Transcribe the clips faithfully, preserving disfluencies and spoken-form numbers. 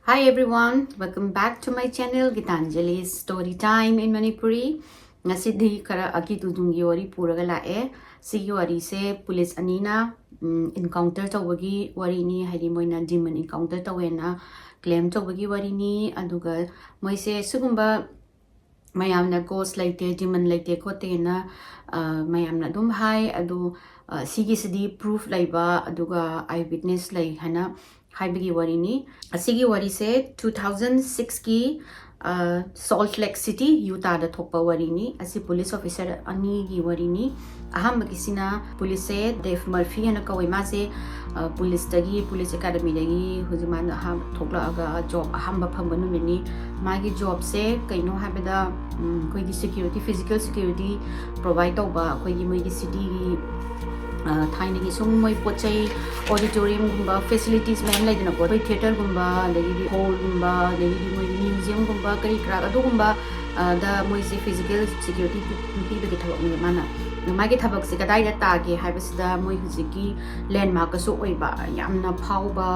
Hi everyone, welcome back to my channel Gitanjali's Story Time in Manipuri. ꯉꯁꯤꯗꯤ ꯈꯔ ꯑꯀꯤ ꯇꯨꯗꯨꯝꯒꯤ ꯋꯥꯔꯤ ꯄꯨꯔꯒ ꯂꯥꯛꯑꯦ꯫ ꯁꯤꯒꯤ ꯋꯥꯔꯤꯁꯦ ꯄꯨꯂꯤꯁ ꯑꯅꯤꯅ ꯏꯟꯀꯥꯎꯟꯇꯔ ꯇꯧꯕꯒꯤ ꯋꯥꯔꯤꯅꯤ, ꯍꯥꯏꯗꯤ ꯃꯣꯏꯅ ꯗꯤꯃꯟ ꯏꯟꯀꯥꯎꯟꯇꯔ ꯇꯧꯋꯦꯅ ꯀ꯭ꯂꯦꯝ ꯇꯧꯕꯒꯤ ꯋꯥꯔꯤꯅꯤ꯫ ꯑꯗꯨꯒ ꯃꯣꯏꯁꯦ ꯁꯤꯒꯨꯝꯕ ꯃꯌꯥꯝꯅ ꯒꯣꯁ ꯂꯩꯇꯦ, ꯗꯤꯃꯟ ꯂꯩꯇꯦ ꯈꯣꯠꯇꯦꯅ ꯃꯌꯥꯝꯅ ꯑꯗꯨꯝ ꯍꯥꯏ꯫ ꯑꯗꯨ ꯁꯤꯒꯤꯁꯤꯗꯤ ꯄ꯭ꯔꯨꯐ ꯂꯩꯕ ꯑꯗꯨꯒ ꯑꯥꯏ ꯋꯤꯠꯅꯦꯁ ꯂꯩ ꯍꯥꯏꯅ ꯍꯥꯏꯕꯒꯤ ꯋꯥꯔꯤꯅꯤ꯫ ꯑꯁꯤꯒꯤ ꯋꯥꯔꯤꯁꯦ ꯇꯨ ꯊꯥꯎꯖꯟ ꯁꯤꯛꯁꯀꯤ ꯁꯣꯜꯠ ꯂꯦꯛ ꯁꯤꯇꯤ ꯌꯨꯇꯥꯗ ꯊꯣꯛꯄ ꯋꯥꯔꯤꯅꯤ꯫ ꯑꯁꯤ ꯄꯨꯂꯤꯁ ꯑꯣꯐꯤꯁꯔ ꯑꯅꯤꯒꯤ ꯋꯥꯔꯤꯅꯤ꯫ ꯑꯍꯥꯟꯕꯒꯤꯁꯤꯅ ꯄꯨꯂꯤꯁꯁꯦ ꯗꯦꯐ ꯃꯔꯐꯤ ꯍꯥꯏꯅ ꯀꯧꯋꯦ꯫ ꯃꯥꯁꯦ ꯄꯨꯂꯤꯁꯇꯒꯤ, ꯄꯨꯂꯤꯁ ꯑꯦꯀꯥꯗꯃꯤꯗꯒꯤ ꯍꯧꯖꯤꯛ ꯃꯥꯅ ꯑꯍꯥꯟꯕ ꯊꯣꯛꯂꯛꯑꯒ ꯖꯣꯕ ꯑꯍꯥꯟꯕ ꯐꯪꯕ ꯅꯨꯃꯤꯠꯅꯤ꯫ ꯃꯥꯒꯤ ꯖꯣꯕꯁꯦ ꯀꯩꯅꯣ ꯍꯥꯏꯕꯗ ꯑꯩꯈꯣꯏꯒꯤ ꯁꯦꯀ꯭ꯌꯨꯔꯤꯇꯤ, ꯐꯤꯖꯤꯀꯦꯜ ꯁꯦꯀ꯭ꯌꯨꯔꯤꯇꯤ ꯄ꯭ꯔꯣꯚꯥꯏꯠ ꯇꯧꯕ, ꯑꯩꯈꯣꯏꯒꯤ ꯃꯣꯏꯒꯤ ꯁꯤꯇꯤꯒꯤ ꯊꯥꯏꯅꯒꯤ ꯁꯨꯝ ꯃꯣꯏ ꯄꯣꯠ ꯆꯩ, ꯑꯣꯗꯤꯇꯣꯔꯤꯌꯝꯒꯨꯝꯕ, ꯐꯦꯁꯤꯂꯤꯇꯤꯁ ꯃꯌꯥꯝ ꯂꯩꯗꯅꯀꯣ, ꯑꯩꯈꯣꯏ ꯊꯤꯌꯦꯇꯔꯒꯨꯝꯕ, ꯑꯗꯒꯤꯗꯤ ꯍꯣꯜꯒꯨꯝꯕ, ꯑꯗꯒꯤꯗꯤ ꯃꯣꯏꯒꯤ ꯃ꯭ꯌꯨꯖꯤꯌꯝꯒꯨꯝꯕ, ꯀꯔꯤ ꯀꯔꯥ ꯑꯗꯨꯒꯨꯝꯕ ꯗ ꯃꯣꯏꯁꯦ ꯐꯤꯖꯤꯀꯦꯜ ꯁꯦꯀ꯭ꯌꯨꯔꯤꯇꯤ ꯄꯤꯕꯒꯤ ꯊꯕꯛꯅꯦꯕ ꯃꯥꯅ꯫ ꯑꯗꯣ ꯃꯥꯒꯤ ꯊꯕꯛꯁꯦ ꯀꯗꯥꯏꯗ ꯇꯥꯒꯦ ꯍꯥꯏꯕꯁꯤꯗ ꯃꯣꯏ ꯍꯧꯖꯤꯛꯀꯤ ꯂꯦꯟꯃꯥꯔꯛꯀꯁꯨ ꯑꯣꯏꯕ ꯌꯥꯝꯅ ꯐꯥꯎꯕ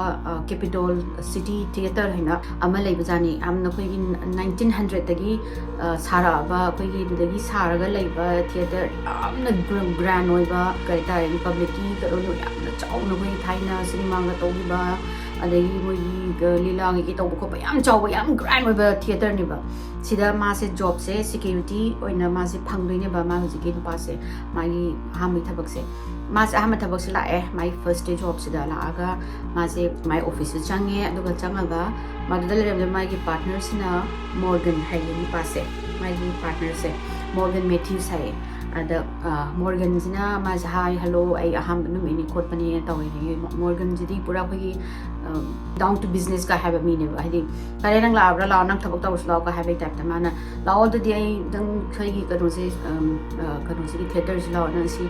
ꯀꯦꯄꯤꯇꯣꯜ ꯁꯤꯇꯤ ꯊꯤꯌꯦꯇꯔ ꯍꯥꯏꯅ ꯑꯃ ꯂꯩꯕꯖꯥꯠꯅꯤ꯫ ꯌꯥꯝꯅ ꯑꯩꯈꯣꯏꯒꯤ ꯅꯥꯏꯟꯇꯤꯟ ꯍꯟꯗ꯭ꯔꯦꯠꯇꯒꯤ ꯁꯥꯔꯛꯑꯕ, ꯑꯩꯈꯣꯏꯒꯤ ꯑꯗꯨꯗꯒꯤ ꯁꯥꯔꯒ ꯂꯩꯕ ꯊꯤꯌꯦꯇꯔ, ꯌꯥꯝꯅ ꯒ꯭ꯔꯦꯟ ꯑꯣꯏꯕ ꯀꯩ ꯍꯥꯏꯇꯥꯔꯦ, ꯄꯕ꯭ꯂꯤꯛꯀꯤ ꯀꯩꯅꯣ ꯌꯥꯝꯅ ꯆꯥꯎꯅ ꯑꯩꯈꯣꯏ ꯊꯥꯏꯅ ꯁꯤꯅꯦꯃꯥꯒ ꯇꯧꯈꯤꯕ, ꯑꯗꯒꯤ ꯃꯣꯏꯒꯤ ꯂꯤꯂꯥ ꯀꯩꯀꯩ ꯇꯧꯕ ꯈꯣꯠꯄ ꯌꯥꯝ ꯆꯥꯎꯕ, ꯌꯥꯝ ꯒ꯭ꯔꯦꯟ ꯑꯣꯏꯕ ꯊꯤꯌꯦꯇꯔꯅꯦꯕ꯫ ꯁꯤꯗ ꯃꯥꯁꯦ ꯖꯣꯕꯁꯦ ꯁꯦꯀ꯭ꯌꯨꯔꯤꯇꯤ ꯑꯣꯏꯅ ꯃꯥꯁꯦ ꯐꯪꯗꯣꯏꯅꯦꯕ꯫ ꯃꯥ ꯍꯧꯖꯤꯛꯀꯤ ꯅꯨꯄꯥꯁꯦ ꯃꯥꯒꯤ ꯑꯍꯥꯟꯕꯒꯤ ꯊꯕꯛꯁꯦ, ꯃꯥꯁꯦ ꯑꯍꯥꯟꯕ ꯊꯕꯛꯁꯦ ꯂꯥꯛꯑꯦ꯫ ꯃꯥꯒꯤ ꯐꯥꯔꯁ ꯗꯦ ꯖꯣꯕꯁꯤꯗ ꯂꯥꯛꯑꯒ ꯃꯥꯁꯦ ꯃꯥꯏ ꯑꯣꯐꯤꯁꯇ ꯆꯪꯉꯦ꯫ ꯑꯗꯨꯒ ꯆꯪꯉꯒ ꯃꯗꯨꯗ ꯂꯩꯔꯝꯕ ꯃꯥꯒꯤ ꯄꯥꯔꯠꯅꯔꯁꯤꯅ ꯃꯣꯔꯒꯟ ꯍꯥꯏꯌꯦ ꯅꯨꯄꯥꯁꯦ, ꯃꯥꯒꯤ ꯄꯥꯔꯠꯅꯔꯁꯦ ꯃꯣꯔꯒꯟ ꯃꯦꯊ꯭ꯌꯨꯁ ꯍꯥꯏꯌꯦ꯫ ꯑꯗ ꯃꯣꯔꯒꯟꯁꯤꯅ ꯃꯥꯁꯦ, "ꯍꯥꯏ, ꯍꯜꯂꯣ, ꯑꯩ ꯑꯍꯥꯟꯕ ꯅꯨꯃꯤꯠꯅꯤ ꯈꯣꯠꯄꯅꯦ" ꯇꯧꯋꯦ꯫ ꯃꯣꯔꯒꯟꯁꯤꯗꯤ ꯄꯨꯔꯥ ꯑꯩꯈꯣꯏꯒꯤ ꯗꯥꯎꯟ ꯇꯨ ꯕꯤꯖꯤꯅꯦꯁꯀ ꯍꯥꯏꯕ ꯃꯤꯅꯦꯕ꯫ ꯍꯥꯏꯗꯤ, "ꯐꯔꯦ, ꯅꯪ ꯂꯥꯛꯑꯕ꯭ꯔꯥ? ꯂꯥꯛꯑꯣ, ꯅꯪ ꯊꯕꯛ ꯇꯧꯔꯁꯨ ꯂꯥꯛꯑꯣ" ꯀ ꯍꯥꯏꯕꯒꯤ ꯇꯥꯏꯞꯇ꯫ ꯃꯥꯅ, "ꯂꯥꯛꯑꯣ, ꯑꯗꯨꯗꯤ ꯑꯩ ꯅꯪ ꯑꯩꯈꯣꯏꯒꯤ ꯀꯩꯅꯣꯁꯦ, ꯀꯩꯅꯣꯁꯤꯒꯤ ꯊꯤꯌꯦꯇꯔꯁꯤ ꯂꯥꯛꯑꯣ, ꯅꯪ ꯁꯤ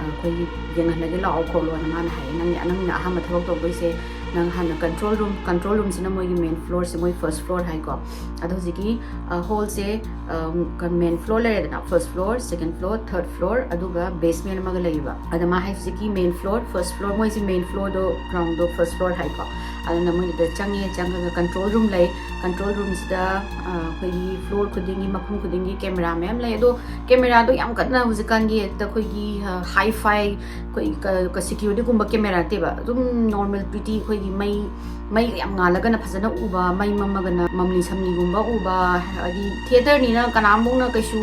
ꯑꯩꯈꯣꯏꯒꯤ ꯌꯦꯡꯍꯜꯂꯒꯦ ꯂꯥꯛꯑꯣ ꯈꯣꯠꯂꯣꯅ" ꯃꯥꯅ ꯍꯥꯏꯌꯦ꯫ "ꯅꯪ, ꯅꯪꯅ ꯑꯍꯥꯟꯕ ꯊꯕꯛ ꯇꯧꯗꯣꯏꯁꯦ ꯅꯪ ꯍꯥꯟꯅ ꯀꯟꯇ꯭ꯔꯣꯜ ꯔꯨꯝ, ꯀꯟꯇ꯭ꯔꯣꯜ ꯔꯨꯝꯁꯤꯅ ꯃꯣꯏꯒꯤ ꯃꯦꯟ ꯐ꯭ꯂꯣꯔꯁꯦ, ꯃꯣꯏ ꯐꯥꯔꯁ ꯐ꯭ꯂꯣꯔ ꯍꯥꯏꯀꯣ꯫ ꯑꯗꯣ ꯍꯧꯖꯤꯛꯀꯤ ꯍꯣꯜꯁꯦ ꯃꯦꯟ ꯐ꯭ꯂꯣꯔ ꯂꯩꯔꯦꯗꯅ, first floor, second floor, third floor, ꯑꯗꯨꯒ ꯕꯦꯁꯃꯦꯟ ꯑꯃꯒ ꯂꯩꯌꯦꯕ꯫ ꯑꯗ ꯃꯥ ꯍꯥꯏ ꯍꯧꯖꯤꯛꯀꯤ ꯃꯦꯟ ꯐ꯭ꯂꯣꯔ, ꯐꯥꯔꯁ ꯐ꯭ꯂꯣꯔ, ꯃꯣꯏꯁꯦ ꯃꯦꯟ ꯐ꯭ꯂꯣꯔꯗꯣ, ꯒ꯭ꯔꯥꯎꯟꯗꯣ ꯐꯥꯔꯁ ꯐ꯭ꯂꯣꯔ ꯍꯥꯏꯀꯣ꯫ ꯑꯗꯨꯅ ꯃꯣꯏꯗꯨꯗ ꯆꯪꯉꯦ꯫ ꯆꯪꯉꯒ ꯀꯟꯇ꯭ꯔꯣꯜ ꯔꯨꯝ ꯂꯩ꯫ ꯀꯟꯇ꯭ꯔꯣꯜ ꯔꯨꯝꯁꯤꯗ ꯑꯩꯈꯣꯏꯒꯤ ꯐ꯭ꯂꯣꯔ ꯈꯨꯗꯤꯡꯒꯤ, ꯃꯐꯝ ꯈꯨꯗꯤꯡꯒꯤ ꯀꯦꯃꯦꯔꯥ ꯃꯌꯥꯝ ꯂꯩ꯫ ꯑꯗꯣ ꯀꯦꯃꯦꯔꯥꯗꯣ ꯌꯥꯝ ꯀꯟꯅ ꯍꯧꯖꯤꯛꯀꯥꯟꯒꯤ ꯍꯦꯛꯇ ꯑꯩꯈꯣꯏꯒꯤ ꯍꯥꯏ ꯐꯥꯏ, ꯑꯩꯈꯣꯏ ꯁꯤꯀ꯭ꯌꯨꯔꯤꯇꯤꯒꯨꯝꯕ ꯀꯦꯃꯦꯔꯥ ꯅꯠꯇꯦꯕ, ꯑꯗꯨꯝ ꯅꯣꯔꯃꯦꯜ ꯄ꯭ꯔꯤꯇꯤ ꯑꯩꯈꯣꯏꯒꯤ ꯃꯩ ꯃꯩ ꯌꯥꯝ ꯉꯥꯜꯂꯒꯅ ꯐꯖꯅ ꯎꯕ, ꯃꯩ ꯃꯝꯃꯒꯅ ꯃꯝꯂꯤ ꯁꯝꯂꯤꯒꯨꯝꯕ ꯎꯕ꯫ ꯍꯥꯏꯗꯤ ꯊꯤꯌꯦꯇꯔꯅꯤꯅ ꯀꯅꯥꯝꯐꯧꯅ ꯀꯩꯁꯨ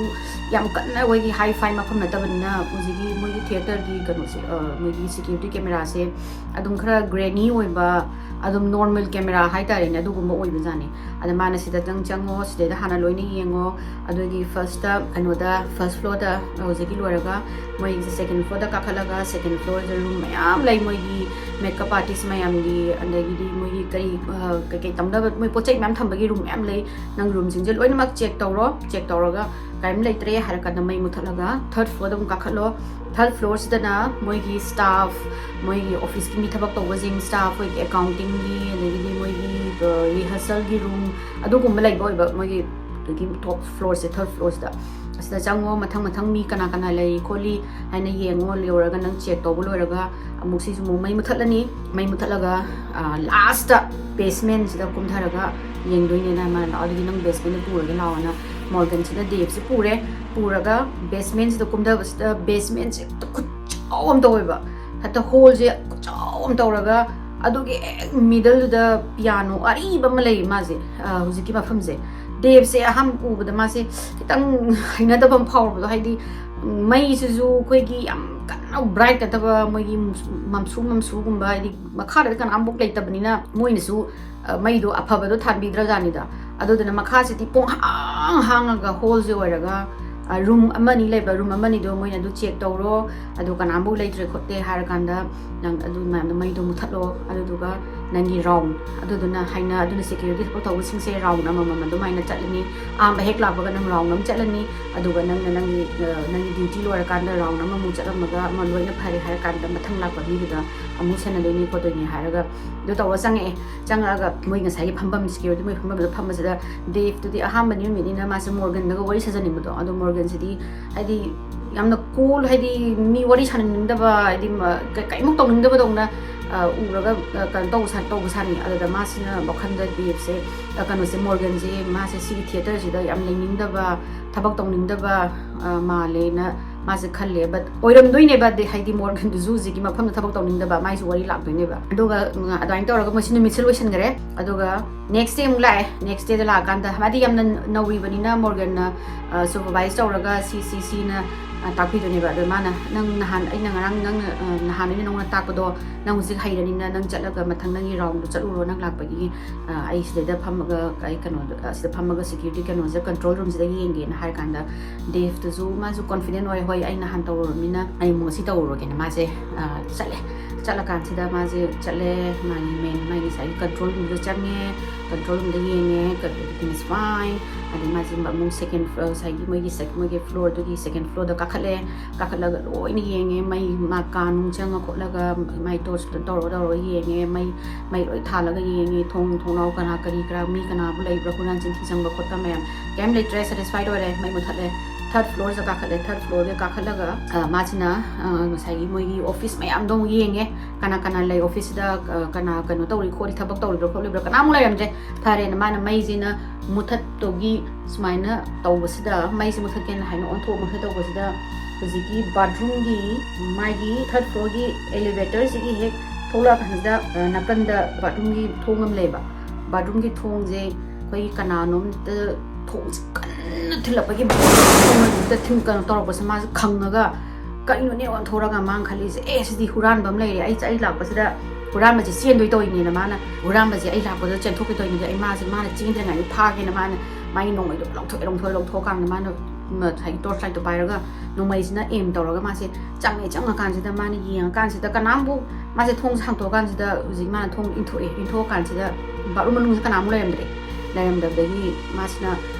ꯌꯥꯝ ꯀꯟꯅ ꯑꯩꯈꯣꯏꯒꯤ ꯍꯥꯏ ꯐꯥꯏ ꯃꯐꯝ ꯅꯠꯇꯕꯅꯤꯅ, ꯍꯧꯖꯤꯛꯀꯤ ꯃꯣꯏꯒꯤ ꯊꯤꯌꯦꯇꯔꯒꯤ ꯀꯩꯅꯣꯁꯦ, ꯃꯣꯏꯒꯤ ꯁꯤꯀ꯭ꯌꯨꯔꯤꯇꯤ ꯀꯦꯃꯦꯔꯥꯁꯦ ꯑꯗꯨꯝ ꯈꯔ ꯒ꯭ꯔꯦꯅꯤ ꯑꯣꯏꯕ, ꯑꯗꯨꯝ ꯅꯣꯔꯃꯦꯜ ꯀꯦꯃꯦꯔꯥ ꯍꯥꯏꯇꯥꯔꯦꯅꯦ, ꯑꯗꯨꯒꯨꯝꯕ ꯑꯣꯏꯕꯖꯥꯠꯅꯤ꯫ ꯑꯗ ꯃꯥꯅ ꯁꯤꯗ ꯅꯪ ꯆꯪꯉꯣ, ꯁꯤꯗꯩꯗ ꯍꯥꯟꯅ ꯂꯣꯏꯅ ꯌꯦꯡꯉꯣ꯫ ꯑꯗꯨꯒꯤ ꯐꯥꯔꯁꯇ ꯀꯩꯅꯣꯗ, ꯐꯥꯔꯁ ꯐ꯭ꯂꯣꯔꯗ ꯍꯧꯖꯤꯛꯀꯤ ꯂꯣꯏꯔꯒ ꯃꯣꯏꯒꯤ ꯁꯦꯀꯦꯟ ꯐ꯭ꯂꯣꯔꯗ ꯀꯥꯈꯠꯂꯒ, ꯁꯦꯀꯦꯟ ꯐ꯭ꯂꯣꯔꯗ ꯔꯨꯝ ꯃꯌꯥꯝ ꯂꯩ꯫ ꯃꯣꯏꯒꯤ ꯃꯦꯀꯞ ꯑꯥꯔꯇꯤꯁ ꯃꯌꯥꯝꯒꯤ, ꯑꯗꯒꯤꯗꯤ ꯃꯣꯏꯒꯤ ꯀꯔꯤ, ꯑ, ꯀꯩꯀꯩ ꯇꯝꯅꯕ, ꯃꯣꯏ ꯄꯣꯠ ꯆꯩ ꯃꯌꯥꯝ ꯊꯝꯕꯒꯤ ꯔꯨꯝ ꯃꯌꯥꯝ ꯂꯩ꯫ ꯅꯪ ꯔꯨꯝꯁꯤꯡꯁꯦ ꯂꯣꯏꯅꯃꯛ ꯆꯦꯛ ꯇꯧꯔꯣ꯫ ꯆꯦꯛ ꯇꯧꯔꯒ ꯀꯔꯤꯝ ꯂꯩꯇ꯭ꯔꯦ ꯍꯥꯏꯔ ꯀꯥꯟꯗ ꯃꯩ ꯃꯨꯠꯊꯠꯂꯒ ꯊꯥꯔꯠ ꯐ꯭ꯂꯣꯔꯗ ꯑꯃꯨꯛ ꯀꯥꯈꯠꯂꯣ꯫ ꯊꯥꯔꯠ ꯐ꯭ꯂꯣꯔꯁꯤꯗꯅ ꯃꯣꯏꯒꯤ ꯁ꯭ꯇꯥꯐ, ꯃꯣꯏꯒꯤ ꯑꯣꯐꯤꯁꯀꯤ ꯃꯤ ꯊꯕꯛ ꯇꯧꯕꯁꯤꯡ, ꯁ꯭ꯇꯥꯐ, ꯑꯩꯈꯣꯏꯒꯤ ꯑꯦꯀꯥꯎꯟꯇꯤꯡꯒꯤ, ꯑꯗꯒꯤꯗꯤ ꯃꯣꯏꯒꯤ, ꯑ, ꯔꯤꯍꯔꯁꯦꯜꯒꯤ ꯔꯨꯝ, ꯑꯗꯨꯒꯨꯝꯕ ꯂꯩꯕ ꯑꯣꯏꯕ ꯃꯣꯏꯒꯤ, ꯑꯗꯒꯤ ꯇꯣꯞ ꯐ꯭ꯂꯣꯔꯁꯦ, ꯊꯥꯔꯠ ꯐ꯭ꯂꯣꯔꯁꯤꯗ꯫ ꯑꯁꯤꯗ ꯆꯪꯉꯣ, ꯃꯊꯪ ꯃꯊꯪ ꯃꯤ ꯀꯅꯥ ꯀꯅꯥ ꯂꯩꯔꯤ ꯈꯣꯠꯂꯤ ꯍꯥꯏꯅ ꯌꯦꯡꯉꯣ꯫ ꯂꯣꯏꯔꯒ ꯅꯪ ꯆꯦꯛ ꯇꯧꯕ ꯂꯣꯏꯔꯒ ꯑꯃꯨꯛ ꯁꯤꯁꯨ ꯑꯃꯨꯛ ꯃꯩ ꯃꯨꯠꯊꯠꯂꯅꯤ꯫ ꯃꯩ ꯃꯨꯠꯊꯠꯂꯒ, ꯑ, ꯂꯥꯁꯇ ꯕꯦꯁꯃꯦꯟꯁꯤꯗ ꯀꯨꯝꯊꯔꯒ ꯌꯦꯡꯗꯣꯏꯅꯦꯅ ꯃꯥꯅ, "ꯑꯗꯨꯗꯤ ꯅꯪ ꯕꯦꯁꯃꯦꯟꯗ ꯄꯨꯔꯒꯦ ꯂꯥꯛꯑꯣꯅ" ꯃꯣꯔꯒꯟꯁꯤꯅ ꯗꯦꯕꯁꯦ ꯄꯨꯔꯦ꯫ ꯄꯨꯔꯒ ꯕꯦꯁꯃꯦꯟꯁꯤꯗ ꯀꯨꯝꯊꯕꯁꯤꯗ ꯕꯦꯁꯃꯦꯟꯁꯦ ꯍꯦꯛꯇ ꯈꯨꯆꯥꯎ ꯑꯃ ꯇꯧꯋꯦꯕ꯫ ꯍꯦꯛꯇ ꯍꯣꯜꯁꯦ ꯈꯨꯆꯥꯎ ꯑꯃ ꯇꯧꯔꯒ ꯑꯗꯨꯒꯤ ꯍꯦꯛ ꯃꯤꯗꯜꯗꯨꯗ ꯄꯤꯌꯥꯅꯣ ꯑꯔꯤꯕ ꯑꯃ ꯂꯩ ꯃꯥꯁꯦ, ꯑ, ꯍꯧꯖꯤꯛꯀꯤ ꯃꯐꯝꯁꯦ꯫ ꯗꯦꯕꯁꯦ ꯑꯍꯥꯟꯕ ꯎꯕꯗ ꯃꯥꯁꯦ ꯈꯤꯇꯪ ꯍꯩꯅꯗꯕ ꯑꯃ ꯐꯥꯎꯔꯕꯗꯣ, ꯍꯥꯏꯗꯤ ꯃꯩꯁꯤꯁꯨ ꯑꯩꯈꯣꯏꯒꯤ ꯌꯥꯝ ꯀꯟꯅ ꯕ꯭ꯔꯥꯏꯠ ꯅꯠꯇꯕ, ꯃꯣꯏꯒꯤ ꯃꯝꯁꯨ ꯃꯝꯁꯨꯒꯨꯝꯕ, ꯍꯥꯏꯗꯤ ꯃꯈꯥꯗ ꯀꯅꯥꯝꯐꯥꯎ ꯂꯩꯇꯕꯅꯤꯅ ꯃꯣꯏꯅꯁꯨ, ꯑ, ꯃꯩꯗꯣ ꯑꯐꯕꯗꯣ ꯊꯥꯟꯕꯤꯗ꯭ꯔꯖꯥꯠꯅꯤꯗ꯫ ꯑꯗꯨꯗꯨꯅ ꯃꯈꯥꯁꯤꯗꯤ ꯄꯨꯡꯍꯥꯡ ꯍꯥꯡꯉꯒ ꯍꯣꯜꯁꯦ ꯑꯣꯏꯔꯒ, ꯑ, ꯔꯨꯝ ꯑꯃꯅꯤ ꯂꯩꯕ, ꯔꯨꯝ ꯑꯃꯅꯤꯗꯣ ꯃꯣꯏꯅ ꯑꯗꯨ ꯆꯦꯛ ꯇꯧꯔꯣ, ꯑꯗꯨ ꯀꯅꯥꯝꯐꯥꯎ ꯂꯩꯇ꯭ꯔꯦ ꯈꯣꯠꯇꯦ ꯍꯥꯏꯔꯀꯥꯟꯗ ꯅꯪ ꯑꯗꯨ ꯃꯌꯥꯝꯗꯣ ꯃꯩꯗꯣ ꯃꯨꯠꯊꯠꯂꯣ, ꯑꯗꯨꯗꯨꯒ ꯅꯪꯒꯤ ꯔꯥꯎꯟ, ꯑꯗꯨꯗꯨꯅ ꯍꯥꯏꯅ, ꯑꯗꯨꯅ ꯁꯦꯀ꯭ꯌꯨꯔꯤꯇꯤ ꯊꯕꯛ ꯇꯧꯕꯁꯤꯡꯁꯦ ꯔꯥꯎꯟ ꯑꯃꯃꯝ ꯑꯗꯨꯃꯥꯏꯅ ꯆꯠꯂꯅꯤ꯫ ꯑꯍꯥꯟꯕ ꯍꯦꯛ ꯂꯥꯛꯄꯒ ꯅꯪ ꯔꯥꯎꯟ ꯑꯃ ꯆꯠꯂꯅꯤ, ꯑꯗꯨꯒ ꯅꯪꯅ ꯅꯪꯒꯤ, ꯑ, ꯅꯪꯒꯤ ꯗ꯭ꯌꯨꯇꯤ ꯂꯣꯏꯔꯀꯥꯟꯗ ꯔꯥꯎꯟ ꯑꯃꯃꯨꯛ ꯆꯠꯂꯝꯃꯒ ꯑꯃ ꯂꯣꯏꯅ ꯐꯔꯦ ꯍꯥꯏꯔꯀꯥꯟꯗ ꯃꯊꯪ ꯂꯥꯛꯄ ꯃꯤꯗꯨꯗ ꯑꯃꯨꯛ ꯁꯦꯟꯅꯗꯣꯏꯅꯤ ꯈꯣꯠꯇꯣꯏꯅꯤ ꯍꯥꯏꯔꯒ ꯑꯗꯨ ꯇꯧꯔ ꯆꯪꯉꯛꯑꯦ꯫ ꯆꯪꯉꯛꯑꯒ ꯃꯣꯏ ꯉꯁꯥꯏꯒꯤ ꯐꯝꯐꯝ, ꯁꯦꯀ꯭ꯌꯨꯔꯤꯇꯤ ꯃꯣꯏ ꯐꯝꯐꯝꯗꯨꯗ ꯐꯝꯕꯁꯤꯗ ꯗꯦꯕꯇꯨꯗꯤ ꯑꯍꯥꯟꯕ ꯅꯨꯃꯤꯠꯅꯤꯅ ꯃꯥꯁꯦ ꯃꯣꯔꯒꯟꯗꯒ ꯋꯥꯔꯤ ꯁꯥꯖꯅꯤꯡꯕꯗꯣ, ꯑꯗꯣ ꯃꯣꯔꯒꯟꯁꯤꯗꯤ ꯍꯥꯏꯗꯤ ꯌꯥꯝꯅ ꯀꯨꯜ, ꯍꯥꯏꯗꯤ ꯃꯤ ꯋꯥꯔꯤ ꯁꯥꯟꯅꯅꯤꯡꯗꯕ, ꯍꯥꯏꯗꯤ ꯃ-, ꯀ-, ꯀꯔꯤꯃꯨꯛ ꯇꯧꯅꯤꯡꯗꯕꯗꯧꯅ ꯎꯔꯒ ꯀꯩꯅꯣ ꯇꯧꯕ ꯇꯧꯕ ꯁꯥꯅꯤ꯫ ꯑꯗꯨꯗ ꯃꯥꯁꯤꯅ ꯋꯥꯈꯜꯗ ꯗꯦꯞꯁꯦ, ꯀꯩꯅꯣꯁꯦ, ꯃꯣꯔꯒꯟꯁꯦ ꯃꯥꯁꯦ ꯁꯤꯒꯤ ꯊꯤꯌꯦꯇꯔꯁꯤꯗ ꯌꯥꯝ ꯂꯩꯅꯤꯡꯗꯕ, ꯊꯕꯛ ꯇꯧꯅꯤꯡꯗꯕ ꯃꯥꯜꯂꯦꯅ ꯃꯥꯁꯦ ꯈꯜꯂꯦ꯫ ꯕꯠ ꯑꯣꯏꯔꯝꯗꯣꯏꯅꯦꯕ, ꯍꯥꯏꯗꯤ ꯃꯣꯔꯒꯟꯗꯨꯁꯨ ꯍꯧꯖꯤꯛꯀꯤ ꯃꯐꯝꯗ ꯊꯕꯛ ꯇꯧꯅꯤꯡꯗꯕ, ꯃꯥꯏꯁꯨ ꯋꯥꯔꯤ ꯂꯥꯛꯇꯣꯏꯅꯦꯕ꯫ ꯑꯗꯨꯒ ꯑꯗꯨꯃꯥꯏꯅ ꯇꯧꯔꯒ ꯃꯣꯏꯁꯤ ꯅꯨꯃꯤꯠꯁꯦ ꯂꯣꯏꯁꯤꯟꯈꯔꯦ꯫ ꯑꯗꯨꯒ ꯅꯦꯛꯁ ꯗꯦ ꯑꯃꯨꯛ ꯂꯥꯛꯑꯦ꯫ ꯅꯦꯛꯁ ꯗꯦꯗ ꯂꯥꯛꯑꯀꯥꯟꯗ ꯃꯥꯗꯤ ꯌꯥꯝꯅ ꯅꯧꯔꯤꯕꯅꯤꯅ ꯃꯣꯔꯒꯟꯅ ꯁꯨꯄꯔꯚꯥꯏꯁ ꯇꯧꯔꯒ ꯁꯤ ꯁꯤ ꯁꯤꯅ ꯇꯥꯛꯄꯤꯗꯣꯏꯅꯦꯕ꯫ ꯑꯗꯣ ꯃꯥꯅ, "ꯅꯪ ꯅꯍꯥꯟ, ꯑꯩꯅ ꯉꯔꯥꯡ ꯅꯪꯅ ꯅꯍꯥꯟ ꯑꯩꯅ ꯅꯉꯣꯟꯗ ꯇꯥꯛꯄꯗꯣ ꯅꯪ ꯍꯧꯖꯤꯛ ꯍꯩꯔꯅꯤꯅ ꯅꯪ ꯆꯠꯂꯒ ꯃꯊꯪ ꯅꯪꯒꯤ ꯔꯥꯎꯟꯗꯣ ꯆꯠꯂꯨꯔꯣ, ꯅꯪ ꯂꯥꯛꯄꯒꯤ ꯑꯩ ꯁꯤꯗꯩꯗ ꯐꯝꯃꯒ, ꯑꯩ ꯀꯩꯅꯣꯗꯣ, ꯁꯤꯗ ꯐꯝꯃꯒ ꯁꯦꯀ꯭ꯌꯨꯔꯤꯇꯤ ꯀꯩꯅꯣꯁꯤꯗ, ꯀꯟꯇ꯭ꯔꯣꯜ ꯔꯨꯝꯁꯤꯗ ꯌꯦꯡꯒꯦꯅ" ꯍꯥꯏꯔ ꯀꯥꯟꯗ ꯗꯦꯐꯇꯨꯁꯨ ꯃꯥꯁꯨ ꯀꯣꯟꯐꯤꯗꯦꯟ ꯑꯣꯏ, "ꯍꯣꯏ, ꯑꯩ ꯅꯍꯥꯟ ꯇꯧꯔꯨꯔꯕꯅꯤꯅ ꯑꯩ ꯑꯃꯨꯛ ꯉꯁꯤ ꯇꯧꯔꯨꯔꯒꯦꯅ" ꯃꯥꯁꯦ ꯆꯠꯂꯦ꯫ ꯆꯠꯂꯀꯥꯟꯁꯤꯗ ꯃꯥꯁꯦ ꯆꯠꯂꯦ, ꯃꯥꯒꯤ ꯃꯦꯟ, ꯃꯥꯒꯤ ꯉꯁꯥꯏꯒꯤ ꯀꯟꯇ꯭ꯔꯣꯜ ꯔꯨꯝꯗ ꯆꯪꯉꯦ꯫ ꯀꯟꯇ꯭ꯔꯣꯜ ꯔꯨꯝꯗ ꯌꯦꯡꯉꯦ, everything is fine꯫ ꯑꯗꯩ ꯃꯥꯁꯦ ꯑꯃꯨꯛ ꯁꯦꯀꯦꯟ, ꯉꯁꯥꯏꯒꯤ ꯃꯣꯏꯒꯤ ꯁꯦꯛ-, ꯃꯣꯏꯒꯤ ꯐ꯭ꯂꯣꯔꯗꯨꯒꯤ ꯁꯦꯀꯦꯟ ꯐ꯭ꯂꯣꯔꯗ ꯀꯥꯈꯠꯂꯦ꯫ ꯀꯥꯈꯠꯂꯒ ꯂꯣꯏꯅ ꯌꯦꯡꯉꯦ, ꯃꯩ ꯃꯥ ꯀꯥ ꯅꯨꯡ ꯆꯪꯉ ꯈꯣꯠꯂꯒ, ꯃꯥꯏ ꯇꯣꯔꯆ ꯇꯧꯔ ꯇꯧꯔꯒ ꯌꯦꯡꯉꯦ, ꯃꯩ, ꯃꯩ ꯂꯣꯏ ꯊꯥꯜꯂꯒ ꯌꯦꯡꯉꯦ, ꯊꯣꯡ ꯊꯣꯡꯅꯥꯎ ꯀꯅꯥ ꯀꯔꯤ ꯀꯔꯥ, ꯃꯤ ꯀꯅꯥꯕꯨ ꯂꯩꯕ꯭ꯔꯥ, ꯍꯨꯔꯥꯟ ꯆꯤꯟꯊꯤ ꯆꯪꯕ ꯈꯣꯠꯄ ꯃꯌꯥꯝ ꯀꯩꯝ ꯂꯩꯇ꯭ꯔꯦ, ꯁꯦꯇꯤꯁꯐꯥꯏꯗ ꯑꯣꯏꯔꯦ꯫ ꯃꯩ ꯃꯨꯠꯊꯠꯂꯦ, ꯊꯥꯔꯠ ꯐ꯭ꯂꯣꯔꯁꯤꯗ ꯀꯥꯈꯠꯂꯦ꯫ ꯊꯥꯔꯠ ꯐ꯭ꯂꯣꯔꯗ ꯀꯥꯈꯠꯂꯒ ꯃꯥꯁꯤꯅ ꯉꯁꯥꯏꯒꯤ ꯃꯣꯏꯒꯤ ꯑꯣꯐꯤꯁ ꯃꯌꯥꯝꯗꯣ ꯑꯃꯨꯛ ꯌꯦꯡꯉꯦ, ꯀꯅꯥ ꯀꯅꯥ ꯂꯩ ꯑꯣꯐꯤꯁꯁꯤꯗ, ꯀꯅꯥ ꯀꯩꯅꯣ ꯇꯧꯔꯤ ꯈꯣꯠꯂꯤ, ꯊꯕꯛ ꯇꯧꯔꯤꯕ꯭ꯔꯥ ꯈꯣꯠꯂꯤꯕ꯭ꯔꯥ, ꯀꯅꯥꯃꯨꯛ ꯂꯩꯔꯝꯗ꯭ꯔꯦ꯫ ꯐꯔꯦꯅ ꯃꯥꯅ ꯃꯩꯁꯤꯅ ꯃꯨꯊꯠꯇꯨꯒꯤ ꯁꯨꯃꯥꯏꯅ ꯇꯧꯕꯁꯤꯗ, ꯃꯩꯁꯦ ꯃꯨꯊꯠꯀꯦꯅ ꯍꯥꯏꯅ ꯑꯣꯟꯊꯣꯛ ꯃꯨꯊꯠ ꯇꯧꯕꯁꯤꯗ, ꯍꯧꯖꯤꯛꯀꯤ ꯕꯥꯠꯔꯨꯝꯒꯤ, ꯃꯥꯒꯤ ꯊꯥꯔꯠ ꯐ꯭ꯂꯣꯔꯒꯤ ꯑꯦꯂꯤꯚꯦꯇꯔꯁꯤꯒꯤ ꯍꯦꯛ ꯊꯣꯛꯂꯛꯑꯀꯥꯟꯁꯤꯗ, ꯅꯥꯀꯟꯗ ꯕꯥꯠꯔꯨꯝꯒꯤ ꯊꯣꯡ ꯑꯃ ꯂꯩꯕ꯫ ꯕꯥꯠꯔꯨꯝꯒꯤ ꯊꯣꯡꯁꯦ ꯑꯩꯈꯣꯏꯒꯤ ꯀꯅꯥꯅꯣꯝꯇ ꯊꯣꯡꯁꯦ ꯀꯟꯅ ꯊꯤꯜꯂꯛꯄꯒꯤ ꯊꯣꯡ ꯑꯗꯨꯝꯇ ꯊꯤꯟ-, ꯀꯩꯅꯣ ꯇꯧꯔꯛꯄꯁꯦ, ꯃꯥꯁꯦ ꯈꯪꯉꯒ, "ꯀꯩꯅꯣꯅꯦ?" ꯑꯣꯟꯊꯣꯔꯒ ꯃꯥꯅ ꯈꯜꯂꯤꯁꯦ, "ꯑꯦ, ꯁꯤꯗꯤ ꯍꯨꯔꯥꯟꯕ ꯑꯃ ꯂꯩꯔꯦ, ꯑꯩ, ꯑꯩ ꯂꯥꯛꯄꯁꯤꯗ ꯍꯨꯔꯥꯟꯕꯁꯦ ꯆꯦꯟꯗꯣꯏ ꯇꯧꯔꯤꯅꯦꯅ" ꯃꯥꯅ, "ꯍꯨꯔꯥꯟꯕꯁꯦ ꯑꯩ ꯂꯥꯛꯄꯗ ꯆꯦꯟꯊꯣꯛꯀꯦ ꯇꯧꯔꯤꯅꯦ, ꯑꯩ ꯃꯥꯁꯦ, ꯃꯥꯅ ꯆꯦꯟꯗ꯭ꯔꯤꯉꯩꯗ ꯐꯥꯒꯦꯅ" ꯃꯥꯅ ꯃꯥꯒꯤ ꯅꯣꯡꯃꯩꯗꯣ ꯂꯧꯊꯣꯛꯑꯦ꯫ ꯂꯧꯊꯣꯛꯑꯦ, ꯂꯧꯊꯣꯛꯑꯀꯥꯟꯗ ꯃꯥꯅ ꯉꯁꯥꯏꯒꯤ ꯇꯣꯔꯆ ꯂꯥꯏꯠꯇꯣ ꯄꯥꯏꯔꯒ ꯅꯣꯡꯃꯩꯁꯤꯅ ꯑꯦꯝ ꯇꯧꯔꯒ ꯃꯥꯁꯦ ꯆꯪꯉꯦ꯫ ꯆꯪꯉꯀꯥꯟꯁꯤꯗ ꯃꯥꯅ ꯌꯦꯡꯉꯀꯥꯟꯁꯤꯗ ꯀꯅꯥꯝꯕꯨ, ꯃꯥꯁꯦ ꯊꯣꯡꯁꯦ ꯍꯥꯡꯇꯣꯛꯑꯀꯥꯟꯁꯤꯗ ꯍꯧꯖꯤꯛ ꯃꯥꯅ ꯊꯣꯡ ꯏꯟꯊꯣꯛꯑꯦ꯫ ꯏꯟꯊꯣꯛꯑꯀꯥꯟꯁꯤꯗ ꯕꯥꯠꯔꯨꯝ ꯃꯅꯨꯡꯁꯤꯗ ꯀꯅꯥꯝ ꯂꯩꯔꯝꯗ꯭ꯔꯦ꯫ ꯂꯩꯔꯝꯗꯕꯗꯒꯤ ꯃꯥꯁꯤꯅ,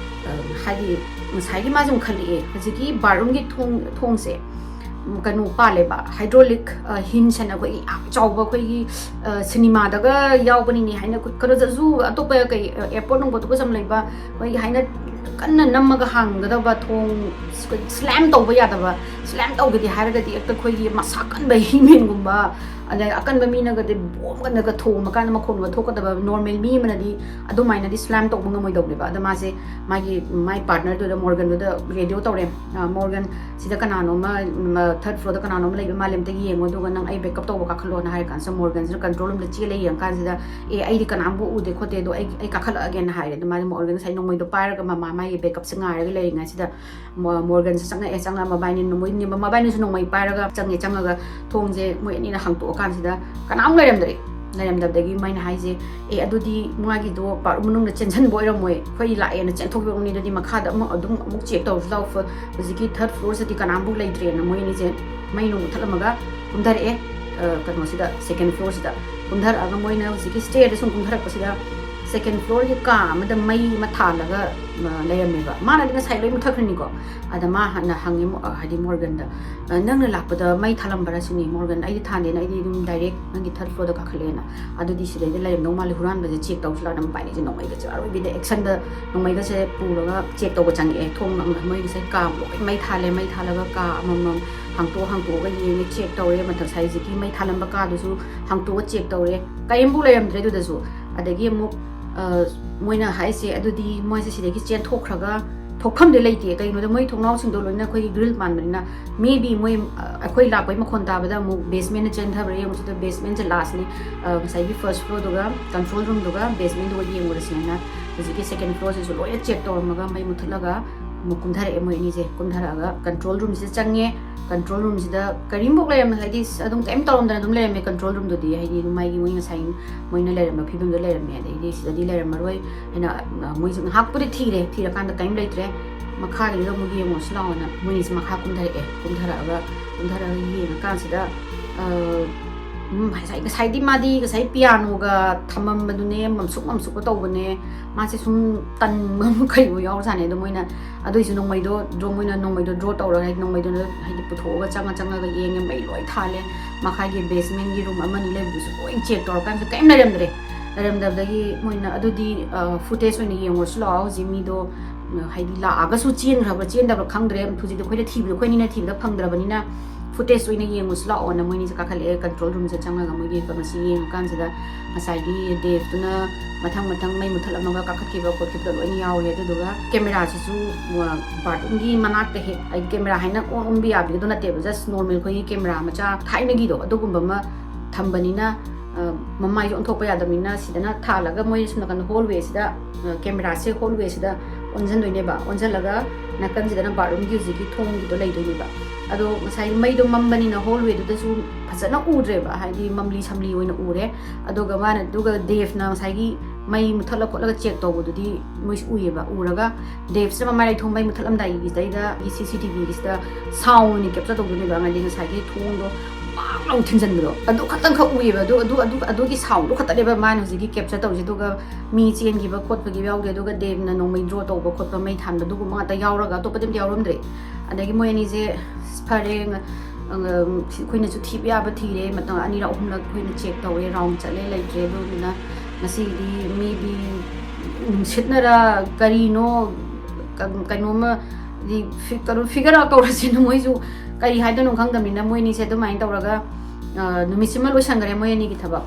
ꯑ, ꯍꯥꯏꯗꯤ ꯉꯁꯥꯏꯒꯤ ꯃꯥꯁꯦ ꯑꯃꯨꯛ ꯈꯜꯂꯛꯑꯦ, ꯍꯧꯖꯤꯛꯀꯤ ꯕꯥꯠꯔꯨꯝꯒꯤ ꯊꯣꯡ, ꯊꯣꯡꯁꯦ, ꯎꯝ, ꯀꯩꯅꯣ ꯄꯥꯜꯂꯦꯕ, ꯍꯥꯏꯗ꯭ꯔꯣꯂꯤꯛ, ꯑ, ꯍꯤꯟꯁ ꯍꯥꯏꯅ ꯑꯩꯈꯣꯏꯒꯤ ꯌꯥꯝ ꯆꯥꯎꯕ, ꯑꯩꯈꯣꯏꯒꯤ, ꯑ, ꯁꯤꯅꯤꯃꯥꯗꯒ ꯌꯥꯎꯕꯅꯤꯅꯦ ꯍꯥꯏꯅ, ꯑꯩꯈꯣꯏ ꯀꯩꯅꯣꯗꯁꯨ, ꯑꯇꯣꯞꯄ ꯀꯩ, ꯑ, ꯑꯦꯌꯔꯄꯣꯔꯠ ꯅꯨꯡꯄꯣꯠꯇꯒꯁꯨ ꯌꯥꯝ ꯂꯩꯕ, ꯑꯩꯈꯣꯏꯒꯤ ꯍꯥꯏꯅ ꯀꯟꯅ ꯅꯝꯃꯒ ꯍꯥꯡꯒꯗꯕ ꯊꯣꯡ, ꯁ꯭ꯂꯦꯝ ꯇꯧꯕ ꯌꯥꯗꯕ, ꯁ꯭ꯂꯦꯝ ꯇꯧꯒꯦꯗꯤ ꯍꯥꯏꯔꯒꯗꯤ ꯍꯦꯛꯇ ꯑꯩꯈꯣꯏꯒꯤ ꯃꯁꯥ ꯀꯟꯕ ꯍꯤꯃꯦꯟꯒꯨꯝꯕ, ꯑꯗꯩ ꯑꯀꯟꯕ ꯃꯤꯅꯒꯗꯤ ꯕꯣꯝ ꯀꯟꯅꯒ ꯊꯣꯝꯃꯀꯥꯟꯗ ꯃꯈꯣꯟꯒ ꯊꯣꯛꯀꯗꯕ ꯅꯣꯔꯃꯦꯜ ꯃꯤ ꯑꯃꯅꯗꯤ ꯑꯗꯨꯃꯥꯏꯅꯗꯤ ꯁ꯭ꯂꯦꯝ ꯇꯧꯕ ꯉꯝꯃꯣꯏꯗꯧꯅꯦꯕ꯫ ꯑꯗꯣ ꯃꯥꯁꯦ ꯃꯥꯒꯤ, ꯃꯥꯏ ꯄꯥꯔꯠꯅꯔꯗꯨꯗ, ꯃꯣꯔꯒꯟꯗꯨꯗ ꯔꯦꯗꯤꯑꯣ ꯇꯧꯔꯦ, "ꯃꯣꯔꯒꯟ, ꯁꯤꯗ ꯀꯅꯥꯅꯣꯝꯃ ꯊꯔꯠ ꯐ꯭ꯂꯣꯔꯗ ꯀꯅꯥꯅꯣꯝꯃ ꯂꯩꯕ ꯃꯥꯜꯂꯦ, ꯑꯝꯇ ꯌꯦꯡꯉꯣ, ꯑꯗꯨꯒ ꯅꯪ ꯑꯩ ꯕꯦꯛꯀꯞ ꯇꯧꯕ ꯀꯥꯈꯠꯂꯣꯅ" ꯍꯥꯏꯔ ꯀꯥꯟꯁꯤꯗ ꯃꯣꯔꯒꯟꯁꯤꯅ ꯀꯟꯇ꯭ꯔꯣꯜ ꯔꯨꯝꯗ ꯆꯦꯜꯂ ꯌꯦꯡꯉ ꯀꯥꯟꯁꯤꯗ, "ꯑꯦ, ꯑꯩꯗꯤ ꯀꯅꯥꯝꯕꯨ ꯎꯗꯦ ꯈꯣꯠꯇꯦ, ꯑꯗꯣ ꯑꯩ ꯑꯩ ꯀꯥꯈꯠꯂꯛꯑꯒꯦꯅ" ꯍꯥꯏꯔꯦ꯫ ꯑꯗꯨꯃꯥꯏꯅ ꯃꯣꯔꯒꯟ ꯉꯁꯥꯏ ꯅꯣꯡꯃꯩꯗꯣ ꯄꯥꯏꯔꯒ ꯃꯃꯥ ꯃꯥꯒꯤ ꯕꯦꯛꯀꯞꯁꯦ ꯉꯥꯏꯔꯒ ꯂꯩꯔꯤꯉꯩꯁꯤꯗ ꯃꯣ-, ꯃꯣꯔꯒꯟꯁꯦ ꯆꯪꯉꯛꯑꯦ꯫ ꯆꯪꯉꯒ ꯃꯕꯥꯏꯅꯤ, ꯃꯣꯏ ꯃꯕꯥꯏꯅꯤꯁꯨ ꯅꯣꯡꯃꯩ ꯄꯥꯏꯔꯒ ꯆꯪꯉꯦ꯫ ꯆꯪꯉꯒ ꯊꯣꯡꯁꯦ ꯃꯣꯏ ꯑꯅꯤꯅ ꯍꯥꯡꯇꯣꯛꯑꯀꯥꯟꯁꯤꯗ ꯀꯅꯥꯝ ꯂꯩꯔꯝꯗ꯭ꯔꯦ꯫ ꯂꯩꯔꯝꯗꯕꯗꯒꯤ ꯃꯩꯅ ꯍꯥꯏꯁꯦ, "ꯑꯦ, ꯑꯗꯨꯗꯤ ꯃꯥꯒꯤꯗꯣ ꯕꯥꯠꯔꯨꯝ ꯃꯅꯨꯡꯗ ꯆꯦꯟꯁꯤꯟꯕ ꯑꯣꯏꯔꯝꯃꯣꯏ, ꯑꯩꯈꯣꯏ ꯂꯥꯛꯑꯦꯅ ꯆꯦꯟꯊꯣꯛꯈꯤꯕꯅꯤ, ꯑꯗꯨꯗꯤ ꯃꯈꯥꯗ ꯑꯃꯨꯛ ꯑꯗꯨꯝ ꯑꯃꯨꯛ ꯆꯦꯛ ꯇꯧꯔꯁꯤ ꯂꯥꯛꯑꯣ, ꯍꯧꯖꯤꯛꯀꯤ ꯊꯔꯠ ꯐ꯭ꯂꯣꯔꯁꯤꯗꯤ ꯀꯅꯥꯝꯐꯥꯎ ꯂꯩꯇ꯭ꯔꯦꯅ" ꯃꯣꯏ ꯑꯅꯤꯁꯦ ꯃꯩ ꯅꯨꯡ ꯃꯨꯊꯠꯂꯝꯃꯒ ꯀꯨꯝꯊꯔꯛꯑꯦ꯫ ꯑ, ꯀꯩꯅꯣꯁꯤꯗ, ꯁꯦꯀꯦꯟ ꯐ꯭ꯂꯣꯔꯁꯤꯗ ꯀꯨꯝꯊꯔꯛꯑꯒ ꯃꯣꯏꯅ ꯍꯧꯖꯤꯛꯀꯤ ꯁ꯭ꯇꯦꯔꯗ ꯁꯨꯝ ꯀꯨꯝꯊꯔꯛꯄꯁꯤꯗ ꯁꯦꯀꯦꯟ ꯐ꯭ꯂꯣꯔꯒꯤ ꯀꯥ ꯑꯃꯗ ꯃꯩ ꯑꯃ ꯊꯥꯜꯂꯒ, ꯑ, ꯂꯩꯔꯝꯃꯦꯕ꯫ ꯃꯥꯅꯗꯤ ꯉꯁꯥꯏ ꯂꯣꯏ ꯃꯨꯊꯠꯈ꯭ꯔꯅꯤꯀꯣ꯫ ꯑꯗ ꯃꯥ ꯍꯥꯟꯅ ꯍꯪꯉꯦ, ꯃꯣ-, ꯑ, ꯍꯥꯏꯗꯤ ꯃꯣꯔꯒꯟꯗ, "ꯑ, ꯅꯪꯅ ꯂꯥꯛꯄꯗ ꯃꯩ ꯊꯥꯜꯂꯝꯕ꯭ꯔꯥ?" ꯁꯤꯅꯤ꯫ ꯃꯣꯔꯒꯟ, "ꯑꯩꯗꯤ ꯊꯥꯟꯗꯦꯅ, ꯑꯩꯗꯤ ꯑꯗꯨꯝ ꯗꯥꯏꯔꯦꯛ ꯅꯪꯒꯤ ꯊꯔꯠ ꯐ꯭ꯂꯣꯔꯗ ꯀꯥꯈꯠꯂꯛꯑꯦꯅ"꯫ "ꯑꯗꯨꯗꯤ ꯁꯤꯗꯩꯗ ꯂꯩꯔꯝꯗꯧ ꯃꯥꯜꯂꯦ, ꯍꯨꯔꯥꯟꯕꯁꯦ ꯆꯦꯛ ꯇꯧꯁꯤ ꯂꯥꯛꯑꯣ"꯫ ꯃꯕꯥꯏꯅꯤꯁꯦ ꯅꯣꯡꯃꯩꯒꯁꯦ ꯑꯔꯣꯏꯕꯤꯗ ꯑꯦꯛꯁꯟꯗ ꯅꯣꯡꯃꯩꯒꯁꯦ ꯄꯨꯔꯒ ꯆꯦꯛ ꯇꯧꯕ ꯆꯪꯉꯛꯑꯦ꯫ ꯊꯣꯡ ꯑꯃ, ꯃꯣꯏ ꯉꯁꯥꯏ ꯀꯥ ꯂꯣꯏ ꯃꯩ ꯊꯥꯜꯂꯦ, ꯃꯩ ꯊꯥꯜꯂꯒ ꯀꯥ ꯑꯃꯃꯝ ꯍꯥꯡꯇꯣꯛ ꯍꯥꯡꯇꯣꯛꯑꯒ ꯌꯦꯡꯉꯦ, ꯆꯦꯛ ꯇꯧꯔꯦ꯫ ꯃꯊꯛ ꯉꯁꯥꯏ ꯍꯧꯖꯤꯛꯀꯤ ꯃꯩ ꯊꯥꯜꯂꯝꯕ ꯀꯥꯗꯨꯁꯨ ꯍꯥꯡꯇꯣꯛꯑ ꯆꯦꯛ ꯇꯧꯔꯦ, ꯀꯔꯤꯝꯐꯥꯎ ꯂꯩꯔꯝꯗ꯭ꯔꯦ ꯑꯗꯨꯗꯁꯨ꯫ ꯑꯗꯒꯤ ꯑꯃꯨꯛ, ꯑ, ꯃꯣꯏꯅ ꯍꯥꯏꯁꯦ, "ꯑꯗꯨꯗꯤ ꯃꯣꯏꯁꯦ ꯁꯤꯗꯒꯤ ꯆꯦꯟꯊꯣꯛꯈ꯭ꯔꯒ ꯊꯣꯛꯐꯝꯗꯤ ꯂꯩꯇꯦ, ꯀꯩꯒꯤꯅꯣꯗ ꯃꯣꯏ ꯊꯣꯡꯅꯥꯎꯁꯤꯡꯗꯣ ꯂꯣꯏꯅ ꯑꯩꯈꯣꯏꯒꯤ ꯒ꯭ꯔꯤꯜ ꯄꯥꯟꯕꯅꯤꯅ, maybe ꯃꯣꯏ, ꯑ, ꯑꯩꯈꯣꯏ ꯂꯥꯛꯄꯒꯤ ꯃꯈꯣꯟ ꯇꯥꯕꯗ ꯑꯃꯨꯛ ꯕꯦꯁꯃꯦꯟꯗ ꯆꯦꯟꯊꯕ꯭ꯔꯥ ꯌꯦꯡꯉꯨ"꯫ ꯁꯤꯗ ꯕꯦꯁꯃꯦꯟꯁꯦ ꯂꯥꯁꯅꯤ, ꯑ, ꯉꯁꯥꯏꯒꯤ ꯐꯥꯔꯁ ꯐ꯭ꯂꯣꯔꯗꯨꯒ ꯀꯟꯇ꯭ꯔꯣꯜ ꯔꯨꯝꯗꯨꯒ ꯕꯦꯁꯃꯦꯟꯗꯨꯒ ꯌꯦꯡꯉꯨꯔꯁꯦꯅ ꯍꯧꯖꯤꯛꯀꯤ ꯁꯦꯀꯦꯟ ꯐ꯭ꯂꯣꯔꯁꯤꯁꯨ ꯂꯣꯏꯅ ꯆꯦꯛ ꯇꯧꯔꯝꯃꯒ ꯃꯩ ꯃꯨꯊꯠꯂꯒ ꯑꯃꯨꯛ ꯀꯨꯝꯊꯔꯛꯑꯦ ꯃꯣꯏ ꯑꯅꯤꯁꯦ꯫ ꯀꯨꯝꯊꯔꯛꯑꯒ ꯀꯟꯇ꯭ꯔꯣꯜ ꯔꯨꯝꯁꯤꯗ ꯆꯪꯉꯦ꯫ ꯀꯟꯇ꯭ꯔꯣꯜ ꯔꯨꯝꯁꯤꯗ ꯀꯔꯤꯝꯐꯥꯎ ꯂꯩꯔꯝꯗꯦ, ꯍꯥꯏꯗꯤ, ꯑꯗꯨꯝ ꯀꯔꯤꯝ ꯇꯧꯔꯝꯗꯅ ꯑꯗꯨꯝ ꯂꯩꯔꯝꯃꯦ ꯀꯟꯇ꯭ꯔꯣꯜ ꯔꯨꯝꯗꯨꯗꯤ, ꯍꯥꯏꯗꯤ, ꯑꯗꯨꯝ ꯃꯥꯒꯤ, ꯃꯣꯏ ꯉꯁꯥꯏ ꯃꯣꯏꯅ ꯂꯩꯔꯝꯕ ꯐꯤꯕꯝꯗ ꯂꯩꯔꯝꯃꯦ꯫ ꯑꯗꯩꯗꯤ ꯁꯤꯗꯗꯤ ꯂꯩꯔꯝꯃꯔꯣꯏ ꯍꯥꯏꯅ, ꯑ, ꯃꯣꯏꯁꯨ ꯉꯥꯏꯍꯥꯛꯄꯨꯗꯤ ꯊꯤꯔꯦ, ꯊꯤꯔꯀꯥꯟꯗ ꯀꯔꯤꯝ ꯂꯩꯇ꯭ꯔꯦ꯫ "ꯃꯈꯥꯒꯤꯗꯨꯗ ꯑꯃꯨꯛ ꯌꯦꯡꯉꯨꯔꯁꯤ ꯂꯥꯛꯑꯣꯅ" ꯃꯣꯏꯅꯤꯁꯦ ꯃꯈꯥ ꯀꯨꯝꯊꯔꯛꯑꯦ꯫ ꯀꯨꯝꯊꯔꯛꯑꯒ, ꯀꯨꯝꯊꯔꯛꯑꯒ ꯌꯦꯡꯉꯀꯥꯟꯁꯤꯗ, ꯑ, ꯎꯝ, ꯉꯁꯥꯏ, ꯉꯁꯥꯏꯗꯤ ꯃꯥꯗꯤ ꯉꯁꯥꯏ ꯄꯤꯌꯥꯅꯣꯒ ꯊꯝꯃꯝꯕꯗꯨꯅꯦ, ꯃꯝꯁꯨꯛ ꯃꯝꯁꯨꯛꯀ ꯇꯧꯕꯅꯦ, ꯃꯥꯁꯦ ꯁꯨꯝ ꯇꯟꯕ ꯑꯃ ꯀꯩꯕꯨ ꯌꯥꯎꯔꯖꯥꯠꯅꯦ꯫ ꯑꯗꯣ ꯃꯣꯏꯅ ꯑꯗꯨꯏꯁꯨ ꯅꯣꯡꯃꯩꯗꯣ ꯗ꯭ꯔꯣ, ꯃꯣꯏꯅ ꯅꯣꯡꯃꯩꯗꯣ ꯗ꯭ꯔꯣ ꯇꯧꯔꯒ, ꯍꯥꯏꯗꯤ, ꯅꯣꯡꯃꯩꯗꯣ, ꯍꯥꯏꯗꯤ, ꯄꯨꯊꯣꯛꯑꯒ ꯆꯪꯉ ꯆꯪꯉꯒ ꯌꯦꯡꯉꯦ꯫ ꯃꯩ ꯂꯣꯏ ꯊꯥꯜꯂꯦ꯫ ꯃꯈꯥꯒꯤ ꯕꯦꯁꯃꯦꯟꯒꯤ ꯔꯨꯝ ꯑꯃꯅꯤ ꯂꯩꯕꯗꯨꯁꯨ ꯂꯣꯏ ꯆꯦꯛ ꯇꯧꯔꯀꯥꯟꯁꯤꯗ ꯀꯔꯤꯝ ꯂꯩꯔꯝꯗ꯭ꯔꯦ꯫ ꯂꯩꯔꯝꯗꯕꯗꯒꯤ ꯃꯣꯏꯅ, "ꯑꯗꯨꯗꯤ, ꯑ, ꯐꯨꯇꯦꯖ ꯑꯣꯏꯅ ꯌꯦꯡꯉꯨꯔꯁꯤ ꯂꯥꯛꯑꯣ, ꯍꯧꯖꯤꯛ ꯃꯤꯗꯣ ꯍꯥꯏꯗꯤ ꯂꯥꯛꯑꯒꯁꯨ ꯆꯦꯟꯈ꯭ꯔꯕ ꯆꯦꯟꯗꯕ꯭ꯔꯥ ꯈꯪꯗ꯭ꯔꯦ꯫ ꯍꯧꯖꯤꯛꯇꯤ ꯑꯩꯈꯣꯏꯅ ꯊꯤꯕꯗꯣ, ꯑꯩꯈꯣꯏꯅꯤꯅ ꯊꯤꯕꯗ ꯐꯪꯗ꯭ꯔꯕꯅꯤꯅ footage ꯑꯣꯏꯅ ꯌꯦꯡꯉꯨꯁꯤ ꯂꯥꯛꯑꯣꯅ ꯃꯣꯏꯅꯤꯁꯦ ꯀꯥꯈꯠꯂꯛꯑꯦ꯫ Control roomꯁꯦ ꯆꯪꯉꯒ ꯃꯣꯏꯒꯤ ꯀꯩꯅꯣꯁꯤ ꯌꯦꯡꯉꯀꯥꯟꯁꯤꯗ ꯉꯁꯥꯏꯒꯤ ꯗꯦꯞꯇꯨꯅ ꯃꯊꯪ ꯃꯊꯪ ꯃꯩ ꯃꯨꯊꯠꯂꯝꯃꯒ ꯀꯥꯈꯠꯈꯤꯕ ꯈꯣꯠꯈꯤꯕꯗꯣ ꯂꯣꯏꯅ ꯌꯥꯎꯔꯦ꯫ ꯑꯗꯨꯗꯨꯒ cameraꯁꯤꯁꯨ bathroomꯒꯤ ꯃꯅꯥꯛꯇ ꯍꯦꯛ, ꯍꯥꯏꯗꯤ camera ꯍꯥꯏꯅ ꯑꯣꯟꯕ ꯌꯥꯕꯤꯗꯣ ꯅꯠꯇꯦꯕ, just normal ꯑꯩꯈꯣꯏꯒꯤ camera ꯃꯆꯥ ꯊꯥꯏꯅꯒꯤꯗꯣ ꯑꯗꯨꯒꯨꯝꯕ ꯑꯃ ꯊꯝꯕꯅꯤꯅ, ꯑ, ꯃꯃꯥꯏꯁꯨ ꯑꯣꯟꯊꯣꯛꯄ ꯌꯥꯗꯕꯅꯤꯅ ꯁꯤꯗꯅ ꯊꯥꯜꯂꯒ ꯃꯣꯏ ꯁꯣꯝ ꯅꯥꯀꯟ hallwayꯁꯤꯗ, ꯑ, cameraꯁꯦ hallwayꯁꯤꯗ ꯑꯣꯟꯁꯤꯟꯗꯣꯏꯅꯦꯕ꯫ ꯑꯣꯟꯁꯤꯜꯂꯒ ꯅꯥꯀꯟꯁꯤꯗꯅ bathroomꯒꯤ ꯍꯧꯖꯤꯛꯀꯤ ꯊꯣꯡꯒꯤꯗꯣ ꯂꯩꯗꯣꯏꯅꯦꯕ꯫ ꯑꯗꯣ ꯉꯁꯥꯏ ꯃꯩꯗꯣ ꯃꯝꯕꯅꯤꯅ hallwayꯗꯨꯗꯁꯨ ꯐꯖꯅ ꯎꯗ꯭ꯔꯦꯕ, ꯍꯥꯏꯗꯤ ꯃꯝꯂꯤ ꯁꯝꯂꯤ ꯑꯣꯏꯅ ꯎꯔꯦ꯫ ꯑꯗꯨꯒ ꯃꯥꯅ, ꯑꯗꯨꯒ ꯗꯦꯞꯅ ꯉꯁꯥꯏꯒꯤ ꯃꯩ ꯃꯨꯊꯠꯂ ꯈꯣꯠꯂꯒ check ꯇꯧꯕꯗꯨꯗꯤ ꯃꯣꯏꯁꯨ ꯎꯏꯌꯦꯕ꯫ ꯎꯔꯒ ꯗꯦꯞꯁꯤꯅ ꯃꯃꯥꯏ ꯂꯩꯊꯣꯛ ꯃꯩ ꯃꯨꯊꯠꯂꯝꯗꯥꯏꯒꯤꯁꯤꯗꯩꯗ CCTVꯒꯤꯁꯤꯗ sound ꯑꯣꯏꯅ capture ꯇꯧꯗꯣꯏꯅꯦꯕ, ꯍꯥꯏꯗꯤ ꯉꯁꯥꯏꯒꯤ ꯊꯣꯡꯗꯣ ꯕꯥꯡ ꯂꯥꯎ ꯊꯤꯟꯖꯟꯕꯗꯣ ꯑꯗꯨ ꯈꯛꯇꯪꯈꯛ ꯎꯏꯌꯦꯕ꯫ ꯑꯗꯨ, ꯑꯗꯨ, ꯑꯗꯨ, ꯑꯗꯨꯒꯤ soundꯗꯣ ꯈꯛꯇꯅꯦꯕ ꯃꯥꯅ ꯍꯧꯖꯤꯛꯀꯤ capture ꯇꯧꯔꯤꯁꯦ꯫ ꯑꯗꯨꯒ ꯃꯤ ꯆꯦꯟꯈꯤꯕ ꯈꯣꯠꯄꯒꯤ ꯌꯥꯎꯗꯦ꯫ ꯑꯗꯨꯒ ꯗꯦꯞꯅ ꯅꯣꯡꯃꯩ draw ꯇꯧꯕ ꯈꯣꯠꯄ, ꯃꯩ ꯊꯥꯟꯕ ꯑꯗꯨꯒꯨꯝꯕ ꯉꯥꯛꯇ ꯌꯥꯎꯔꯒ ꯑꯇꯣꯞꯄꯗꯤ ꯑꯝꯇ ꯌꯥꯎꯔꯝꯗ꯭ꯔꯦ꯫ ꯑꯗꯒꯤ ꯃꯣꯏ ꯑꯅꯤꯁꯦ ꯐꯔꯦ, ꯑꯩꯈꯣꯏꯅꯁꯨ ꯊꯤꯕ ꯌꯥꯕ ꯊꯤꯔꯦ, ꯃꯇꯝ ꯑꯅꯤꯔꯛ ꯑꯍꯨꯝꯂꯛ ꯑꯩꯈꯣꯏꯅ check ꯇꯧꯔꯦ, round ꯆꯠꯂꯦ, ꯂꯩꯇ꯭ꯔꯦ꯫ ꯑꯗꯨꯗꯨꯅ ꯉꯁꯤꯗꯤ maybe ꯅꯨꯡꯁꯤꯠꯅꯔ ꯀꯔꯤꯅꯣ, ꯀ-, ꯀꯩꯅꯣꯝꯃ ꯗꯤ ꯐꯤ-, ꯀꯩꯅꯣ, figure out ꯇꯧꯔꯁꯤꯅ ꯃꯣꯏꯁꯨ ꯀꯔꯤ ꯍꯥꯏꯗꯣꯏꯅꯣ ꯈꯪꯗꯕꯅꯤꯅ ꯃꯣꯏ ꯑꯅꯤꯁꯦ ꯑꯗꯨꯃꯥꯏꯅ ꯇꯧꯔꯒ, ꯑ, ꯅꯨꯃꯤꯠꯁꯤꯃ ꯂꯣꯏꯁꯟꯈ꯭ꯔꯦ ꯃꯣꯏ ꯑꯅꯤꯒꯤ ꯊꯕꯛ꯫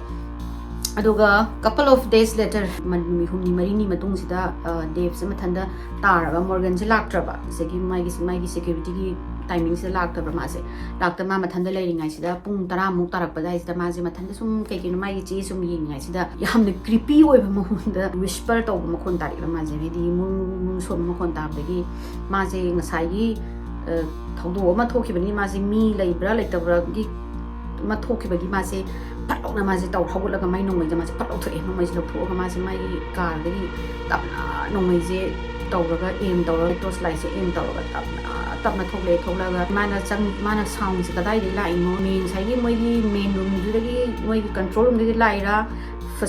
ꯑꯗꯨꯒ couple of days later, ꯃ-, ꯅꯨꯃꯤꯠ ꯍꯨꯝꯅꯤ ꯃꯔꯤꯅꯤ ꯃꯇꯨꯡꯁꯤꯗ, ꯑ, ꯗꯦꯞꯁꯦ ꯃꯊꯟꯇ ꯇꯥꯔꯕ, ꯃꯣꯔꯒꯟꯁꯦ ꯂꯥꯛꯇ꯭ꯔꯕ, ꯉꯁꯥꯏꯒꯤ ꯃꯥꯒꯤ, ꯃꯥꯒꯤ securityꯒꯤ timingꯁꯤꯗ ꯂꯥꯛꯇꯕ ꯃꯥꯁꯦ꯫ ꯂꯥꯛꯇ ꯃꯥ ꯃꯊꯟꯇ ꯂꯩꯔꯤꯉꯩꯁꯤꯗ ꯄꯨꯡ ꯇꯔꯥꯃꯨꯛ ꯇꯥꯔꯛꯄ ꯑꯗꯨꯋꯥꯏꯁꯤꯗ ꯃꯥꯁꯦ ꯃꯊꯟꯇ ꯁꯨꯝ ꯀꯩꯒꯤꯅꯣ ꯃꯥꯒꯤ ꯆꯦ ꯁꯨꯝ ꯌꯦꯡꯉꯤꯉꯩꯁꯤꯗ ꯌꯥꯝꯅ creepy ꯑꯣꯏꯕ ꯃꯑꯣꯡꯗ whisper ꯇꯧꯕ ꯃꯈꯣꯟ ꯇꯥꯔꯛꯑꯦꯕ꯫ ꯃꯥꯁꯦ ꯍꯥꯏꯗꯤ ꯃꯨꯡ ꯃꯨꯡ ꯁꯣꯟꯕ ꯃꯈꯣꯟ ꯇꯥꯕꯗꯒꯤ ꯃꯥꯁꯦ ꯉꯁꯥꯏꯒꯤ, ꯑ, ꯊꯧꯗꯣꯛ ꯑꯃ ꯊꯣꯛꯈꯤꯕꯅꯤ, ꯃꯥꯁꯦ ꯃꯤ ꯂꯩꯕ꯭ꯔꯥ ꯂꯩꯇꯕ꯭ꯔꯥꯒꯤ ꯑꯃ ꯊꯣꯛꯈꯤꯕꯒꯤ ꯃꯥꯁꯦ ꯐꯠ ꯂꯥꯎꯅ ꯃꯥꯁꯦ ꯇꯧꯔ ꯍꯧꯒꯠꯂꯒ ꯃꯥꯏ ꯅꯣꯡꯃꯩꯁꯦ ꯃꯥꯁꯦ ꯐꯠ ꯂꯧꯊꯣꯛꯑꯦ꯫ ꯅꯣꯡꯃꯩꯁꯦ ꯂꯧꯊꯣꯛꯑꯒ ꯃꯥꯁꯦ ꯃꯥꯒꯤ carꯗꯒꯤ ꯇꯞꯅ ꯅꯣꯡꯃꯩꯁꯦ ꯇꯧꯔꯒ, aim ꯇꯧꯔꯒ, torch lightꯁꯦ aim ꯇꯧꯔꯒ ꯇꯞꯅ ꯇꯞꯅ ꯊꯣꯛꯂꯛꯑꯦ꯫ ꯊꯣꯛꯂꯛꯑꯒ ꯃꯥꯅ ꯆꯪ-, ꯃꯥꯅ soundꯁꯦ ꯀꯗꯥꯏꯗꯒꯤ ꯂꯥꯛꯏꯅꯣ? ꯃꯦ-, ꯉꯁꯥꯏꯒꯤ ꯃꯣꯏꯒꯤ main roomꯗꯨꯗꯒꯤ, ꯃꯣꯏꯒꯤ control roomꯗꯒꯤ ꯂꯥꯛꯏꯔꯥ,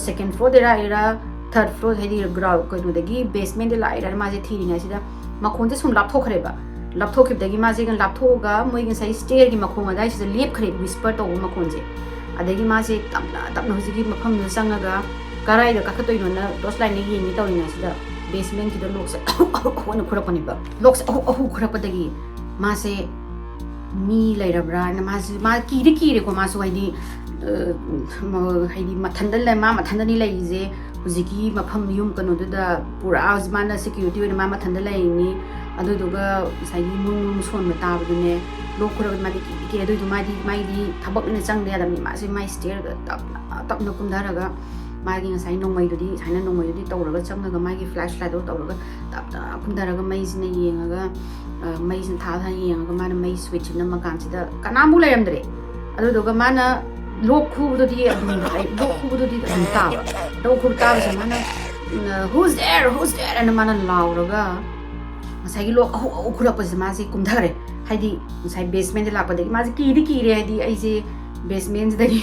second floorꯗꯒꯤ ꯂꯥꯛꯏꯔꯥ, third floor, ꯍꯥꯏꯗꯤ ground, ꯀꯩꯅꯣꯗꯒꯤ basementꯗꯒꯤ ꯂꯥꯛꯏꯔꯥ? ꯃꯥꯁꯦ ꯊꯤꯔꯤꯉꯩꯁꯤꯗ ꯃꯈꯣꯟꯁꯦ ꯁꯨꯝ ꯂꯥꯞꯊꯣꯛꯈ꯭ꯔꯦꯕ꯫ ꯂꯥꯞꯊꯣꯛꯈꯤꯕꯗꯒꯤ ꯃꯥꯁꯦ ꯂꯥꯞꯊꯣꯛꯑꯒ ꯃꯣꯏꯒꯤ ꯉꯁꯥꯏ stairꯒꯤ ꯃꯈꯣꯡ ꯑꯗꯥꯏꯁꯤꯗ ꯂꯦꯞꯈ꯭ꯔꯦ, whisper ꯇꯧꯕ ꯃꯈꯣꯟꯁꯦ꯫ ꯑꯗꯒꯤ ꯃꯥꯁꯦ ꯇꯞꯅ ꯇꯞꯅ ꯍꯧꯖꯤꯛꯀꯤ ꯃꯐꯝꯗꯨꯗ ꯆꯪꯉꯒ ꯀꯔꯥꯏꯗ ꯀꯥꯈꯠꯇꯣꯏꯅꯣꯅ torch lightꯅ ꯌꯦꯡꯒꯦ ꯇꯧꯔꯤꯉꯩꯁꯤꯗ ꯕꯦꯁꯃꯦꯟꯒꯤꯗ ꯂꯣꯛꯁꯦ ꯑꯍꯨ ꯑꯍꯨ ꯑꯍꯨ ꯑꯅ ꯈꯨꯔꯛꯄꯅꯦꯕ꯫ ꯂꯣꯛꯁꯦ ꯑꯍꯨ ꯑꯍꯨ ꯈꯨꯔꯛꯄꯗꯒꯤ ꯃꯥꯁꯦ ꯃꯤ ꯂꯩꯔꯕ꯭ꯔꯥꯅ ꯃꯥꯁꯦ, ꯃꯥ ꯀꯤꯗꯤ ꯀꯤꯔꯦꯀꯣ꯫ ꯃꯥꯁꯨ ꯍꯥꯏꯗꯤ, ꯑ, ꯃ-, ꯍꯥꯏꯗꯤ ꯃꯊꯟꯗ ꯂꯩ, ꯃꯥ ꯃꯊꯟꯗꯅꯤ ꯂꯩꯔꯤꯁꯦ ꯍꯧꯖꯤꯛꯀꯤ ꯃꯐꯝ, ꯌꯨꯝ ꯀꯩꯅꯣꯗꯨꯗ ꯄꯨꯔꯥ ꯍꯧꯖꯤꯛ ꯃꯥꯅ ꯁꯦꯀ꯭ꯌꯨꯔꯤꯇꯤ ꯑꯣꯏꯅ ꯃꯥ ꯃꯊꯟꯗ ꯂꯩꯔꯤꯅꯤ꯫ ꯑꯗꯨꯗꯨꯒ ꯉꯁꯥꯏꯒꯤ ꯃꯨꯡ ꯃꯨꯡ ꯁꯣꯟꯕ ꯇꯥꯕꯗꯨꯅꯦ, ꯂꯣꯛ ꯈꯨꯔꯒ ꯃꯥꯗꯤ ꯀꯤ ꯀꯤ, ꯑꯗꯨꯏꯗꯨ ꯃꯥꯗꯤ, ꯃꯥꯏꯗꯤ ꯊꯕꯛꯅꯤꯅ ꯆꯪꯗ ꯌꯥꯗꯕꯅꯤ꯫ ꯃꯥꯁꯦ ꯃꯥꯏ ꯁ꯭ꯇꯦꯌꯔꯗ ꯇꯞꯅ ꯇꯞꯅ ꯀꯨꯝꯊꯔꯒ ꯃꯥꯒꯤ ꯉꯁꯥꯏ ꯅꯣꯡꯃꯩꯗꯨꯗꯤ, ꯁꯨꯃꯥꯏꯅ ꯅꯣꯡꯃꯩꯗꯨꯗꯤ ꯇꯧꯔꯒ ꯆꯪꯉꯒ ꯃꯥꯒꯤ ꯐ꯭ꯂꯥꯁ ꯂꯥꯏꯠꯇꯣ ꯇꯧꯔꯒ ꯇꯞꯅ ꯀꯨꯝꯊꯔꯒ ꯃꯩꯁꯤꯅ ꯌꯦꯡꯉꯒ, ꯑ, ꯃꯩꯁꯤꯅ ꯊꯥ ꯊꯥ ꯌꯦꯡꯉꯒ ꯃꯥꯅ ꯃꯩ ꯁ꯭ꯋꯤꯠꯆꯁꯤ ꯅꯝꯃꯀꯥꯟꯁꯤꯗ ꯀꯅꯥꯝꯐꯥꯎ ꯂꯩꯔꯝꯗ꯭ꯔꯦ꯫ ꯑꯗꯨꯗꯨꯒ ꯃꯥꯅ ꯂꯣꯛ ꯈꯨꯕꯗꯨꯗꯤ ꯑꯗꯨꯝ, ꯑꯩ ꯂꯣꯛ ꯈꯨꯕꯗꯨꯗꯤ ꯑꯗꯨꯝ ꯇꯥꯕ꯫ ꯂꯣꯛ ꯈꯨꯕ ꯇꯥꯕꯁꯦ ꯃꯥꯅ, "Who's there? Who's there?" ꯑꯅ ꯃꯥꯅ ꯂꯥꯎꯔꯒ ꯉꯁꯥꯏꯒꯤ ꯂꯣꯛ ꯑꯍꯨ ꯑꯍꯨ ꯈꯨꯔꯛꯄꯁꯦ ꯃꯥꯁꯦ ꯀꯨꯝꯊꯈ꯭ꯔꯦ꯫ ꯍꯥꯏꯗꯤ ꯉꯁꯥꯏ ꯕꯦꯁꯃꯦꯟꯗ ꯂꯥꯛꯄꯗꯒꯤ ꯃꯥꯁꯦ ꯀꯤꯗꯤ ꯀꯤꯔꯦ, ꯍꯥꯏꯗꯤ ꯑꯩꯁꯦ ꯕꯦꯁꯃꯦꯟꯁꯤꯗꯒꯤ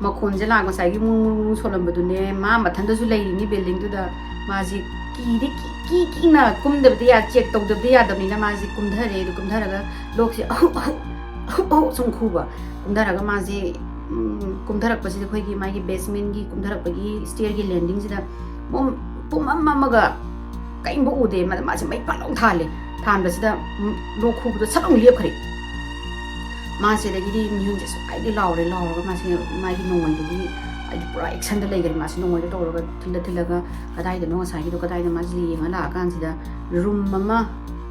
ꯃꯈꯣꯟꯁꯦ ꯂꯥꯛ-, ꯉꯁꯥꯏꯒꯤ ꯃꯨꯡ ꯃꯨꯡ ꯃꯨꯡ ꯁꯣꯜꯂꯝꯕꯗꯨꯅꯦ, ꯃꯥ ꯃꯊꯟꯗꯁꯨ ꯂꯩꯔꯤꯅꯤ ꯕꯤꯜꯗꯤꯡꯗꯨꯗ꯫ ꯃꯥꯁꯦ ꯀꯤꯗꯤ ꯀꯤ, ꯀꯤ, ꯀꯤꯅ ꯀꯨꯝꯗꯕꯗꯤ ꯌꯥ-, ꯆꯦꯛ ꯇꯧꯗꯕꯗꯤ ꯌꯥꯗꯕꯅꯤꯅ ꯃꯥꯁꯦ ꯀꯨꯝꯊꯔꯦ꯫ ꯑꯗꯨ ꯀꯨꯝꯊꯔꯒ ꯂꯣꯛꯁꯦ ꯑꯍꯨ ꯑꯍꯨ ꯑꯍꯨ ꯑꯍꯨ ꯁꯨꯝ ꯈꯨꯕ꯫ ꯀꯨꯝꯊꯔꯒ ꯃꯥꯁꯦ, ꯎꯝ, ꯀꯨꯝꯊꯔꯛꯄꯁꯤꯗ ꯑꯩꯈꯣꯏꯒꯤ ꯃꯥꯒꯤ ꯕꯦꯁꯃꯦꯟꯒꯤ ꯀꯨꯝꯊꯔꯛꯄꯒꯤ ꯁ꯭ꯇꯦꯌꯔꯒꯤ ꯂꯦꯟꯗꯤꯡꯁꯤꯗ ꯄꯨꯝ-, ꯄꯨꯝꯃꯝ ꯃꯝꯃꯒ ꯀꯔꯤꯝꯐꯥꯎ ꯎꯗꯦ꯫ ꯃꯥ-, ꯃꯥꯁꯦ ꯃꯩ ꯐꯠ ꯂꯥꯎ ꯊꯥꯜꯂꯦ꯫ ꯊꯥꯟꯕꯁꯤꯗ, ꯎꯝ, ꯂꯣꯛ ꯈꯨꯕꯗꯣ ꯁꯠ ꯂꯥꯎ ꯂꯦꯞꯈ꯭ꯔꯦ꯫ ꯃꯥꯁꯤꯗꯒꯤꯗꯤ ꯃꯤꯍꯨꯟꯁꯦ ꯁꯨꯃꯥꯏꯅ ꯂꯥꯎꯔꯦ, ꯂꯥꯎꯔꯒ ꯃꯥꯁꯦ ꯃꯥꯒꯤ ꯅꯣꯡꯃꯩꯗꯨꯒꯤ ꯍꯥꯏꯗꯤ ꯄꯨꯔꯥ ꯑꯦꯛꯁꯟꯗ ꯂꯩꯈ꯭ꯔꯦ꯫ ꯃꯥꯁꯦ ꯅꯣꯡꯃꯩꯗꯣ ꯇꯧꯔꯒ ꯊꯤꯜꯂ ꯊꯤꯜꯂꯒ ꯀꯗꯥꯏꯗꯅꯣ ꯉꯁꯥꯏꯒꯤꯗꯣ, ꯀꯗꯥꯏꯗ ꯃꯥꯁꯦ ꯌꯦꯡꯉ ꯂꯥꯛꯑꯀꯥꯟꯁꯤꯗ ꯔꯨꯝ ꯑꯃ,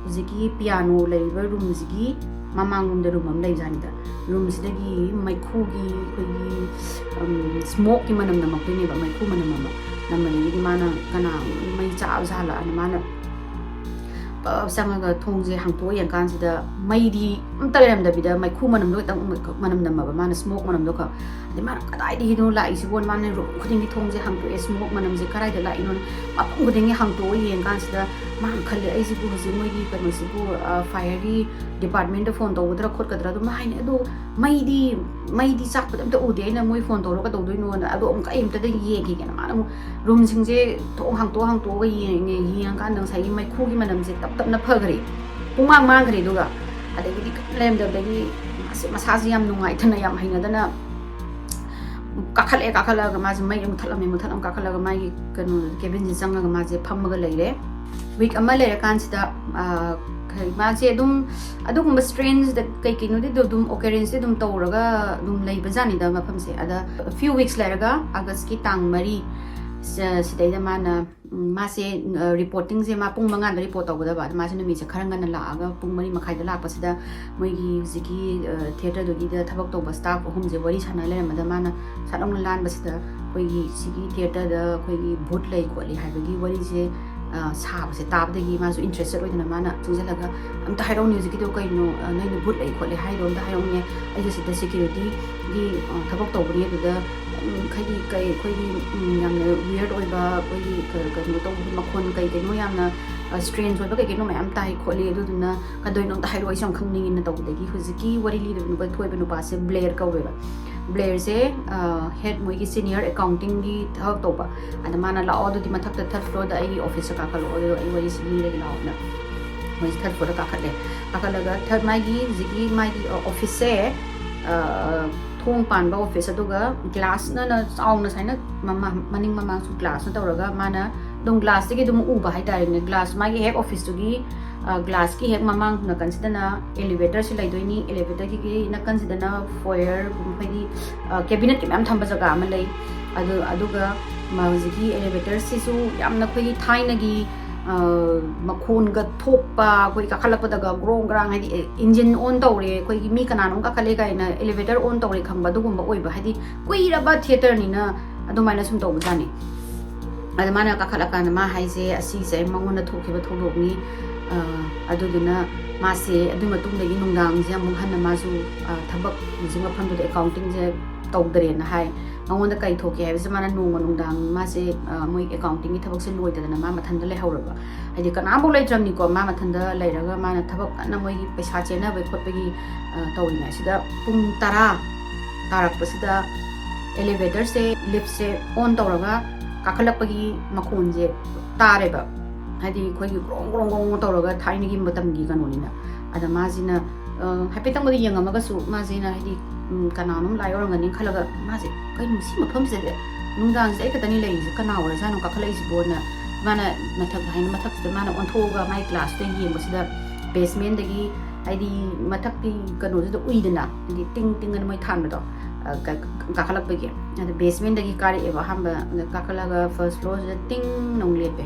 ꯍꯧꯖꯤꯛꯀꯤ ꯄꯤꯌꯥꯅꯣ ꯂꯩꯔꯤꯕ ꯔꯨꯝꯁꯤꯒꯤ ꯃꯃꯥꯡꯂꯣꯝꯗ ꯔꯨꯝ ꯑꯃ ꯂꯩꯕꯖꯥꯠꯅꯤꯗ꯫ ꯔꯨꯝꯁꯤꯗꯒꯤ ꯃꯩꯈꯨꯒꯤ ꯑꯩꯈꯣꯏꯒꯤ, ꯎꯝ, ꯁ꯭ꯃꯣꯛꯀꯤ ꯃꯅꯝ ꯅꯝꯃꯛꯇꯣꯏꯅꯦꯕ, ꯃꯩꯈꯨ ꯃꯅꯝ ꯑꯃ ꯅꯝꯕꯗꯒꯤꯗꯤ ꯃꯥꯅ ꯀꯅꯥ ꯃꯩ ꯆꯥꯕ ꯖꯥꯠꯂꯅ ꯃꯥꯅ ꯄꯞ ꯆꯪꯉꯒ ꯊꯣꯡꯁꯦ ꯍꯥꯡꯇꯣꯛꯑ ꯌꯦꯡꯀꯥꯟꯁꯤꯗ ꯃꯩꯗꯤ ꯑꯝꯇ ꯂꯩꯔꯝꯗꯕꯤꯗ ꯃꯩꯈꯨ ꯃꯅꯝꯗꯣ ꯈꯛꯇꯪ ꯃꯅꯝ ꯅꯝꯃꯕ, ꯃꯥꯅ ꯁ꯭ꯃꯣꯛ ꯃꯅꯝꯗꯣ ꯈꯛ꯫ ꯑꯗꯩ ꯃꯥꯅ ꯀꯗꯥꯏꯗꯒꯤꯅꯣ ꯂꯥꯛꯏꯁꯤꯕꯣ? ꯃꯥꯅ ꯔꯨꯝ ꯈꯨꯗꯤꯡꯒꯤ ꯊꯣꯡꯁꯦ ꯍꯥꯡꯇꯣꯛꯑꯦ, ꯁ꯭ꯃꯣꯛ ꯃꯅꯝꯁꯦ ꯀꯗꯥꯏꯗ ꯂꯥꯛꯏꯅꯣ? ꯃꯐꯝ ꯈꯨꯗꯤꯡꯒꯤ ꯍꯥꯡꯇꯣꯛꯑ ꯌꯦꯡꯀꯥꯟꯁꯤꯗ ꯃꯥꯅ ꯈꯜꯂꯦ, "ꯑꯩꯁꯤꯕꯨ ꯍꯧꯖꯤꯛ ꯃꯣꯏꯒꯤ ꯀꯩꯅꯣꯁꯤꯕꯨ, ꯑ, ꯐꯥꯌꯔꯒꯤ ꯗꯤꯄꯥꯔꯠꯃꯦꯟꯗ ꯐꯣꯟ ꯇꯧꯒꯗ꯭ꯔꯥ ꯈꯣꯠꯀꯗ꯭ꯔꯥ?" ꯑꯗꯨꯝ ꯍꯥꯏꯅꯤ꯫ ꯑꯗꯣ ꯃꯩꯗꯤ, ꯃꯩꯗꯤ ꯆꯥꯛꯄꯗꯤ ꯑꯝꯇ ꯎꯗꯦ꯫ ꯑꯩꯅ ꯃꯣꯏ ꯐꯣꯟ ꯇꯧꯔꯒ ꯀꯩꯗꯧꯗꯣꯏꯅꯣꯅ꯫ ꯑꯗꯣ ꯑꯃꯨꯛ ꯑꯩ ꯑꯝꯇꯗꯤ ꯌꯦꯡꯈꯤꯒꯦꯅ ꯃꯥꯅ ꯑꯃꯨꯛ ꯔꯨꯝꯁꯤꯡꯁꯦ ꯊꯣꯡ ꯍꯥꯡꯇꯣꯛ ꯍꯥꯡꯇꯣꯛꯑꯒ ꯌꯦꯡꯉꯦ꯫ ꯌꯦꯡꯉꯀꯥꯟꯗ ꯉꯁꯥꯏꯒꯤ ꯃꯩꯈꯨꯒꯤ ꯃꯅꯝꯁꯦ ꯇꯞ ꯇꯞꯅ ꯐꯈ꯭ꯔꯦ, ꯄꯨꯡꯃꯥꯡ ꯃꯥꯡꯈ꯭ꯔꯦ꯫ ꯑꯗꯨꯒ ꯑꯗꯒꯤꯗꯤ ꯀꯔꯤꯝ ꯂꯩꯔꯝꯗꯕꯗꯒꯤ ꯃꯥꯁꯦ ꯃꯁꯥꯁꯦ ꯌꯥꯝ ꯅꯨꯡꯉꯥꯏꯇꯅ, ꯌꯥꯝ ꯍꯩꯅꯗꯅ ꯀꯥꯈꯠꯂꯛꯑꯦ꯫ ꯀꯥꯈꯠꯂꯛꯑꯒ ꯃꯥꯁꯦ ꯃꯩ ꯑꯃꯨꯛ ꯊꯠꯂꯝꯃꯦ, ꯃꯨꯛꯊꯠꯂꯝ ꯀꯥꯈꯠꯂꯒ ꯃꯥꯒꯤ ꯀꯩꯅꯣ cabinꯁꯦ ꯆꯪꯉꯒ ꯃꯥꯁꯦ ꯐꯝꯃꯒ ꯂꯩꯔꯦ꯫ Week ꯑꯃ ꯂꯩꯔꯀꯥꯟꯁꯤꯗ, ꯑ, ꯀꯩ-, ꯃꯥꯁꯦ ꯑꯗꯨꯝ ꯑꯗꯨꯒꯨꯝꯕ strangeꯗ ꯀꯩ ꯀꯩꯅꯣꯗꯤ ꯑꯗꯨ-, ꯑꯗꯨꯝ occurrenceꯗꯤ ꯑꯗꯨꯝ ꯇꯧꯔꯒ ꯑꯗꯨꯝ ꯂꯩꯕꯖꯥꯠꯅꯤꯗ ꯃꯐꯝꯁꯦ꯫ ꯑꯗ few weeks ꯂꯩꯔꯒ Augustꯀꯤ ꯇꯥꯡ ꯃꯔꯤ ꯁ-, ꯁꯤꯗꯩꯗ ꯃꯥꯅ, ꯎꯝ, ꯃꯥꯁꯦ, ꯑ, reportingꯁꯦ ꯃꯥ ꯄꯨꯡ ꯃꯉꯥꯗ report ꯇꯧꯒꯗꯕ꯫ ꯑꯗ ꯃꯥꯁꯦ ꯅꯨꯃꯤꯠꯁꯦ ꯈꯔ ꯉꯟꯅ ꯂꯥꯛꯑꯒ ꯄꯨꯡ ꯃꯔꯤ ꯃꯈꯥꯏꯗ ꯂꯥꯛꯄꯁꯤꯗ ꯃꯣꯏꯒꯤ ꯍꯧꯖꯤꯛꯀꯤ, ꯑ, theatreꯗꯨꯒꯤꯗ ꯊꯕꯛ ꯇꯧꯕ staff ꯑꯍꯨꯝꯁꯦ ꯋꯥꯔꯤ ꯁꯥꯟꯅ ꯂꯩꯔꯝꯕꯗ ꯃꯥꯅ ꯁꯠ ꯂꯥꯎꯅ ꯂꯥꯟꯕꯁꯤꯗ ꯑꯩꯈꯣꯏꯒꯤ ꯁꯤꯒꯤ theatreꯗ ꯑꯩꯈꯣꯏꯒꯤ ꯚꯨꯠ ꯂꯩ ꯈꯣꯠꯂꯤ ꯍꯥꯏꯕꯒꯤ ꯋꯥꯔꯤꯁꯦ, ꯑ, ꯁꯥꯕꯁꯦ ꯇꯥꯕꯗꯒꯤ ꯃꯥꯁꯨ interested ꯑꯣꯏꯗꯅ ꯃꯥꯅ ꯆꯪꯁꯤꯜꯂꯒ, "ꯑꯝꯇ ꯍꯥꯏꯔꯛꯎꯅꯦ, ꯍꯧꯖꯤꯛꯀꯤꯗꯣ ꯀꯩꯅꯣ, ꯑ, ꯅꯣꯏꯅ ꯚꯨꯠ ꯂꯩ ꯈꯣꯠꯂꯤ ꯍꯥꯏꯗꯣ ꯑꯝꯇ ꯍꯥꯏꯔꯛꯎꯅꯦ, ꯑꯩꯁꯨ ꯁꯤꯗ securityꯒꯤ, ꯑ, ꯊꯕꯛ ꯇꯧꯕꯅꯤ, ꯑꯗꯨꯗ, ꯎꯝ, ꯍꯥꯏꯗꯤ ꯀꯩ ꯑꯩꯈꯣꯏꯒꯤ, ꯎꯝ, ꯌꯥꯝꯅ weird ꯑꯣꯏꯕ ꯑꯩꯈꯣꯏꯒꯤ ꯀ-, ꯀꯩꯅꯣ ꯇꯧꯕ ꯃꯈꯣꯟ ꯀꯩ ꯀꯩꯅꯣ ꯌꯥꯝꯅ, ꯑ, strange ꯑꯣꯏꯕ ꯀꯩ ꯀꯩꯅꯣ ꯃꯌꯥꯝ ꯇꯥꯏ ꯈꯣꯠꯂꯤ, ꯑꯗꯨꯗꯨꯅ ꯀꯗꯣꯏꯅꯣ ꯑꯝꯇ ꯍꯥꯏꯔꯛꯑꯣ, ꯑꯩꯁꯨ ꯌꯥꯝ ꯈꯪꯅꯤꯡꯉꯤꯅ" ꯇꯧꯕꯗꯒꯤ ꯍꯧꯖꯤꯛꯀꯤ ꯋꯥꯔꯤ ꯂꯤꯔꯤꯕ ꯅꯨꯄꯥ, ꯊꯣꯛꯏꯕ ꯅꯨꯄꯥꯁꯦ Blairꯀꯧꯋꯦꯕ꯫ Blairꯁꯦ, ꯑ, head ꯃꯣꯏꯒꯤ senior accountingꯒꯤ ꯊꯕꯛ ꯇꯧꯕ꯫ ꯑꯗ ꯃꯥꯅ, "ꯂꯥꯛꯑꯣ, ꯑꯗꯨꯗꯤ ꯃꯊꯛꯇ third floorꯗ ꯑꯩꯒꯤ officeꯇ ꯀꯥꯈꯠꯂꯛꯑꯣ, ꯑꯗꯨꯒ ꯑꯩ ꯋꯥꯔꯤꯁꯤ ꯂꯤꯔꯒꯦ ꯂꯥꯛꯑꯣꯅ" ꯃꯣꯏꯁꯦ third floorꯗ ꯀꯥꯈꯠꯂꯦ꯫ ꯀꯥꯈꯠꯂꯒ third, ꯃꯥꯒꯤ ꯍꯧꯖꯤꯛꯀꯤ ꯃꯥꯒꯤ, ꯑ, officeꯁꯦ, ꯑ, ꯊꯣꯡ ꯄꯥꯟꯕ office, ꯑꯗꯨꯒ glassꯅ ꯆꯥꯎꯅ ꯁꯨꯃꯥꯏꯅ ꯃꯃꯥ-, ꯃꯅꯤꯡ ꯃꯃꯥꯡꯁꯨ glassꯅ ꯇꯧꯔꯒ ꯃꯥꯅ ꯑꯗꯨꯝ glassꯇꯒꯤ ꯑꯗꯨꯝ ꯎꯕ ꯍꯥꯏꯇꯥꯔꯦꯅꯦ꯫ Glass, ꯃꯥꯒꯤ ꯍꯦꯛ officeꯇꯨꯒꯤ, ꯑ, glassꯀꯤ ꯍꯦꯛ ꯃꯃꯥꯡ ꯅꯥꯀꯟꯁꯤꯗꯅ elevatorꯁꯤ ꯂꯩꯗꯣꯏꯅꯤ꯫ Elevatorꯒꯤ ꯅꯥꯀꯟꯁꯤꯗꯅ foyer, ꯍꯥꯏꯗꯤ, ꯑ, cabinetꯀꯤ ꯃꯌꯥꯝ ꯊꯝꯕ ꯖꯒꯥ ꯑꯃ ꯂꯩ꯫ ꯑꯗꯨ, ꯑꯗꯨꯒ ꯃꯥ ꯍꯧꯖꯤꯛꯀꯤ elevatorꯁꯤꯁꯨ ꯌꯥꯝꯅ ꯑꯩꯈꯣꯏꯒꯤ ꯊꯥꯏꯅꯒꯤ, ꯑ, ꯃꯈꯣꯟꯒ ꯊꯣꯛꯄ, ꯑꯩꯈꯣꯏ ꯀꯥꯈꯠꯂꯛꯄꯗꯒ ꯒ꯭ꯔꯣꯡ ꯒ꯭ꯔꯥꯡ, ꯍꯥꯏꯗꯤ, ꯑꯦ, engine on ꯇꯧꯔꯦ, ꯑꯩꯈꯣꯏꯒꯤ ꯃꯤ ꯀꯅꯥꯅꯣꯝ ꯀꯥꯈꯠꯂꯦ ꯀꯥꯏꯅ elevator on ꯇꯧꯔꯦ ꯈꯪꯕ, ꯑꯗꯨꯒꯨꯝꯕ ꯑꯣꯏꯕ, ꯍꯥꯏꯗꯤ ꯀꯨꯏꯔꯕ theatreꯅꯤꯅ ꯑꯗꯨꯃꯥꯏꯅ ꯁꯨꯝ ꯇꯧꯕꯖꯥꯠꯅꯤ꯫ ꯑꯗ ꯃꯥꯅ ꯀꯥꯈꯠꯂꯀꯥꯟꯗ ꯃꯥ ꯍꯥꯏꯁꯦ, ꯑꯁꯤꯁꯦ ꯃꯉꯣꯟꯗ ꯊꯣꯛꯈꯤꯕ ꯊꯧꯗꯣꯛꯅꯤ꯫ ꯑ, ꯑꯗꯨꯗꯨꯅ ꯃꯥꯁꯦ ꯑꯗꯨꯒꯤ ꯃꯇꯨꯡꯗꯒꯤ ꯅꯨꯡꯗꯥꯡꯁꯦ ꯑꯃꯨꯛ ꯍꯟꯅ ꯃꯥꯁꯨ, ꯑ, ꯊꯕꯛ ꯍꯧꯖꯤꯛ ꯃꯐꯝꯗꯨꯗ accountingꯁꯦ ꯇꯧꯗ꯭ꯔꯦꯅ ꯍꯥꯏ꯫ ꯃꯉꯣꯟꯗ ꯀꯔꯤ ꯊꯣꯛꯀꯦ ꯍꯥꯏꯕꯁꯦ ꯃꯥꯅ ꯅꯣꯡꯃ ꯅꯨꯡꯗꯥꯡ ꯃꯥꯁꯦ, ꯑ, ꯃꯣꯏ accountingꯒꯤ ꯊꯕꯛꯁꯦ ꯂꯣꯏꯗꯗꯅ ꯃꯥ ꯃꯊꯟꯇ ꯂꯩꯍꯧꯔꯕ꯫ ꯍꯥꯏꯗꯤ ꯀꯅꯥꯝꯐꯥꯎ ꯂꯩꯇ꯭ꯔꯕꯅꯤꯀꯣ, ꯃꯥ ꯃꯊꯟꯇ ꯂꯩꯔꯒ ꯃꯥꯅ ꯊꯕꯛ ꯀꯟꯅ ꯃꯣꯏꯒꯤ ꯄꯩꯁꯥ ꯆꯦꯟꯅꯕꯒꯤ ꯈꯣꯠꯄꯒꯤ, ꯑ, ꯇꯧꯔꯤꯉꯩꯁꯤꯗ ꯄꯨꯡ ꯇꯔꯥ ꯇꯥꯔꯛꯄꯁꯤꯗ elevatorꯁꯦ, liftꯁꯦ on ꯇꯧꯔꯒ ꯀꯥꯈꯠꯂꯛꯄꯒꯤ ꯃꯈꯣꯟꯁꯦ ꯇꯥꯔꯦꯕ꯫ ꯍꯥꯏꯗꯤ ꯑꯩꯈꯣꯏꯒꯤ ꯒ꯭ꯔꯣꯡ ꯒ꯭ꯔꯣꯡ ꯒ꯭ꯔꯣꯡ ꯇꯧꯔꯒ ꯊꯥꯏꯅꯒꯤ ꯃꯇꯝꯒꯤ ꯀꯩꯅꯣꯅꯤꯅ꯫ ꯑꯗ ꯃꯥꯁꯤꯅ, ꯑ, ꯍꯥꯏꯐꯦꯠꯇꯪꯕꯨꯗꯤ ꯌꯦꯡꯉꯝꯃꯒꯁꯨ ꯃꯥꯁꯤꯅ ꯍꯥꯏꯗꯤ ꯎꯝ, ꯀꯅꯥꯅꯣꯝ ꯂꯥꯛꯑꯣꯔꯝꯒꯅꯤ ꯈꯜꯂꯒ, ꯃꯥꯁꯦ, "ꯀꯩꯅꯣ, ꯁꯤ ꯃꯐꯝꯁꯤꯗ ꯅꯨꯡꯗꯥꯡꯁꯤꯗ ꯑꯩ ꯈꯛꯇꯅꯤ ꯂꯩꯔꯤꯁꯦ, ꯀꯅꯥ ꯑꯣꯏꯔꯖꯥꯠꯅꯣ ꯀꯥꯈꯠꯂꯛꯏꯁꯤꯕꯣꯅ?" ꯃꯥꯅ ꯃꯊꯛ, ꯍꯥꯏꯅ ꯃꯊꯛꯁꯤꯗ ꯃꯥꯅ ꯑꯣꯟꯊꯣꯛꯑꯒ ꯃꯥꯏ ꯀ꯭ꯂꯥꯁꯇ ꯌꯦꯡꯕꯁꯤꯗ, ꯕꯦꯁꯃꯦꯟꯗꯒꯤ, ꯍꯥꯏꯗꯤ, ꯃꯊꯛꯀꯤ ꯀꯩꯅꯣꯁꯤꯗ ꯎꯏꯗꯅ, ꯍꯥꯏꯗꯤ, ꯇꯤꯡ ꯇꯤꯡ ꯑꯅ ꯃꯣꯏ ꯊꯥꯟꯕꯗꯣ, ꯑ, ꯀ-, ꯀꯥꯈꯠꯂꯛꯄꯒꯤ꯫ ꯑꯗ ꯕꯦꯁꯃꯦꯟꯗꯒꯤ ꯀꯥꯔꯛꯑꯦꯕ ꯑꯍꯥꯟꯕ, ꯑꯗ ꯀꯥꯈꯠꯂꯒ ꯐꯥꯔꯁ ꯐ꯭ꯂꯣꯔꯁꯤꯗ ꯇꯤꯡꯅ ꯑꯃꯨꯛ ꯂꯦꯞꯄꯦ,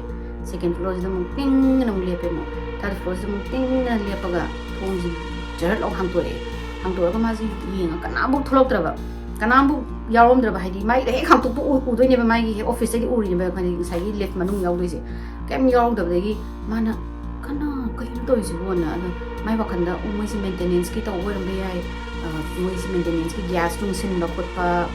ꯁꯦꯀꯦꯟ ꯐ꯭ꯂꯣꯔꯁꯤꯗ ꯑꯃꯨꯛ ꯇꯤꯡꯅ ꯑꯃꯨꯛ ꯂꯦꯞꯄꯦ, ꯑꯃꯨꯛ ꯊꯥꯔꯠ ꯐ꯭ꯂꯣꯔꯁꯤꯗ ꯑꯃꯨꯛ ꯇꯤꯡꯅ ꯂꯦꯞꯄꯒ ꯊꯣꯡꯁꯤ ꯖꯔꯠ ꯂꯥꯎ ꯍꯥꯡꯇꯣꯔꯛꯑꯦ꯫ ꯍꯥꯡꯇꯣꯔꯛꯑꯒ ꯃꯥꯁꯤ ꯌꯦꯡꯉ ꯀꯅꯥꯝꯐꯥꯎ ꯊꯣꯛꯂꯛꯇ꯭ꯔꯕ, ꯀꯅꯥꯝꯐꯥꯎ ꯌꯥꯎꯔꯝꯗ꯭ꯔꯕ, ꯍꯥꯏꯗꯤ ꯃꯥꯏꯗ ꯍꯦꯛ ꯍꯥꯡꯇꯣꯛꯄ ꯎ-, ꯎꯗꯣꯏꯅꯦꯕ, ꯃꯥꯒꯤ ꯍꯦꯛ ꯑꯣꯐꯤꯁꯇꯒꯤ ꯎꯔꯤꯅꯦꯕ, ꯍꯥꯏꯗꯤ ꯉꯁꯥꯏꯒꯤ ꯂꯤꯐ ꯃꯅꯨꯡ ꯌꯥꯎꯗꯣꯏꯁꯦ꯫ ꯀꯩꯝ ꯌꯥꯎꯔꯝꯗꯕꯗꯒꯤ ꯃꯥꯅ, "ꯀꯅꯥ, ꯀꯩꯅꯣ ꯇꯧꯔꯤꯁꯤꯕꯣꯅ?" ꯑꯗꯣ ꯃꯥꯏ ꯋꯥꯈꯜꯗ, "ꯑꯣ, ꯃꯣꯏꯁꯤ ꯃꯦꯟꯇꯦꯅꯦꯟꯁꯀꯤ ꯇꯧꯕ ꯑꯣꯏꯔꯝꯕ ꯌꯥꯏ, ꯑ, ꯃꯣꯏꯁꯤ ꯃꯦꯟꯇꯦꯅꯦꯟꯁꯀꯤ ꯒ꯭ꯌꯥꯁ ꯅꯨꯡꯁꯤꯟꯕ ꯈꯣꯠꯄ,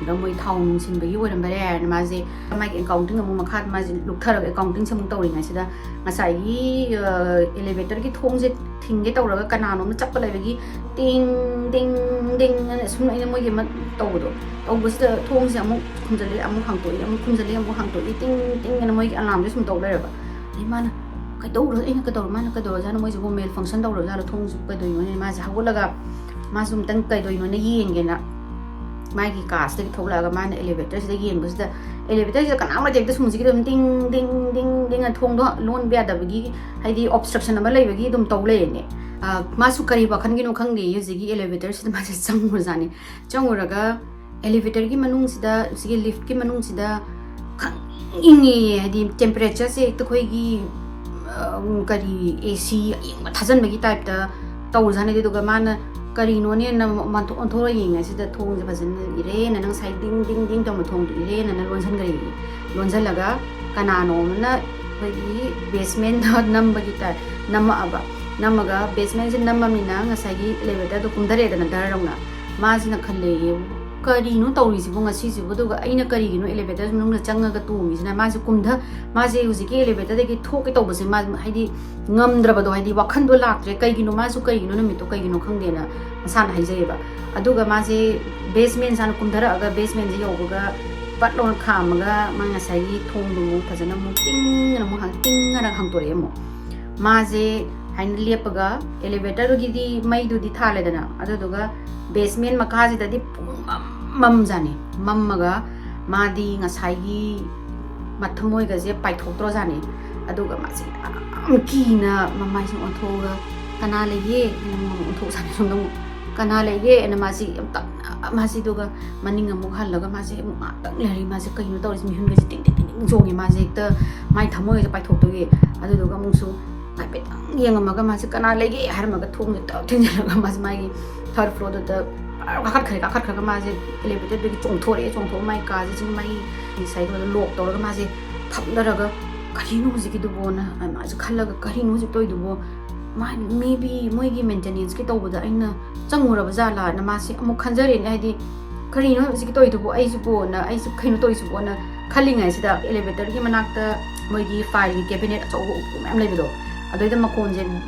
ꯑꯗ ꯃꯣꯏ ꯊꯥꯎ ꯅꯨꯡꯁꯤꯟꯕꯒꯤ ꯑꯣꯏꯔꯝꯕ ꯌꯥꯏ" ꯍꯥꯏꯅ ꯃꯥꯁꯦ ꯃꯥꯒꯤ ꯑꯦꯀꯥꯎꯟꯇꯤꯡ ꯑꯃꯨꯛ ꯃꯈꯥꯗ ꯃꯥꯁꯦ ꯂꯨꯞꯊꯔꯒ ꯑꯦꯀꯥꯎꯟꯇꯤꯡꯁꯦ ꯑꯃꯨꯛ ꯇꯧꯔꯤꯉꯩꯁꯤꯗ, ꯉꯁꯥꯏꯒꯤ, ꯑ, ꯑꯦꯂꯤꯚꯦꯇꯔꯒꯤ ꯊꯣꯡꯁꯦ ꯊꯤꯡꯒꯦ ꯇꯧꯔꯒ ꯀꯅꯥꯅꯣꯝꯅ ꯆꯞꯄ ꯂꯩꯕꯒꯤ ꯇꯤꯡ, ꯇꯤꯡ, ꯇꯤꯡ ꯑꯅ ꯁꯨꯝ ꯑꯩꯅ ꯃꯣꯏꯒꯤ ꯑꯃ ꯇꯧꯕꯗꯣ, ꯇꯧꯕꯁꯤꯗ ꯊꯣꯡꯁꯦ ꯑꯃꯨꯛ ꯈꯨꯝꯖꯤꯜꯂꯤ, ꯑꯃꯨꯛ ꯍꯥꯡꯇꯣꯛꯏ, ꯑꯃꯨꯛ ꯈꯨꯝꯖꯤꯜꯂꯤ, ꯑꯃꯨꯛ ꯍꯥꯡꯇꯣꯛꯏ, ꯇꯤꯡ, ꯇꯤꯡ ꯑꯅ ꯃꯣꯏꯒꯤ ꯑꯂꯥꯝꯁꯦ ꯁꯨꯝ ꯇꯧ ꯂꯩꯔꯕ꯫ ꯑꯗꯩ ꯃꯥꯅ, "ꯀꯩꯗꯧꯔꯣ?" ꯑꯩꯅ, "ꯀꯩꯗꯧꯔꯣ?" ꯃꯥꯅ, "ꯀꯩꯗꯧꯔꯖꯥꯠꯅꯣ? ꯃꯣꯏꯁꯤꯕꯨ ꯃꯦꯜ ꯐꯪꯁꯟ ꯇꯧꯔꯖꯥꯠꯂꯣ? ꯊꯣꯡꯁꯤꯕꯨ ꯀꯩꯗꯧꯔꯤꯅꯣꯅꯦ?" ꯃꯥꯁꯦ ꯍꯧꯒꯠꯂꯒ ꯃꯥꯁꯨ ꯑꯃꯨꯛꯇꯪ ꯀꯩꯗꯧꯔꯤꯅꯣꯅ ꯌꯦꯡꯒꯦꯅ ꯃꯥꯒꯤ ꯀꯥꯁꯤꯗꯒꯤ ꯊꯣꯛꯂꯛꯑꯒ ꯃꯥꯅ ꯑꯦꯂꯤꯚꯦꯇꯔꯁꯤꯗ ꯌꯦꯡꯕꯁꯤꯗ, ꯑꯦꯂꯤꯚꯦꯇꯔꯁꯤꯗ ꯀꯅꯥꯝ ꯂꯩꯇꯦ, ꯍꯦꯛꯇ ꯁꯨꯝ ꯍꯧꯖꯤꯛꯀꯤ ꯑꯗꯨꯝ ꯇꯤꯡ, ꯇꯤꯡ, ꯇꯤꯡ, ꯇꯤꯡ ꯑꯅ ꯊꯣꯡꯗꯣ ꯂꯣꯟꯕ ꯌꯥꯗꯕꯒꯤ, ꯍꯥꯏꯗꯤ ꯑꯣꯕꯁꯇ꯭ꯔꯛꯁꯟ ꯑꯃ ꯂꯩꯕꯒꯤ ꯑꯗꯨꯝ ꯇꯧ ꯂꯩꯔꯦꯅꯦ꯫ ꯑ, ꯃꯥꯁꯨ ꯀꯔꯤ ꯋꯥꯈꯜꯒꯤꯅꯣ ꯈꯪꯗꯦ, ꯍꯧꯖꯤꯛꯀꯤ ꯑꯦꯂꯤꯚꯦꯇꯔꯁꯤꯗ ꯃꯥꯁꯦ ꯆꯪꯉꯨꯔꯖꯥꯠꯅꯤ꯫ ꯆꯪꯉꯨꯔꯒ ꯑꯦꯂꯤꯚꯦꯇꯔꯒꯤ ꯃꯅꯨꯡꯁꯤꯗ, ꯁꯤꯒꯤ ꯂꯤꯐꯀꯤ ꯃꯅꯨꯡꯁꯤꯗ ꯈꯪ ꯏꯪꯉꯦꯌꯦ, ꯍꯥꯏꯗꯤ ꯇꯦꯝꯄꯔꯦꯆꯔꯁꯦ ꯍꯦꯛꯇ ꯑꯩꯈꯣꯏꯒꯤ, ꯑ, ꯀꯔꯤ, ꯑꯦ ꯁꯤ ꯑꯌꯤꯡꯕ ꯊꯥꯖꯟꯕꯒꯤ ꯇꯥꯏꯞꯇ ꯇꯧꯔꯖꯥꯠꯅꯤ꯫ ꯑꯗꯨꯗꯨꯒ ꯃꯥꯅ ꯀꯔꯤꯅꯣꯅꯦꯅ ꯃꯟꯊꯣꯛ ꯑꯣꯟꯊꯣꯛꯑ ꯌꯦꯡꯉꯦ, ꯁꯤꯗ ꯊꯣꯡꯁꯦ ꯐꯖꯅ ꯏꯔꯦꯅꯅ ꯉꯁꯥꯏ ꯗꯤꯡ ꯗꯤꯡ ꯗꯤꯡ ꯇꯧꯅ ꯊꯣꯡꯗꯣ ꯏꯔꯦꯅꯅ ꯂꯣꯟꯁꯤꯟꯈ꯭ꯔꯦꯌꯦ꯫ ꯂꯣꯟꯁꯤꯜꯂꯒ ꯀꯅꯥꯅꯣ ꯑꯃꯅ ꯑꯩꯈꯣꯏꯒꯤ ꯕꯦꯁꯃꯦꯟꯗ ꯅꯝꯕꯒꯤ ꯇꯥꯏꯞ ꯅꯝꯃꯛꯑꯕ꯫ ꯅꯝꯃꯒ ꯕꯦꯁꯃꯦꯟꯁꯦ ꯅꯝꯃꯃꯤꯅ ꯉꯁꯥꯏꯒꯤ ꯑꯦꯂꯤꯚꯦꯇꯔꯗꯣ ꯀꯨꯝꯊꯔꯛꯑꯦꯗꯅ ꯗꯔ ꯂꯥꯎꯅ꯫ ꯃꯥꯁꯤꯅ ꯈꯜꯂꯦꯌꯦ, "ꯀꯔꯤꯅꯣ ꯇꯧꯔꯤꯁꯤꯕꯨ ꯉꯁꯤꯁꯤꯕꯨ? ꯑꯗꯨꯒ ꯑꯩꯅ ꯀꯔꯤꯒꯤꯅꯣ ꯑꯦꯂꯤꯚꯦꯇꯔ ꯃꯅꯨꯡꯗ ꯆꯪꯉꯒ ꯇꯣꯡꯉꯤꯁꯤꯅ?" ꯃꯥꯁꯦ ꯀꯨꯝꯊ-, ꯃꯥꯁꯦ ꯍꯧꯖꯤꯛꯀꯤ ꯑꯦꯂꯤꯚꯦꯇꯔꯗꯒꯤ ꯊꯣꯛꯀꯦ ꯇꯧꯕꯁꯦ ꯃꯥ ꯍꯥꯏꯗꯤ ꯉꯝꯗ꯭ꯔꯕꯗꯣ, ꯍꯥꯏꯗꯤ ꯋꯥꯈꯟꯗꯣ ꯂꯥꯛꯇ꯭ꯔꯦ, ꯀꯩꯒꯤꯅꯣ ꯃꯥꯁꯨ, ꯀꯩꯒꯤꯅꯣ ꯅꯨꯃꯤꯠꯇꯣ ꯀꯩꯒꯤꯅꯣ ꯈꯪꯗꯦꯅ ꯃꯁꯥꯅ ꯍꯥꯏꯖꯩꯌꯦꯕ꯫ ꯑꯗꯨꯒ ꯃꯥꯁꯦ ꯕꯦꯁꯃꯦꯟ ꯁꯥꯅ ꯀꯨꯝꯊꯔꯛꯑꯒ ꯕꯦꯁꯃꯦꯟꯁꯦ ꯌꯧꯕꯒ ꯄꯠ ꯂꯥꯎꯅ ꯈꯥꯝꯃꯒ ꯃꯥ ꯉꯁꯥꯏꯒꯤ ꯊꯣꯡꯗꯨ ꯑꯃꯨꯛ ꯐꯖꯅ ꯑꯃꯨꯛ ꯇꯤꯡ ꯑꯅ ꯑꯃꯨꯛ ꯍꯥꯡ-, ꯇꯤꯡ ꯑꯅ ꯍꯥꯡꯇꯣꯔꯛꯑꯦ ꯑꯃꯨꯛ꯫ ꯃꯥꯁꯦ ꯍꯥꯏꯅ ꯂꯦꯞꯄꯒ, elevatorꯒꯤꯗꯤ ꯃꯩꯗꯨꯗꯤ ꯊꯥꯜꯂꯦꯗꯅ, ꯑꯗꯨꯗꯨꯒ basement ꯃꯈꯥꯁꯤꯗꯗꯤ ꯄꯨꯡꯃꯝ ꯃꯝꯖꯥꯠꯅꯤ꯫ ꯃꯝꯃꯒ ꯃꯥꯗꯤ ꯉꯁꯥꯏꯒꯤ ꯃꯊꯃꯣꯏꯒꯁꯦ ꯄꯥꯏꯊꯣꯛꯇ꯭ꯔꯣꯖꯥꯠꯅꯤ꯫ ꯑꯗꯨꯒ ꯃꯥꯁꯦ ꯌꯥꯝ ꯀꯤꯅ ꯃꯃꯥꯏꯁꯦ ꯑꯣꯟꯊꯣꯛꯑꯒ, "ꯀꯅꯥ ꯂꯩꯒꯦ?" ꯍꯥꯏꯅ ꯃꯉꯣꯟꯗ ꯑꯣꯟꯊꯣꯛ ꯁꯥꯟꯅ ꯁꯣꯝꯗ ꯑꯃꯨꯛ, "ꯀꯅꯥ ꯂꯩꯒꯦ?" ꯍꯥꯏꯅ ꯃꯥꯁꯤ ꯌꯥꯝ ꯇꯞꯅ, ꯃꯥꯁꯤꯗꯨꯒ ꯃꯅꯤꯡ ꯑꯃꯨꯛ ꯍꯜꯂꯒ ꯃꯥꯁꯦ ꯑꯃꯨꯛ ꯉꯥꯛꯇꯪ ꯂꯩꯔꯤ꯫ ꯃꯥꯁꯦ ꯀꯩꯅꯣ ꯇꯧꯔꯤꯁꯦ? ꯃꯤꯍꯨꯟꯒꯁꯦ ꯇꯤꯡ ꯇꯤꯡ ꯇꯤꯡ ꯇꯤꯡ ꯆꯣꯡꯉꯦ꯫ ꯃꯥꯁꯦ ꯍꯦꯛꯇ ꯃꯥꯏ ꯊꯃꯣꯏꯒꯁꯦ ꯄꯥꯏꯊꯣꯛꯇꯣꯏꯒꯤ꯫ ꯑꯗꯨꯗꯨꯒ ꯑꯃꯨꯛꯁꯨ ꯍꯥꯏꯐꯦꯠꯇꯪ ꯌꯦꯡꯉꯝꯃꯒ ꯃꯥꯁꯦ, "ꯀꯅꯥ ꯂꯩꯒꯦ?" ꯍꯥꯏꯔꯝꯃꯒ ꯊꯣꯡꯁꯦ ꯇꯞ ꯊꯤꯡꯖꯤꯜꯂꯒ ꯃꯥꯁꯦ ꯃꯥꯒꯤ third floorꯗꯨꯗ ꯀꯥꯈꯠꯈ꯭ꯔꯦ꯫ ꯀꯥꯈꯠꯈ꯭ꯔꯒ ꯃꯥꯁꯦ elevatorꯗꯒꯤ ꯆꯣꯡꯊꯣꯔꯛꯑꯦ꯫ ꯆꯣꯡꯊꯣꯛꯑꯒ ꯃꯥꯒꯤ ꯀꯥꯁꯦ ꯆꯤꯡ ꯃꯥꯒꯤ ꯉꯁꯥꯏꯒꯤ lock ꯇꯧꯔꯒ ꯃꯥꯁꯦ ꯐꯝꯊꯔꯒ, "ꯀꯔꯤꯅꯣ ꯍꯧꯖꯤꯛꯀꯤꯗꯨꯕꯣꯅ?" ꯃꯥꯁꯦ ꯈꯜꯂꯒ, "ꯀꯔꯤꯅꯣ ꯍꯧꯖꯤꯛ ꯇꯧꯔꯤꯗꯨꯕꯣ? ꯃꯥ maybe ꯃꯣꯏꯒꯤ maintenanceꯀꯤ ꯇꯧꯕꯗ ꯑꯩꯅ ꯆꯪꯉꯨꯔꯕ ꯖꯥꯠꯂꯥꯅ?" ꯃꯥꯁꯦ ꯑꯃꯨꯛ ꯈꯟꯖꯔꯦꯅꯦ, ꯍꯥꯏꯗꯤ, "ꯀꯔꯤꯅꯣ ꯍꯧꯖꯤꯛꯀꯤ ꯇꯧꯔꯤꯗꯨꯕꯣ? ꯑꯩꯁꯤꯕꯣꯅ, ꯑꯩꯁꯦ ꯀꯩꯅꯣ ꯇꯧꯔꯤꯁꯤꯕꯣꯅ?" ꯈꯜꯂꯤꯉꯩꯁꯤꯗ elevatorꯒꯤ ꯃꯅꯥꯛꯇ ꯃꯣꯏꯒꯤ fileꯒꯤ cabinet ꯑꯆꯧꯕ ꯎꯄꯨ ꯃꯌꯥꯝ ꯂꯩꯕꯗꯣ, ꯑꯗꯩꯗ ꯃꯈꯣꯟꯁꯦ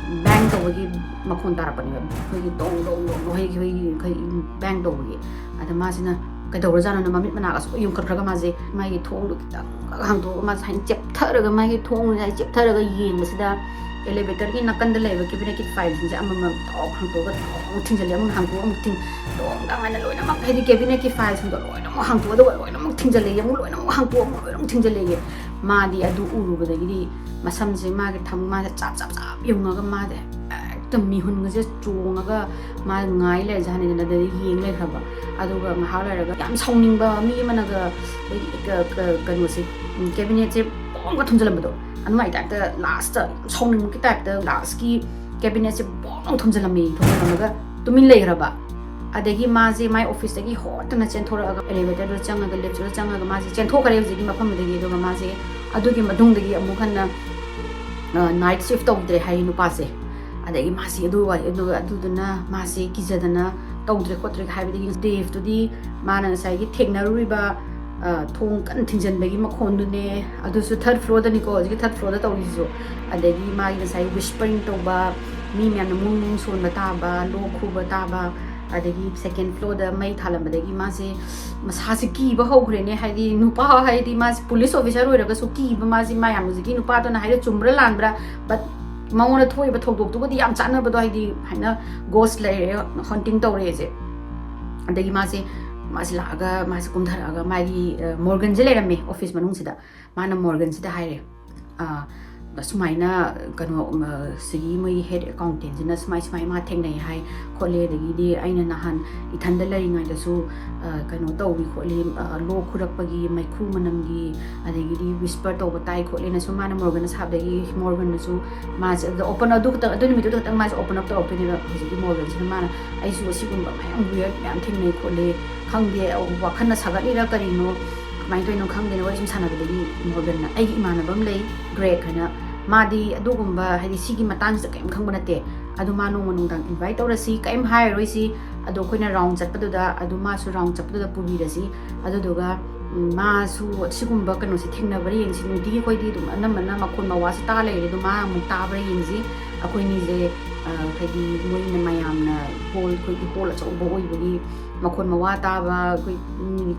bang ꯇꯧꯕꯒꯤ ꯃꯈꯣꯟ ꯇꯥꯔꯛꯄꯅꯦꯕ, ꯑꯩꯈꯣꯏꯒꯤ ꯗꯣꯡ ꯗꯣꯡ ꯗꯣꯡ ꯗꯣꯡ, ꯑꯩꯈꯣꯏꯒꯤ, ꯑꯩꯈꯣꯏꯒꯤ, ꯑꯩꯈꯣꯏꯒꯤ bang ꯇꯧꯕꯒꯤ꯫ ꯑꯗ ꯃꯥꯁꯤꯅ ꯀꯩꯗꯧꯔꯖꯥꯠꯅꯣꯅ ꯃꯃꯤꯠ ꯃꯅꯥꯒ ꯁꯨꯝ ꯌꯨꯝꯈꯠꯈ꯭ꯔꯒ ꯃꯥꯁꯦ ꯃꯥꯒꯤ ꯊꯣꯡꯗꯣ ꯈꯤꯇꯪ ꯍꯥꯡꯗꯣꯛꯑꯒ ꯃꯥꯁꯦ ꯍꯥꯏꯅ ꯆꯦꯞꯊꯔꯒ, ꯃꯥꯒꯤ ꯊꯣꯡꯁꯦ ꯍꯥꯏꯅ ꯆꯦꯞꯊꯔꯒ ꯌꯦꯡꯕꯁꯤꯗ elevatorꯒꯤ ꯅꯥꯀꯟꯗ ꯂꯩꯕ cabinetꯀꯤ fileꯁꯤꯡꯁꯦ ꯑꯃꯃꯝ ꯇꯣꯛ ꯍꯥꯡꯗꯣꯛꯑꯒ ꯇꯣꯛ ꯊꯤꯡꯖꯤꯜꯂꯦ, ꯑꯃꯨꯛ ꯍꯥꯡꯗꯣꯛꯑ ꯑꯃꯨꯛ ꯊꯤꯡ-, ꯗꯣꯡ ꯗꯥꯡ ꯍꯥꯏꯅ ꯂꯣꯏꯅꯃꯛ, ꯍꯥꯏꯗꯤ cabinetꯀꯤ fileꯁꯤꯡꯗꯣ ꯂꯣꯏꯅꯃꯛ ꯍꯥꯡꯗꯣꯛꯑ, ꯑꯗꯨꯒ ꯂꯣꯏꯅꯃꯛ ꯊꯤꯡꯖꯤꯜꯂꯦ, ꯑꯃꯨꯛ ꯂꯣꯏꯅꯃꯛ ꯍꯥꯡꯗꯣꯛꯑ, ꯑꯃꯨꯛ ꯂꯣꯏꯅꯃꯛ ꯊꯤꯡꯖꯤꯜꯂꯦ꯫ ꯃꯥꯗꯤ ꯑꯗꯨ ꯎꯔꯨꯕꯗꯒꯤꯗꯤ ꯃꯁꯝꯁꯦ ꯃꯥꯒꯤ ꯊꯝ-, ꯃꯥꯁꯦ ꯆꯞ ꯆꯞ ꯆꯞ ꯌꯨꯡꯉꯒ ꯃꯥꯁꯦ ꯍꯦꯛꯇ ꯃꯤꯍꯨꯟꯒꯁꯦ ꯆꯣꯡꯉꯒ ꯃꯥ ꯉꯥꯏ ꯂꯩꯔꯖꯥꯠꯅꯤꯗꯅ, ꯑꯗꯩꯗꯤ ꯌꯦꯡ ꯂꯩꯈ꯭ꯔꯕ꯫ ꯑꯗꯨꯒ ꯉꯥꯏꯍꯥꯛ ꯂꯩꯔꯒ ꯌꯥꯝ ꯁꯥꯎꯅꯤꯡꯕ ꯃꯤ ꯑꯃꯅꯒ ꯑꯩꯈꯣꯏꯒꯤ ꯀ-, ꯀ-, ꯀꯩꯅꯣꯁꯦ, ꯎꯝ, cabinetꯁꯦ ꯄꯣꯡꯒ ꯊꯨꯝꯖꯤꯜꯂꯝꯕꯗꯣ, ꯑꯗꯨꯃꯥꯏ typeꯇ lastꯇ ꯁꯥꯎꯅꯤꯡꯕꯒꯤ typeꯇ lastꯀꯤ cabinetꯁꯦ ꯄꯣꯡ ꯊꯨꯝꯖꯤꯜꯂꯝꯃꯤ, ꯊꯨꯝꯖꯤꯜꯂꯝꯃꯒ ꯇꯨꯃꯤꯟ ꯂꯩꯈ꯭ꯔꯕ꯫ ꯑꯗꯒꯤ ꯃꯥꯁꯦ ꯃꯥꯏ officeꯇꯒꯤ ꯍꯣꯠꯇꯅ ꯆꯦꯟꯊꯣꯔꯛꯑꯒ elevatorꯗ ꯆꯪꯉꯒ, liftꯇꯨꯗ ꯆꯪꯉꯒ ꯃꯥꯁꯦ ꯆꯦꯟꯊꯣꯛꯈ꯭ꯔꯦ ꯍꯧꯖꯤꯛꯀꯤ ꯃꯐꯝꯗꯨꯗꯒꯤ꯫ ꯑꯗꯨꯒ ꯃꯥꯁꯦ ꯑꯗꯨꯒꯤ ꯃꯇꯨꯡꯗꯒꯤ ꯑꯃꯨꯛ ꯍꯟꯅ, ꯑ, night shift ꯇꯧꯗ꯭ꯔꯦ ꯍꯥꯏꯌꯦ ꯅꯨꯄꯥꯁꯦ꯫ ꯑꯗꯒꯤ ꯃꯥꯁꯦ ꯑꯗꯨ ꯋꯥ-, ꯑꯗꯨꯒ ꯑꯗꯨꯗꯨꯅ ꯃꯥꯁꯦ ꯀꯤꯖꯗꯅ ꯇꯧꯗ꯭ꯔꯦ ꯈꯣꯠꯇ꯭ꯔꯦ ꯍꯥꯏꯕꯗꯒꯤ Daveꯇꯨꯗꯤ ꯃꯥꯅ ꯉꯁꯥꯏꯒꯤ ꯊꯦꯡꯅꯔꯨꯔꯤꯕ, ꯑ, ꯊꯣꯡ ꯀꯟꯅ ꯊꯤꯡꯖꯤꯟꯕꯒꯤ ꯃꯈꯣꯟꯗꯨꯅꯦ, ꯑꯗꯨꯁꯨ third floorꯗꯅꯤꯀꯣ, ꯍꯧꯖꯤꯛꯀꯤ third floorꯗ ꯇꯧꯔꯤꯁꯤꯁꯨ꯫ ꯑꯗꯒꯤ ꯃꯥꯒꯤ ꯉꯁꯥꯏ whispering ꯇꯧꯕ, ꯃꯤ ꯃꯌꯥꯝꯅ ꯃꯨꯡ ꯃꯨꯡ ꯁꯣꯟꯕ ꯇꯥꯕ, ꯂꯣꯛ ꯈꯨꯕ ꯇꯥꯕ, ꯑꯗꯒꯤ second floorꯗ ꯃꯩ ꯊꯥꯜꯂꯝꯕꯗꯒꯤ ꯃꯥꯁꯦ ꯃꯁꯥꯁꯦ ꯀꯤꯕ ꯍꯧꯈ꯭ꯔꯦꯅꯦ꯫ ꯍꯥꯏꯗꯤ ꯅꯨꯄꯥ ꯍꯥꯏꯗꯤ ꯃꯥꯁꯦ police officer ꯑꯣꯏꯔꯒꯁꯨ ꯀꯤꯕ, ꯃꯥꯁꯦ ꯃꯌꯥꯝ ꯍꯧꯖꯤꯛꯀꯤ ꯅꯨꯄꯥꯗꯨꯅ ꯍꯥꯏꯔ ꯆꯨꯝꯕ꯭ꯔꯥ ꯂꯥꯟꯕ꯭ꯔꯥ, but ꯃꯉꯣꯟꯗ ꯊꯣꯛꯏꯕ ꯊꯧꯗꯣꯛꯇꯨꯒꯗꯤ ꯌꯥꯝ ꯆꯥꯟꯅꯕꯗꯣ, ꯍꯥꯏꯗꯤ ꯍꯥꯏꯅ ꯒꯣꯁ ꯂꯩꯔꯦ, ꯍꯣꯟꯇꯤꯡ ꯇꯧꯔꯦꯁꯦ꯫ ꯑꯗꯒꯤ ꯃꯥꯁꯦ ꯃꯥꯁꯦ ꯂꯥꯛꯑꯒ, ꯃꯥꯁꯦ ꯀꯨꯝꯊꯔꯛꯑꯒ, ꯃꯥꯒꯤ ꯃꯣꯔꯒꯟꯁꯦ ꯂꯩꯔꯝꯃꯦ ꯑꯣꯐꯤꯁ ꯃꯅꯨꯡꯁꯤꯗ꯫ ꯃꯥꯅ ꯃꯣꯔꯒꯟꯁꯤꯗ ꯍꯥꯏꯔꯦ, "ꯁꯨꯃꯥꯏꯅ ꯀꯩꯅꯣ, ꯁꯤꯒꯤ ꯃꯣꯏꯒꯤ ꯍꯦꯗ ꯑꯦꯀꯥꯎꯟꯇꯦꯟꯁꯤꯅ ꯁꯨꯃꯥꯏ ꯁꯨꯃꯥꯏ ꯃꯥ ꯊꯦꯡꯅꯩ ꯍꯥꯏ ꯈꯣꯠꯂꯦ, ꯑꯗꯒꯤꯗꯤ ꯑꯩꯅ ꯅꯍꯥꯟ ꯏꯊꯟꯗ ꯂꯩꯔꯤꯉꯩꯗꯁꯨ ꯀꯩꯅꯣ ꯇꯧꯏ ꯈꯣꯠꯂꯤ, ꯂꯣꯛ ꯈꯨꯔꯛꯄꯒꯤ ꯃꯩꯈꯨ ꯃꯅꯝꯒꯤ, ꯑꯗꯒꯤꯗꯤ ꯋꯤꯁꯄꯔ ꯇꯧꯕ ꯇꯥꯏ ꯈꯣꯠꯂꯦꯅꯁꯨ" ꯃꯥꯅ ꯃꯣꯔꯒꯟꯗ ꯁꯥꯕꯗꯒꯤ ꯃꯣꯔꯒꯟꯅꯁꯨ ꯃꯥꯁꯦ ꯑꯗꯨꯗ ꯑꯣꯄꯟ, ꯑꯗꯨ ꯈꯛꯇꯪ, ꯑꯗꯨ ꯅꯨꯃꯤꯠꯇꯨ ꯈꯛꯇꯪ ꯃꯥꯁꯦ ꯑꯣꯄꯟ ꯑꯞ ꯇꯧꯔꯛꯇꯣꯏꯅꯦꯕ꯫ ꯍꯧꯖꯤꯛꯀꯤ ꯃꯣꯔꯒꯟꯁꯤꯅ ꯃꯥꯅ, "ꯑꯩꯁꯨ ꯑꯁꯤꯒꯨꯝꯕ ꯃꯌꯥꯝ ꯋꯤꯌꯔ ꯃꯌꯥꯝ ꯊꯦꯡꯅꯩ ꯈꯣꯠꯂꯤ, ꯈꯪꯗꯦ, ꯋꯥꯈꯜꯅ ꯁꯥꯒꯠꯂꯤꯔ ꯀꯔꯤꯅꯣ, ꯀꯃꯥꯏꯅ ꯇꯧꯔꯤꯅꯣ ꯈꯪꯗꯦꯅ" ꯋꯥꯔꯤ ꯁꯨꯝ ꯁꯥꯟꯅꯕꯗꯒꯤ ꯃꯣꯔꯒꯟꯅ, "ꯑꯩꯒꯤ ꯏꯃꯥꯟꯅꯕ ꯑꯃ ꯂꯩ, ꯒ꯭ꯔꯦꯛ ꯍꯥꯏꯅ, ꯃꯥꯗꯤ ꯑꯗꯨꯒꯨꯝꯕ, ꯍꯥꯏꯗꯤ ꯁꯤꯒꯤ ꯃꯇꯥꯡꯁꯤꯗ ꯀꯔꯤꯝ ꯈꯪꯕ ꯅꯠꯇꯦ, ꯑꯗꯨ ꯃꯥ ꯅꯣꯡꯃ ꯅꯨꯡꯗꯥꯡ ꯏꯟꯚꯥꯏꯠ ꯇꯧꯔꯁꯤ, ꯀꯔꯤꯝ ꯍꯥꯏꯔꯔꯣꯏꯁꯤ, ꯑꯗꯣ ꯑꯩꯈꯣꯏꯅ ꯔꯥꯎꯟ ꯆꯠꯄꯗꯨꯗ, ꯑꯗꯨ ꯃꯥꯁꯨ ꯔꯥꯎꯟ ꯆꯠꯄꯗꯨꯗ ꯄꯨꯕꯤꯔꯁꯤ, ꯑꯗꯨꯗꯨꯒ ꯃꯥꯁꯨ ꯁꯤꯒꯨꯝꯕ ꯀꯩꯅꯣꯁꯦ ꯊꯦꯡꯅꯕ꯭ꯔꯥ ꯌꯦꯡꯁꯤ, ꯅꯨꯡꯇꯤꯒꯤ ꯑꯩꯈꯣꯏꯗꯤ ꯑꯗꯨꯝ ꯑꯅꯝꯕꯅ ꯃꯈꯣꯟ ꯃꯋꯥꯁꯦ ꯇꯥ ꯂꯩꯔꯦ, ꯑꯗꯣ ꯃꯥ ꯑꯃꯨꯛ ꯇꯥꯕ꯭ꯔꯥ ꯌꯦꯡꯁꯤ, ꯑꯩꯈꯣꯏꯅꯤꯁꯦ ꯍꯥꯏꯗꯤ ꯃꯣꯏꯅ ꯃꯌꯥꯝꯅ ꯍꯣꯜ, ꯑꯩꯈꯣꯏꯒꯤ ꯍꯣꯜ ꯑꯆꯧꯕ ꯑꯣꯏꯕꯒꯤ ꯃꯈꯣꯟ ꯃꯋꯥ ꯇꯥꯕ, ꯑꯩꯈꯣꯏ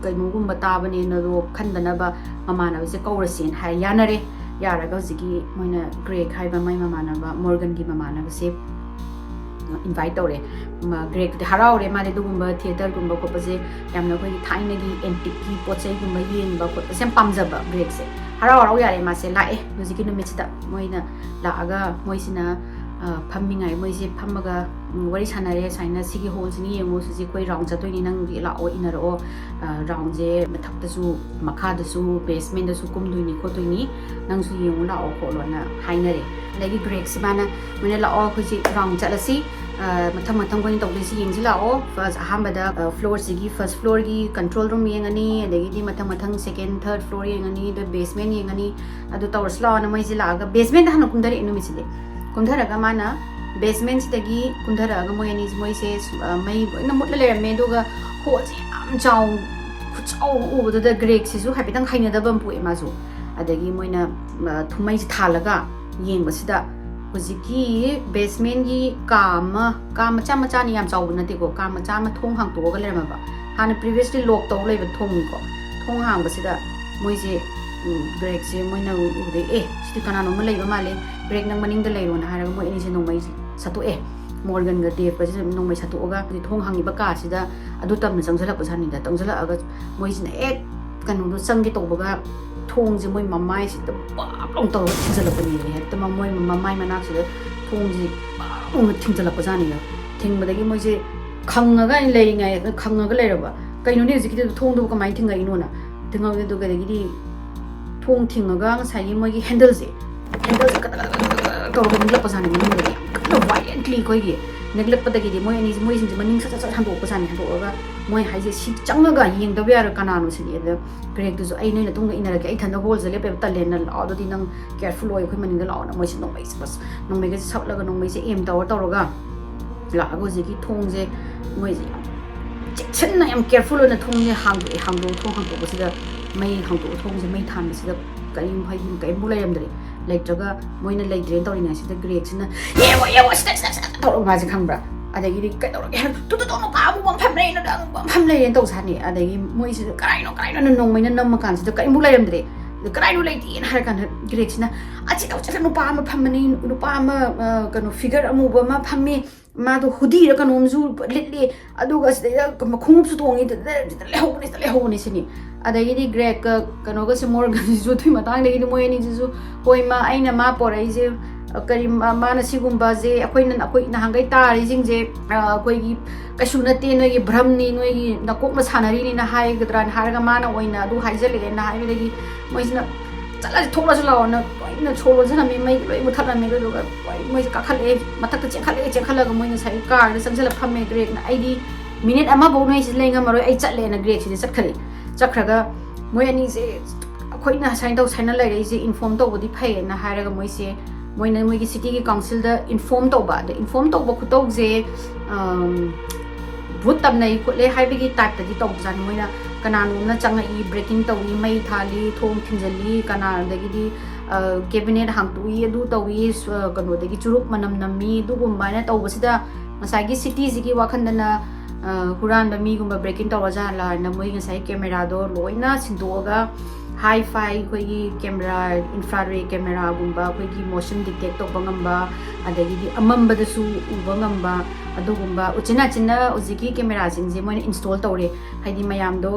ꯀꯩꯅꯣꯒꯨꯝꯕ ꯇꯥꯕꯅꯦꯅ ꯑꯗꯣ ꯈꯟꯗꯅꯕ ꯃꯃꯥꯟꯅꯕꯁꯦ ꯀꯧꯔꯁꯦꯅ ꯍꯥꯏ ꯌꯥꯅꯔꯦ꯫ ꯌꯥꯔꯒ ꯍꯧꯖꯤꯛꯀꯤ ꯃꯣꯏꯅ ꯒ꯭ꯔꯦꯛ ꯍꯥꯏꯕ ꯃꯥꯏ ꯃꯃꯥꯟꯅꯕ ꯃꯣꯔꯒꯟꯒꯤ ꯃꯃꯥꯟꯅꯕꯁꯦ ꯏꯟꯚꯥꯏꯠ ꯇꯧꯔꯦ꯫ ꯒ꯭ꯔꯦꯛꯇꯨꯗꯤ ꯍꯔꯥꯎꯔꯦ, ꯃꯥꯗꯤ ꯑꯗꯨꯒꯨꯝꯕ ꯊꯤꯌꯦꯇꯔꯒꯨꯝꯕ ꯈꯣꯠꯄꯁꯦ ꯌꯥꯝꯅ ꯑꯩꯈꯣꯏꯒꯤ ꯊꯥꯏꯅꯒꯤ ꯑꯦꯟꯇꯤꯛꯀꯤ ꯄꯣꯠ ꯆꯩꯒꯨꯝꯕ ꯌꯦꯡꯕ ꯈꯣꯠꯄꯁꯦ ꯌꯥꯝ ꯄꯥꯝꯖꯕ ꯒ꯭ꯔꯦꯛꯁꯦ꯫ ꯍꯔꯥꯎ ꯍꯔꯥꯎ ꯌꯥꯔꯦ, ꯃꯥꯁꯦ ꯂꯥꯛꯑꯦ꯫ ꯍꯧꯖꯤꯛꯀꯤ ꯅꯨꯃꯤꯠꯁꯤꯗ ꯃꯣꯏꯅ ꯂꯥꯛꯑꯒ ꯃꯣꯏꯁꯤꯅ ꯐꯝꯃꯤꯉꯥꯏ, ꯃꯣꯏꯁꯦ ꯐꯝꯃꯒ ꯋꯥꯔꯤ ꯁꯥꯟꯅꯔꯦ, "ꯁꯨꯃꯥꯏꯅ ꯁꯤꯒꯤ ꯍꯣꯜꯁꯤꯅ ꯌꯦꯡꯉꯣ, ꯁꯤꯁꯦ ꯑꯩꯈꯣꯏ ꯔꯥꯎꯟ ꯆꯠꯇꯣꯏꯅꯤ, ꯅꯪꯗꯤ ꯂꯥꯛꯑꯣ, ꯏꯟꯅꯔꯛꯑꯣ, ꯔꯥꯎꯟꯁꯦ ꯃꯊꯛꯇꯁꯨ ꯃꯈꯥꯗꯁꯨ ꯕꯦꯁꯃꯦꯟꯗꯁꯨ ꯀꯨꯝꯗꯣꯏꯅꯤ ꯈꯣꯠꯇꯣꯏꯅꯤ, ꯅꯪꯁꯨ ꯌꯦꯡꯉꯨ ꯂꯥꯛꯑꯣ" ꯈꯣꯠꯂꯣꯅ ꯍꯥꯏꯅꯔꯦ꯫ ꯑꯗꯒꯤ ꯒ꯭ꯔꯦꯛꯁꯤ ꯃꯥꯅ, "ꯃꯣꯏꯅ ꯂꯥꯛꯑꯣ, ꯑꯩꯈꯣꯏꯁꯤ ꯔꯥꯎꯟ ꯆꯠꯂꯁꯤ, ꯃꯊꯪ ꯃꯊꯪ ꯑꯩꯈꯣꯏꯅ ꯇꯧꯗꯣꯏꯁꯤ ꯌꯦꯡꯁꯤ ꯂꯥꯛꯑꯣ, ꯐꯥꯔꯁ ꯑꯍꯥꯟꯕꯗ ꯐ꯭ꯂꯣꯔꯁꯤꯒꯤ, ꯐꯥꯔꯁ ꯐ꯭ꯂꯣꯔꯒꯤ ꯀꯟꯇ꯭ꯔꯣꯜ ꯔꯨꯝ ꯌꯦꯡꯉꯅꯤ, ꯑꯗꯒꯤꯗꯤ ꯃꯊꯪ ꯃꯊꯪ ꯁꯦꯀꯦꯟ, ꯊꯥꯔꯠ ꯐ꯭ꯂꯣꯔ ꯌꯦꯡꯉꯅꯤ, ꯑꯗ ꯕꯦꯁꯃꯦꯟ ꯌꯦꯡꯉꯅꯤ, ꯑꯗꯨ ꯇꯧꯔꯁꯤ ꯂꯥꯛꯑꯣꯅ" ꯃꯣꯏꯁꯦ ꯂꯥꯛꯑꯒ ꯕꯦꯁꯃꯦꯟꯗ ꯍꯥꯟꯅ ꯀꯨꯝꯊꯔꯛꯑꯦ ꯅꯨꯃꯤꯠꯁꯤꯗꯤ꯫ ꯀꯨꯝꯊꯔꯒ ꯃꯥꯅ ꯕꯦꯁꯃꯦꯟꯁꯤꯗꯒꯤ ꯀꯨꯝꯊꯔꯛꯑꯒ ꯃꯣꯏ ꯑꯅꯤ, ꯃꯣꯏꯁꯦ ꯃꯩ ꯂꯣꯏꯅ ꯃꯨꯠꯂ ꯂꯩꯔꯝꯃꯦ꯫ ꯑꯗꯨꯒ ꯍꯣꯜꯁꯦ ꯌꯥꯝ ꯆꯥꯎ, ꯈꯨꯆꯥꯎ ꯎꯕꯗꯨꯗ ꯒ꯭ꯔꯦꯛꯁꯤꯁꯨ ꯍꯥꯏꯐꯦꯠꯇꯪ ꯍꯩꯅꯗꯕ ꯑꯃ ꯄꯣꯛꯑꯦ ꯃꯥꯁꯨ꯫ ꯑꯗꯒꯤ ꯃꯣꯏꯅ ꯊꯨꯝꯃꯩꯁꯦ ꯊꯥꯜꯂꯒ ꯌꯦꯡꯕꯁꯤꯗ ꯍꯧꯖꯤꯛꯀꯤ ꯕꯦꯁꯃꯦꯟꯒꯤ ꯀꯥ ꯑꯃ, ꯀꯥ ꯃꯆꯥ ꯃꯆꯥꯅꯤ, ꯌꯥꯝ ꯆꯥꯎꯕ ꯅꯠꯇꯦꯀꯣ, ꯀꯥ ꯃꯆꯥ ꯑꯃ ꯊꯣꯡ ꯍꯥꯡꯇꯣꯛꯑꯒ ꯂꯩꯔꯝꯃꯕ꯫ ꯍꯥꯟꯅ ꯄ꯭ꯔꯤꯚꯤꯌꯁꯂꯤ ꯂꯣꯛ ꯇꯧ ꯂꯩꯕ ꯊꯣꯡꯅꯤꯀꯣ꯫ ꯊꯣꯡ ꯍꯥꯡꯕꯁꯤꯗ ꯃꯣꯏꯁꯦ ꯒ꯭ꯔꯦꯒꯁꯦ ꯃꯣꯏꯅ ꯎꯕꯗꯩ, "ꯑꯦ, ꯁꯤꯗꯤ ꯀꯅꯥꯅꯣꯝꯃ ꯂꯩꯕ ꯃꯥꯜꯂꯦ, ꯒ꯭ꯔꯦꯒ, ꯅꯪ ꯃꯅꯤꯡꯗ ꯂꯩꯔꯣꯅ" ꯍꯥꯏꯔꯒ ꯃꯣꯏ ꯑꯅꯤꯁꯦ ꯅꯣꯡꯃꯩ ꯁꯠꯇꯣꯛꯑꯦ꯫ ꯃꯣꯔꯒꯟꯒ ꯗꯦꯕꯀꯁꯦ ꯅꯣꯡꯃꯩ ꯁꯠꯇꯣꯛꯑꯒ ꯍꯧꯖꯤꯛ ꯊꯣꯡ ꯍꯥꯡꯉꯤꯕ ꯀꯥꯁꯤꯗ ꯑꯗꯨ ꯇꯝꯅ ꯆꯪꯁꯤꯜꯂꯛꯄ ꯖꯥꯠꯅꯤꯗ꯫ ꯆꯪꯁꯤꯜꯂꯛꯑꯒ ꯃꯣꯏꯁꯤꯅ ꯍꯦꯛ ꯀꯩꯅꯣꯗꯣ ꯆꯪꯒꯦ ꯇꯧꯕꯒ ꯊꯣꯡꯁꯦ ꯃꯣꯏ ꯃꯃꯥꯏꯁꯤꯗ ꯄꯥꯞ ꯂꯥꯎ ꯇꯧꯔꯒ ꯊꯤꯟꯖꯜꯂꯛꯄꯅꯦꯃꯤ꯫ ꯍꯦꯛꯇ ꯃ-, ꯃꯣꯏ ꯃꯃꯥꯏ ꯃꯅꯥꯛꯁꯤꯗ ꯊꯣꯡꯁꯦ ꯄꯥꯞ ꯂꯥꯎꯅ ꯊꯤꯡꯖꯜꯂꯛꯄ ꯖꯥꯠꯅꯤꯗ꯫ ꯊꯤꯡꯕꯗꯒꯤ ꯃꯣꯏꯁꯦ ꯈꯪꯉꯒ ꯂꯩꯔꯤꯉꯩ, ꯈꯪꯉꯒ ꯂꯩꯔꯕ, "ꯀꯩꯅꯣꯅꯦ ꯍꯧꯖꯤꯛꯀꯤꯗꯨ, ꯊꯣꯡꯗꯨꯕꯨ ꯀꯃꯥꯏꯅ ꯊꯤꯡꯉꯛꯏꯅꯣꯅ?" ꯊꯤꯡꯉꯛꯑꯦ꯫ ꯑꯗꯨꯒꯗꯒꯤꯗꯤ ꯊꯣꯡ ꯊꯤꯡꯉꯒ ꯉꯁꯥꯏꯒꯤ ꯃꯣꯏꯒꯤ ꯍꯦꯟꯗꯜꯁꯦ, ꯍꯦꯟꯗꯜꯁꯦ ꯀꯗꯛ ꯀꯗꯛ ꯀꯗꯛ ꯀꯗꯛ ꯇꯧꯔꯒ ꯅꯤꯛꯂꯛꯄ ꯖꯥꯠꯅꯤ ꯃꯅꯨꯡꯗꯒꯤ꯫ ꯌꯥꯝ ꯀꯟꯅ violently ꯑꯩꯈꯣꯏꯒꯤ ꯅꯤꯛꯂꯛꯄꯗꯒꯤꯗꯤ ꯃꯣꯏ ꯑꯅꯤꯁꯦ, ꯃꯣꯏꯁꯤꯡꯁꯦ ꯃꯅꯤꯡ ꯁꯠ ꯁꯠ ꯁꯠ ꯍꯟꯗꯣꯛꯄ ꯖꯥꯠꯅꯤ꯫ ꯍꯟꯗꯣꯛꯑꯒ ꯃꯣꯏ ꯍꯥꯏꯁꯦ, "ꯁꯤ ꯆꯪꯉꯒ ꯌꯦꯡꯗꯕ ꯌꯥꯔꯣꯏ ꯀꯅꯥꯅꯣ ꯁꯤꯗꯤ"꯫ ꯑꯗ ꯒ꯭ꯔꯦꯒꯇꯨꯁꯨ, "ꯑꯩ ꯅꯣꯏ ꯅꯇꯨꯡꯗ ꯏꯟꯅꯔꯛꯀꯦ, ꯑꯩ ꯏꯊꯟꯗ ꯍꯣꯜꯁꯦ ꯂꯦꯞꯄꯦꯕ, ꯇꯜꯂꯦꯅ, ꯂꯥꯛꯑꯣ ꯑꯗꯨꯗꯤ ꯅꯪ careful ꯑꯣꯏ, ꯑꯩꯈꯣꯏ ꯃꯅꯤꯡꯗ ꯂꯥꯛꯑꯣꯅ" ꯃꯣꯏꯁꯦ ꯅꯣꯡꯃꯩꯁꯦ ꯕꯁ, ꯅꯣꯡꯃꯩꯒꯁꯦ ꯁꯠꯂꯒ, ꯅꯣꯡꯃꯩꯁꯦ aim ꯇꯧꯔ ꯇꯧꯔꯒ ꯂꯥꯛꯑꯒ ꯍꯧꯖꯤꯛꯀꯤ ꯊꯣꯡꯁꯦ ꯃꯣꯏꯁꯦ ꯌꯥꯝ ꯆꯦꯛꯁꯤꯟꯅ, ꯌꯥꯝ careful ꯑꯣꯏꯅ ꯊꯣꯡꯁꯦ ꯍꯥꯡꯗꯣꯛꯑꯦ꯫ ꯍꯥꯡꯗꯣꯛꯑ, ꯊꯣꯡ ꯍꯥꯡꯗꯣꯛꯄꯁꯤꯗ ꯃꯩ ꯍꯥꯡꯗꯣꯛꯑ, ꯊꯣꯡꯁꯦ ꯃꯩ ꯊꯥꯟꯕꯁꯤꯗ ꯀꯔꯤꯝ, ꯍꯥꯏꯗꯤ ꯀꯔꯤꯝꯐꯥꯎ ꯂꯩꯔꯝꯗ꯭ꯔꯦ꯫ ꯂꯩꯇ꯭ꯔꯒ ꯃꯣꯏꯅ ꯂꯩꯇ꯭ꯔꯦꯅ ꯇꯧꯔꯤꯉꯩꯁꯤꯗ ꯒ꯭ꯔꯦꯒꯁꯤꯅ, "ꯌꯦꯡꯉꯣ, ꯌꯦꯡꯉꯣ, ꯁꯤꯗ, ꯁꯤꯗ, ꯁꯤꯗ" ꯇꯧꯔꯒ ꯃꯥꯁꯦ ꯈꯪꯕ꯭ꯔꯥ? ꯑꯗꯒꯤꯗꯤ, "ꯀꯩꯗꯧꯔꯒꯦ?" ꯍꯥꯏꯔ, "ꯇꯨ, ꯇꯨ, ꯇꯨ, ꯅꯨꯄꯥ ꯑꯃꯨꯕ ꯑꯃ ꯐꯝ ꯂꯩꯔꯦ, ꯅꯨꯄꯥ ꯑꯃꯨꯕ ꯑꯃ ꯐꯝ ꯂꯩꯔꯦꯅ ꯇꯧ ꯁꯥꯅꯤ"꯫ ꯑꯗꯒꯤ ꯃꯣꯏꯁꯤꯗ, "ꯀꯔꯥꯏꯅꯣ, ꯀꯔꯥꯏꯅꯣꯅ?" ꯅꯣꯡꯃꯩꯅ ꯅꯝꯃ ꯀꯥꯟꯁꯤꯗ ꯀꯔꯤꯝꯐꯥꯎ ꯂꯩꯔꯝꯗ꯭ꯔꯦ꯫ "ꯑꯗ ꯀꯔꯥꯏꯅꯣ ꯂꯩꯇꯦꯅ?" ꯍꯥꯏꯔ ꯀꯥꯟꯗ ꯒ꯭ꯔꯦꯒꯁꯤꯅ, "ꯑꯁꯤ ꯇꯧ ꯆꯠꯂ ꯅꯨꯄꯥ ꯑꯃ ꯐꯝꯕꯅꯤ, ꯅꯨꯄꯥ ꯑꯃ, ꯑ, ꯀꯩꯅꯣ, figure ꯑꯃꯨꯕ ꯑꯃ ꯐꯝꯃꯤ꯫ ꯃꯥꯗꯣ hoodieꯔ ꯀꯩꯅꯣꯝꯁꯨ ꯂꯤꯠꯂꯤ, ꯑꯗꯨꯒ ꯁꯤꯗꯩꯗ ꯈꯣꯡꯎꯞꯁꯨ ꯇꯣꯡꯉꯤ, ꯁꯤꯗ ꯂꯩꯍꯧꯕꯅꯤ, ꯁꯤꯗ ꯂꯩꯍꯧꯕꯅꯤ" ꯁꯤꯅꯤ꯫ ꯑꯗꯒꯤꯗꯤ ꯒ꯭ꯔꯦꯒꯀ ꯀꯩꯅꯣꯒꯁꯦ, ꯃꯣꯔꯒꯟꯁꯤꯁꯨ ꯑꯗꯨꯒꯤ ꯃꯇꯥꯡꯗꯒꯤꯗꯤ ꯃꯣꯏ ꯑꯅꯤꯁꯤꯁꯨ, "ꯍꯣꯏ ꯃꯥ, ꯑꯩꯅ ꯃꯥ ꯄꯣꯔꯛꯏꯁꯦ, ꯑ, ꯀꯔꯤ, ꯃꯥ-, ꯃꯥꯅ ꯁꯤꯒꯨꯝꯕꯁꯦ ꯑꯩꯈꯣꯏꯅ, ꯑꯩꯈꯣꯏ ꯅꯍꯥꯟꯈꯩ ꯇꯥꯔꯤꯁꯤꯡꯁꯦ, ꯑ, ꯑꯩꯈꯣꯏꯒꯤ ꯀꯩꯁꯨ ꯅꯠꯇꯦ, ꯅꯣꯏꯒꯤ ꯚ꯭ꯔꯝꯅꯤ, ꯅꯣꯏꯒꯤ ꯅꯀꯣꯛꯅ ꯁꯥꯟꯅꯔꯤꯅꯤꯅ ꯍꯥꯏꯒꯗ꯭ꯔꯥꯅ" ꯍꯥꯏꯔꯒ ꯃꯥꯅ ꯑꯣꯏꯅ ꯑꯗꯨ ꯍꯥꯏꯖꯜꯂꯛꯑꯦꯅ ꯍꯥꯏꯕꯗꯒꯤ ꯃꯣꯏꯁꯤꯅ, "ꯆꯠꯂꯁꯤ, ꯊꯣꯛꯂꯁꯤ ꯂꯥꯛꯑꯣꯅ" ꯂꯣꯏꯅ ꯁꯣ ꯂꯣꯟꯁꯤꯜꯂꯝꯃꯤ, ꯃꯩ ꯂꯣꯏ ꯃꯨꯊꯠꯂꯝꯃꯤ꯫ ꯑꯗꯨꯗꯨꯒ ꯂꯣꯏ ꯃꯣꯏꯁꯦ ꯀꯥꯈꯠꯂꯛꯑꯦ, ꯃꯊꯛꯇ ꯆꯦꯟꯈꯠꯂꯛꯑꯦ꯫ ꯆꯦꯟꯈꯠꯂꯒ ꯃꯣꯏ ꯉꯁꯥꯏꯒꯤ carꯗ ꯆꯪꯁꯤꯜꯂ ꯐꯝꯃꯦ꯫ ꯒ꯭ꯔꯦꯒꯅ, "ꯑꯩꯗꯤ ꯃꯤꯅꯤꯠ ꯑꯃꯐꯧ ꯅꯣꯏꯁꯤ ꯂꯩ ꯉꯝꯃꯔꯣꯏ, ꯑꯩ ꯆꯠꯂꯦꯅ" ꯒ꯭ꯔꯦꯒꯁꯤꯗꯤ ꯆꯠꯈ꯭ꯔꯦ꯫ ꯆꯠꯈ꯭ꯔꯒ ꯃꯣꯏ ꯑꯅꯤꯁꯦ, "ꯑꯩꯈꯣꯏꯅ ꯁꯨꯃꯥꯏꯅ ꯇꯧ, ꯁꯨꯃꯥꯏꯅ ꯂꯩꯔꯛꯏꯁꯦ, inform ꯇꯧꯕꯗꯤ ꯐꯩꯌꯦꯅ" ꯍꯥꯏꯔꯒ ꯃꯣꯏꯁꯦ, ꯃꯣꯏꯅ ꯃꯣꯏꯒꯤ cityꯒꯤ councilꯗ inform ꯇꯧꯕ꯫ ꯑꯗ inform ꯇꯧꯕ ꯈꯨꯇꯧꯁꯦ, ꯑꯝ, ꯚꯨꯠ ꯇꯝꯅꯩ ꯈꯣꯠꯂꯦ ꯍꯥꯏꯕꯒꯤ typeꯇꯗꯤ ꯇꯧꯕꯖꯥꯠꯅꯤ꯫ ꯃꯣꯏꯅ ꯀꯅꯥꯅꯣꯝꯅ ꯆꯪꯉꯛꯏ, breaking ꯇꯧꯏ, ꯃꯩ ꯊꯥꯜꯂꯤ, ꯊꯣꯡ ꯊꯤꯡꯖꯤꯜꯂꯤ, ꯀꯅꯥ, ꯑꯗꯒꯤꯗꯤ, ꯑ, cabinet ꯍꯥꯡꯇꯣꯛꯏ, ꯑꯗꯨ ꯇꯧꯏ, ꯁ-, ꯑ, ꯀꯩꯅꯣꯗꯒꯤ ꯆꯨꯔꯨꯞ ꯃꯅꯝ ꯅꯝꯃꯤ, ꯑꯗꯨꯒꯨꯝꯕ ꯍꯥꯏꯅ ꯇꯧꯕꯁꯤꯗ ꯉꯁꯥꯏꯒꯤ cityꯁꯤꯒꯤ ꯋꯥꯈꯟꯗꯅ, ꯑ, ꯍꯨꯔꯥꯟꯕ ꯃꯤꯒꯨꯝꯕ breaking ꯇꯧꯔꯖꯥꯠꯂꯥ ꯍꯥꯏꯅ ꯃꯣꯏ ꯉꯁꯥꯏ cameraꯗꯣ ꯂꯣꯏꯅ ꯁꯤꯟꯗꯣꯛꯑꯒ, Hi-fi ꯑꯩꯈꯣꯏꯒꯤ camera, infrared cameraꯒꯨꯝꯕ, ꯑꯩꯈꯣꯏꯒꯤ motion detect ꯇꯧꯕ ꯉꯝꯕ, ꯑꯗꯒꯤꯗꯤ ꯑꯃꯝꯕꯗꯁꯨ ꯎꯕ ꯉꯝꯕ, ꯑꯗꯨꯒꯨꯝꯕ ꯎꯆꯤꯟ ꯅꯥꯆꯤꯟꯅ ꯍꯧꯖꯤꯛꯀꯤ cameraꯁꯤꯡꯁꯦ ꯃꯣꯏꯅ install ꯇꯧꯔꯦ꯫ ꯍꯥꯏꯗꯤ ꯃꯌꯥꯝꯗꯣ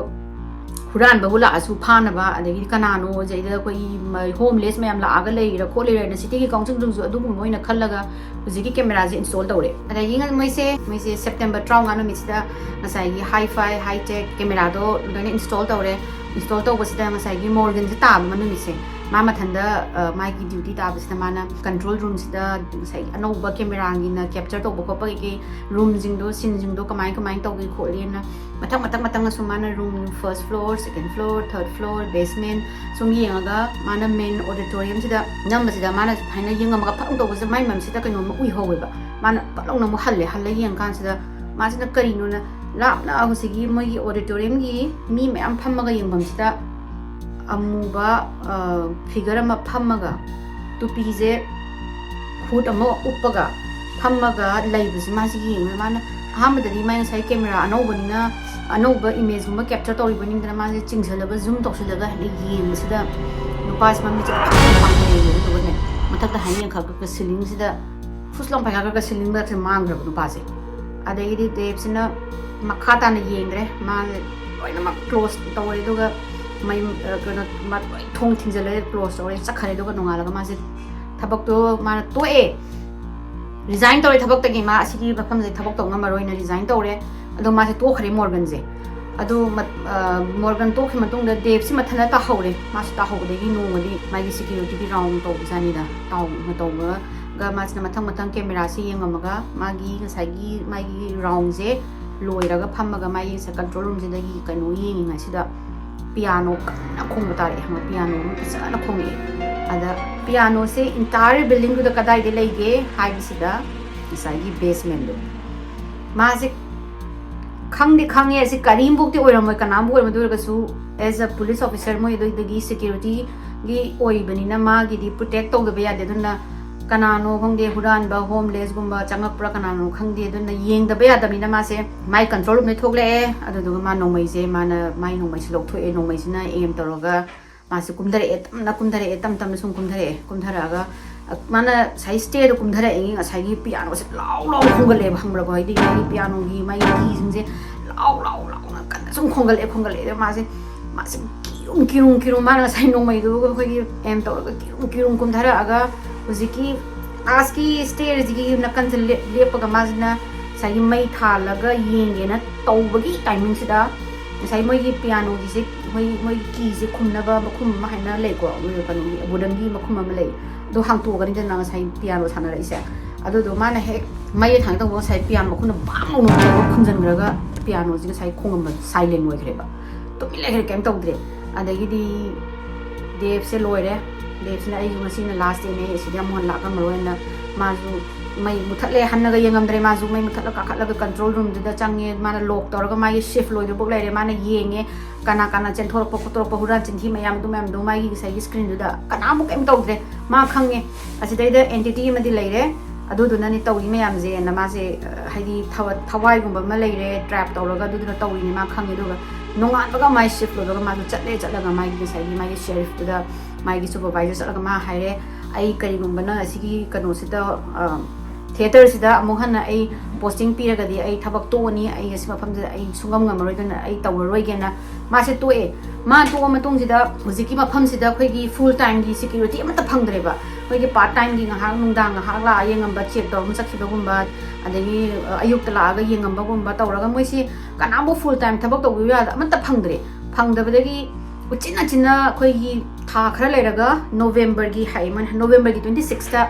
ꯍꯨꯔꯥꯟꯕꯕꯨ ꯂꯥꯛꯑꯁꯨ ꯐꯥꯅꯕ, ꯑꯗꯒꯤꯗꯤ ꯀꯅꯥꯅꯣ ꯁꯤꯗ ꯑꯩꯈꯣꯏꯒꯤ ꯃ-, homeless ꯃꯌꯥꯝ ꯂꯥꯛꯑꯒ ꯂꯩꯔ ꯈꯣꯠꯂꯤꯔꯅ cityꯒꯤ councilꯁꯤꯡꯁꯨ ꯑꯗꯨꯒꯨꯝꯕ ꯑꯣꯏꯅ ꯈꯜꯂꯒ ꯍꯧꯖꯤꯛꯀꯤ cameraꯁꯦ install ꯇꯧꯔꯦ꯫ ꯑꯗꯒꯤ ꯉ-, ꯃꯣꯏꯁꯦ, ꯃꯣꯏꯁꯦ September ꯇꯔꯥꯃꯉꯥ ꯅꯨꯃꯤꯠꯁꯤꯗ ꯉꯁꯥꯏꯒꯤ hi-fi, high-tech cameraꯗꯣ ꯂꯣꯏꯅ install ꯇꯧꯔꯦ꯫ Install ꯇꯧꯕꯁꯤꯗ ꯉꯁꯥꯏꯒꯤ Morganꯁꯦ ꯇꯥꯕ ꯅꯨꯃꯤꯠꯁꯦ, ꯃꯥ ꯃꯊꯟꯗ, ꯑ, ꯃꯥꯒꯤ duty ꯇꯥꯕꯁꯤꯗ ꯃꯥꯅ control roomꯁꯤꯗ ꯉꯁꯥꯏꯒꯤ ꯑꯅꯧꯕ cameraꯒꯤꯅ capture ꯇꯧꯕ ꯈꯣꯠꯄ ꯀꯩꯀꯩ roomꯁꯤꯡꯗꯣ, sceneꯁꯤꯡꯗꯣ ꯀꯃꯥꯏ ꯀꯃꯥꯏꯅ ꯇꯧꯒꯦ ꯈꯣꯠꯂꯦꯅ ꯃꯊꯪ ꯃꯊꯪ ꯃꯊꯪ ꯑꯁꯨꯝ ꯃꯥꯅ room first floor, second floor, third floor, basement ꯁꯨꯝ ꯌꯦꯡꯉꯒ ꯃꯥꯅ main auditoriumꯁꯤꯗ ꯅꯝꯕꯁꯤꯗ ꯃꯥꯅ ꯁꯨꯃꯥꯏꯅ ꯌꯦꯡꯉꯝꯃꯒ ꯐꯠ ꯇꯧꯕꯁꯤꯗ ꯃꯥꯏ ꯃꯝꯁꯤꯗ ꯀꯩꯅꯣꯝꯃ ꯎꯏꯍꯧꯋꯦꯕ꯫ ꯃꯥꯅ ꯐꯠ ꯂꯥꯎꯅ ꯑꯃꯨꯛ ꯍꯜꯂꯦ, ꯍꯜꯂ ꯌꯦꯡꯉꯀꯥꯟꯁꯤꯗ ꯃꯥꯁꯤꯅ ꯀꯔꯤꯅꯣꯅ ꯂꯥꯞꯅ ꯍꯧꯖꯤꯛꯀꯤ ꯃꯣꯏꯒꯤ auditoriumꯒꯤ ꯃꯤ ꯃꯌꯥꯝ ꯐꯝꯃꯒ ꯌꯦꯡꯐꯝꯁꯤꯗ ꯑꯃꯨꯕ, ꯑ, figure ꯑꯃ ꯐꯝꯃꯒ ꯇꯨꯄꯤꯁꯦ ꯈꯨꯠ ꯑꯃ ꯎꯞꯄꯒ ꯐꯝꯃꯒ ꯂꯩꯕꯁꯦ ꯃꯥꯁꯦ ꯌꯦꯡꯉꯦ꯫ ꯃꯥꯅ ꯑꯍꯥꯟꯕꯗꯗꯤ ꯃꯥꯏ ꯉꯁꯥꯏ camera ꯑꯅꯧꯕꯅꯤꯅ, ꯑꯅꯧꯕ imageꯒꯨꯝꯕ capture ꯇꯧꯔꯤꯕꯅꯤꯗꯅ ꯃꯥꯁꯦ ꯆꯤꯡꯁꯤꯜꯂꯒ zoom ꯇꯧꯁꯤꯜꯂꯒ ꯍꯦꯛꯇ ꯌꯦꯡꯕꯁꯤꯗ ꯅꯨꯄꯥꯁꯦ ꯃꯃꯤꯠꯁꯦ ꯄꯥꯡꯊꯣꯛꯑꯦ꯫ ꯑꯗꯨꯒꯅꯦ ꯃꯊꯛꯇ ꯍꯥꯏꯅ ꯌꯦꯡꯈꯠꯂꯛꯄ ceilingꯁꯤꯗ ꯐꯨꯁ ꯂꯥꯎ ꯄꯥꯏꯈꯠꯈ꯭ꯔꯒ ceiling ꯃꯊꯛꯁꯤꯗ ꯃꯥꯡꯈ꯭ꯔꯕ ꯅꯨꯄꯥꯁꯦ꯫ ꯑꯗꯒꯤꯗꯤ ꯗꯦꯕꯁꯤꯅ ꯃꯈꯥ ꯇꯥꯅ ꯌꯦꯡꯗ꯭ꯔꯦ, ꯃꯥꯁꯦ ꯂꯣꯏꯅꯃꯛ close ꯇꯧꯔꯦ꯫ ꯑꯗꯨꯒ ꯃꯩ, ꯑ, ꯀꯩꯅꯣ, ꯃꯥ ꯂꯣꯏ ꯊꯣꯡ ꯊꯤꯡꯖꯤꯜꯂꯦ, close ꯇꯧꯔꯦ, ꯆꯠꯈ꯭ꯔꯦ꯫ ꯑꯗꯨꯒ ꯅꯣꯡꯉꯥꯜꯂꯒ ꯃꯥꯁꯦ ꯊꯕꯛꯇꯣ ꯃꯥꯅ ꯇꯣꯛꯑꯦ, resign ꯇꯧꯔꯦ ꯊꯕꯛꯇꯒꯤ꯫ ꯃꯥ ꯑꯁꯤꯒꯤ ꯃꯐꯝꯁꯦ ꯊꯕꯛ ꯇꯧ ꯉꯝꯃꯔꯣꯏꯅ resign ꯇꯧꯔꯦ꯫ ꯑꯗꯣ ꯃꯥꯁꯦ ꯇꯣꯛꯈ꯭ꯔꯦ Morganꯁꯦ꯫ ꯑꯗꯣ ꯃꯠ-, ꯑ, Morgan ꯇꯣꯛꯈ꯭ꯔ ꯃꯇꯨꯡꯗ ꯗꯦꯕꯁꯤ ꯃꯊꯟꯇ ꯇꯥꯍꯧꯔꯦ꯫ ꯃꯥꯁꯨ ꯇꯥꯍꯧꯕꯗꯒꯤ ꯅꯣꯡꯃꯗꯤ ꯃꯥꯒꯤ securityꯒꯤ round ꯇꯧꯕꯖꯥꯠꯅꯤꯗ꯫ ꯇꯥꯎ-, ꯇꯧꯕꯒ ꯃꯥꯁꯤꯅ ꯃꯊꯪ ꯃꯊꯪ cameraꯁꯤ ꯌꯦꯡꯉꯝꯃꯒ ꯃꯥꯒꯤ ꯉꯁꯥꯏꯒꯤ ꯃꯥꯒꯤ roundꯁꯦ ꯂꯣꯏꯔꯒ ꯐꯝꯃꯒ ꯃꯥꯒꯤ ꯉꯁꯥꯏ control roomꯁꯤꯗꯒꯤ ꯀꯩꯅꯣ ꯌꯦꯡꯉꯤꯉꯩꯁꯤꯗ piano ꯀꯟꯅ ꯈꯣꯡꯕ ꯇꯥꯔꯛꯑꯦ, ꯈꯪꯕ꯭ꯔꯥ? Piano ꯑꯃ ꯐꯖꯅ ꯈꯣꯡꯉꯛꯑꯦ꯫ ꯑꯗ pianoꯁꯦ entire buildingꯗꯨꯗ ꯀꯗꯥꯏꯗ ꯂꯩꯒꯦ ꯍꯥꯏꯕꯁꯤꯗ ꯉꯁꯥꯏꯒꯤ basementꯗꯣ꯫ ꯃꯥꯁꯦ ꯈꯪꯗꯤ ꯈꯪꯉꯦ, ꯑꯁꯤ ꯀꯔꯤꯝꯐꯥꯎꯇꯤ ꯑꯣꯏꯔꯝꯃꯣꯏ, ꯀꯅꯥꯝꯐꯥꯎ ꯑꯣꯏꯔꯝꯃꯣꯏ꯫ ꯑꯗꯨ ꯑꯣꯏꯔꯒꯁꯨ as a police officer ꯃꯣꯏ ꯑꯗꯨꯗꯒꯤ securityꯒꯤ ꯑꯣꯏꯕꯅꯤꯅ ꯃꯥꯒꯤꯗꯤ protect ꯇꯧꯗꯕ ꯌꯥꯗꯦ꯫ ꯑꯗꯨꯅ ꯀꯅꯥꯅꯣ ꯈꯪꯗꯦ, ꯍꯨꯔꯥꯟꯕ, homelessꯒꯨꯝꯕ ꯆꯪꯉꯛꯄ꯭ꯔꯥ ꯀꯅꯥꯅꯣ ꯈꯪꯗꯦ, ꯑꯗꯨꯅ ꯌꯦꯡꯗꯕ ꯌꯥꯗꯕꯅꯤꯅ ꯃꯥꯁꯦ ꯃꯥꯏ control roomꯗꯒꯤ ꯊꯣꯛꯂꯛꯑꯦ꯫ ꯑꯗꯨꯗꯨꯒ ꯃꯥ ꯅꯣꯡꯃꯩꯁꯦ, ꯃꯥꯅ ꯃꯥꯏ ꯅꯣꯡꯃꯩꯁꯦ ꯂꯧꯊꯣꯛꯑꯦ꯫ ꯅꯣꯡꯃꯩꯁꯤꯅ aim ꯇꯧꯔꯒ ꯃꯥꯁꯦ ꯀꯨꯝꯊꯔꯛꯑꯦ, ꯇꯞꯅ ꯀꯨꯝꯊꯔꯛꯑꯦ, ꯇꯞ ꯇꯞꯅ ꯁꯨꯝ ꯀꯨꯝꯊꯔꯛꯑꯦ꯫ ꯀꯨꯝꯊꯔꯛꯑꯒ, ꯑ, ꯃꯥꯅ ꯉꯁꯥꯏ stairꯗ ꯀꯨꯝꯊꯔꯛꯏꯉꯩ ꯉꯁꯥꯏꯒꯤ pianoꯁꯦ ꯂꯥꯎ ꯂꯥꯎ ꯈꯣꯡꯒꯠꯂꯛꯑꯦꯕ, ꯈꯪꯕ꯭ꯔꯥꯀꯣ? ꯍꯥꯏꯗꯤ ꯃꯥꯒꯤ pianoꯒꯤ ꯃꯥꯒꯤ keyꯁꯤꯡꯁꯦ ꯂꯥꯎ ꯂꯥꯎ ꯂꯥꯎꯅ ꯀꯟꯅ ꯁꯨꯝ ꯈꯣꯡꯒꯠꯂꯛꯑꯦ, ꯈꯣꯡꯒꯠꯂꯛꯑꯦ꯫ ꯑꯗ ꯃꯥꯁꯦ, ꯃꯥꯁꯦ ꯀꯤꯔꯨꯝ ꯀꯤꯔꯨꯝ ꯀꯤꯔꯨꯝ, ꯃꯥꯅ ꯉꯁꯥꯏ ꯅꯣꯡꯃꯩꯗꯨꯒ ꯑꯩꯈꯣꯏꯒꯤ aim ꯇꯧꯔꯒ ꯀꯤꯔꯨꯝ ꯀꯤꯔꯨꯝ ꯀꯨꯝꯊꯔꯛꯑꯒ ꯍꯧꯖꯤꯛꯀꯤ lastꯀꯤ stairꯁꯤꯒꯤ ꯅꯥꯀꯟꯁꯦ ꯂꯦꯞ-, ꯂꯦꯞꯄꯒ ꯃꯥꯁꯤꯅ ꯉꯁꯥꯏꯒꯤ ꯃꯩ ꯊꯥꯜꯂꯒ ꯌꯦꯡꯒꯦꯅ ꯇꯧꯕꯒꯤ timingꯁꯤꯗ ꯉꯁꯥꯏ ꯃꯣꯏꯒꯤ pianoꯒꯤꯁꯦ, ꯃꯣꯏ, ꯃꯣꯏꯒꯤ keyꯁꯦ ꯈꯨꯝꯅꯕ ꯃꯈꯨꯝ ꯑꯃ ꯍꯥꯏꯅ ꯂꯩꯀꯣ, ꯀꯩꯅꯣꯒꯤ woodenꯒꯤ ꯃꯈꯨꯝ ꯑꯃ ꯂꯩ꯫ ꯑꯗꯨ ꯍꯥꯡꯇꯣꯛꯑꯒꯅꯤꯗꯅ ꯉꯁꯥꯏ piano ꯁꯥꯟꯅꯔꯛꯏꯁꯦ꯫ ꯑꯗꯨꯗꯣ ꯃꯥꯅ ꯍꯦꯛ ꯃꯩ ꯊꯥꯡꯒꯦ ꯇꯧꯕ ꯉꯁꯥꯏ piano ꯃꯈꯨꯝꯗꯣ ꯕꯥꯡ ꯂꯥꯎꯅ ꯇꯧꯔꯒ ꯈꯨꯝꯖꯤꯟꯈ꯭ꯔꯒ pianoꯁꯦ ꯉꯁꯥꯏ ꯈꯣꯡꯉꯝꯕ silent ꯑꯣꯏꯈ꯭ꯔꯦꯕ꯫ ꯇꯨꯃꯤꯟ ꯂꯩꯈ꯭ꯔꯦ, ꯀꯩꯝ ꯇꯧꯗ꯭ꯔꯦ꯫ ꯑꯗꯒꯤꯗꯤ dayꯁꯦ ꯂꯣꯏꯔꯦ꯫ Dayꯁꯤꯅ ꯑꯩꯁꯨ ꯉꯁꯤꯅ last dayꯅꯦ, ꯑꯩ ꯑꯁꯤꯗꯤ ꯑꯃꯨꯛ ꯍꯟꯅ ꯂꯥꯛꯂꯝꯃꯔꯣꯏꯅ ꯃꯥꯁꯨ ꯃꯩ ꯃꯨꯊꯠꯂꯦ, ꯍꯟꯅꯒ ꯌꯦꯡꯉꯝꯗ꯭ꯔꯦ꯫ ꯃꯥꯁꯨ ꯃꯩ ꯃꯨꯊꯠꯂ ꯀꯥꯈꯠꯂꯒ control roomꯗꯨꯗ ꯆꯪꯉꯦ꯫ ꯃꯥꯅ lock ꯇꯧꯔꯒ ꯃꯥꯒꯤ shift ꯂꯣꯏꯗ꯭ꯔꯤꯐꯥꯎ ꯂꯩꯔꯦ꯫ ꯃꯥꯅ ꯌꯦꯡꯉꯦ, ꯀꯅꯥ ꯀꯅꯥ ꯆꯦꯟꯊꯣꯔꯛꯄ ꯈꯣꯠꯇꯣꯔꯛꯄ, ꯍꯨꯔꯥꯟ ꯆꯤꯟꯊꯤ ꯃꯌꯥꯝꯗꯨ ꯃꯌꯥꯝꯗꯣ ꯃꯥꯒꯤ ꯉꯁꯥꯏꯒꯤ screenꯗꯨꯗ ꯀꯅꯥꯃꯨꯛ ꯀꯩꯝ ꯇꯧꯗ꯭ꯔꯦ꯫ ꯃꯥ ꯈꯪꯉꯦ ꯑꯁꯤꯗꯩꯗ entity ꯑꯃꯗꯤ ꯂꯩꯔꯦ, ꯑꯗꯨꯗꯨꯅꯅꯦ ꯇꯧꯔꯤ ꯃꯌꯥꯝꯁꯦꯅ ꯃꯥꯁꯦ, ꯑ, ꯍꯥꯏꯗꯤ ꯊꯋꯥ-, ꯊꯋꯥꯏꯒꯨꯝꯕ ꯑꯃ ꯂꯩꯔꯦ, trap ꯇꯧꯔꯒ ꯑꯗꯨꯗꯨꯅ ꯇꯧꯔꯤꯅꯦ ꯃꯥ ꯈꯪꯉꯦ꯫ ꯑꯗꯨꯒ ꯅꯣꯡꯉꯥꯟꯕꯒ ꯃꯥꯏ shift ꯂꯣꯏꯕꯒ ꯃꯥꯁꯨ ꯆꯠꯂꯦ, ꯆꯠꯂꯒ ꯃꯥꯒꯤ ꯉꯁꯥꯏꯒꯤ ꯃꯥꯒꯤ sheriffꯇꯨꯗ, ꯃꯥꯒꯤ supervisorꯗ ꯆꯠꯂꯒ ꯃꯥ ꯍꯥꯏꯔꯦ, "ꯑꯩ ꯀꯔꯤꯒꯨꯝꯕ ꯅꯪ ꯑꯁꯤꯒꯤ ꯀꯩꯅꯣꯁꯤꯗ, ꯑ, theatreꯁꯤꯗ ꯑꯃꯨꯛ ꯍꯟꯅ ꯑꯩ posting ꯄꯤꯔꯒꯗꯤ ꯑꯩ ꯊꯕꯛ ꯇꯣꯛꯑꯅꯤ, ꯑꯩ ꯑꯁꯤ ꯃꯐꯝꯁꯤꯗ ꯑꯩ ꯁꯨꯡꯉꯝ ꯉꯝꯃꯔꯣꯏꯗꯅ ꯑꯩ ꯇꯧꯔꯔꯣꯏꯒꯦꯅ" ꯃꯥꯁꯦ ꯇꯣꯛꯑꯦ꯫ ꯃꯥ ꯇꯣꯛꯑ ꯃꯇꯨꯡꯁꯤꯗ ꯍꯧꯖꯤꯛꯀꯤ ꯃꯐꯝꯁꯤꯗ ꯑꯩꯈꯣꯏꯒꯤ full timeꯒꯤ security ꯑꯃꯠꯇ ꯐꯪꯗ꯭ꯔꯦꯕ꯫ ꯑꯩꯈꯣꯏꯒꯤ part timeꯒꯤ ꯉꯥꯏꯍꯥꯛ ꯅꯨꯡꯗꯥꯡ ꯉꯥꯏꯍꯥꯛ ꯂꯥꯛꯑ ꯌꯦꯡꯉꯝꯕ, check ꯇꯧꯔꯝ ꯆꯠꯈꯤꯕꯒꯨꯝꯕ, ꯑꯗꯒꯤ, ꯑ, ꯑꯌꯨꯛꯇ ꯂꯥꯛꯑꯒ ꯌꯦꯡꯉꯝꯕꯒꯨꯝꯕ ꯇꯧꯔꯒ ꯃꯣꯏꯁꯤ ꯀꯅꯥꯝꯕꯨ full time ꯊꯕꯛ ꯇꯧꯕꯤꯌꯨ ꯌꯥꯗ ꯑꯃꯠꯇ ꯐꯪꯗ꯭ꯔꯦ꯫ ꯐꯪꯗꯕꯗꯒꯤ ꯎꯆꯤꯟ ꯅꯥꯆꯤꯟꯅ ꯑꯩꯈꯣꯏꯒꯤ ꯊꯥ ꯈꯔ ꯂꯩꯔꯒ Novemberꯒꯤ ꯍꯥꯏ, ꯃꯣꯏꯅ Novemberꯒꯤ twenty sixꯇ,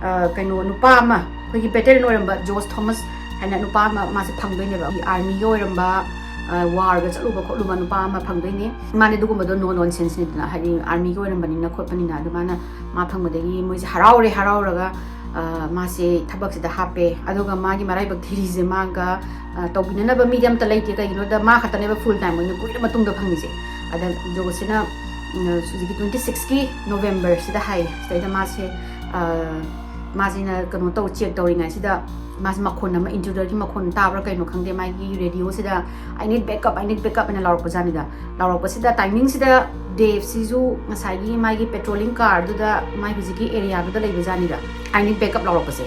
ꯑ, ꯀꯩꯅꯣ, ꯅꯨꯄꯥ ꯑꯃ, ꯑꯩꯈꯣꯏꯒꯤ veteran ꯑꯣꯏꯔꯝꯕ Josh Thomas ꯍꯥꯏꯅ ꯅꯨꯄꯥ ꯑꯃ ꯃꯥꯁꯦ ꯐꯪꯗꯣꯏꯅꯦꯕ꯫ ꯑꯥꯔꯃꯤꯒ ꯑꯣꯏꯔꯝꯕ, ꯑ, warꯒ ꯆꯠꯂꯨꯕ ꯈꯣꯠꯂꯨꯕ ꯅꯨꯄꯥ ꯑꯃ ꯐꯪꯗꯣꯏꯅꯦ꯫ ꯃꯥꯅꯦ, ꯑꯗꯨꯒꯨꯝꯕꯗꯣ no nonsenseꯅꯤꯗꯅ, ꯍꯥꯏꯗꯤ ꯑꯥꯔꯃꯤꯒ ꯑꯣꯏꯔꯝꯕꯅꯤꯅ ꯈꯣꯠꯄꯅꯤꯅ꯫ ꯑꯗꯨ ꯃꯥꯅ, ꯃꯥ ꯐꯪꯕꯗꯒꯤ ꯃꯣꯏꯁꯦ ꯍꯔꯥꯎꯔꯦ, ꯍꯔꯥꯎꯔꯒ, ꯑ, ꯃꯥꯁꯦ ꯊꯕꯛꯁꯤꯗ ꯍꯥꯞꯄꯦ꯫ ꯑꯗꯨꯒ ꯃꯥꯒꯤ ꯃꯔꯥꯏꯕꯛ ꯊꯤꯔꯤꯁꯦ ꯃꯥꯒ, ꯑ, ꯇꯧꯕꯤꯅꯅꯕ ꯃꯤꯗꯤ ꯑꯝꯇ ꯂꯩꯇꯦ꯫ ꯀꯩꯒꯤꯅꯣꯗ ꯃꯥ ꯈꯛꯇꯅꯦꯕ full time ꯑꯣꯏꯅ ꯀꯨꯏꯔ ꯃꯇꯨꯡꯗ ꯐꯪꯉꯤꯁꯦ꯫ ꯑꯗ ꯖꯣꯁꯁꯤꯅ, ꯎꯝ, ꯍꯧꯖꯤꯛꯀꯤ twenty sixꯀꯤ Novemberꯁꯤꯗ ꯍꯥꯏꯌꯦ꯫ ꯁꯤꯗꯩꯗ ꯃꯥꯁꯦ, ꯑ, ꯃꯥꯁꯤꯅ ꯀꯩꯅꯣ ꯇꯧ, ꯆꯦꯛ ꯇꯧꯔꯤꯉꯩꯁꯤꯗ ꯃꯥꯁꯤ ꯃꯈꯣꯟ ꯑꯃ, ꯏꯟꯇ꯭ꯔꯨꯗꯔꯒꯤ ꯃꯈꯣꯟ ꯇꯥꯕ꯭ꯔꯥ ꯀꯩꯅꯣ ꯈꯪꯗꯦ, ꯃꯥꯒꯤ ꯔꯦꯗꯤꯑꯣꯁꯤꯗ "I need backup, I need backup" ꯍꯥꯏꯅ ꯂꯥꯎꯔꯛꯄꯖꯥꯠꯅꯤꯗ꯫ ꯂꯥꯎꯔꯛꯄꯁꯤꯗ ꯇꯥꯏꯃꯤꯡꯁꯤꯗ ꯗꯦꯞꯁꯤꯁꯨ ꯉꯁꯥꯏꯒꯤ ꯃꯥꯒꯤ ꯄꯦꯇ꯭ꯔꯣꯂꯤꯡ ꯀꯥꯔꯗꯨꯗ, ꯃꯥꯏ ꯍꯧꯖꯤꯛꯀꯤ ꯑꯦꯔꯤꯌꯥꯗꯨꯗ ꯂꯩꯕꯖꯥꯠꯅꯤꯗ, "I need backup" ꯂꯥꯎꯔꯛꯄꯁꯦ꯫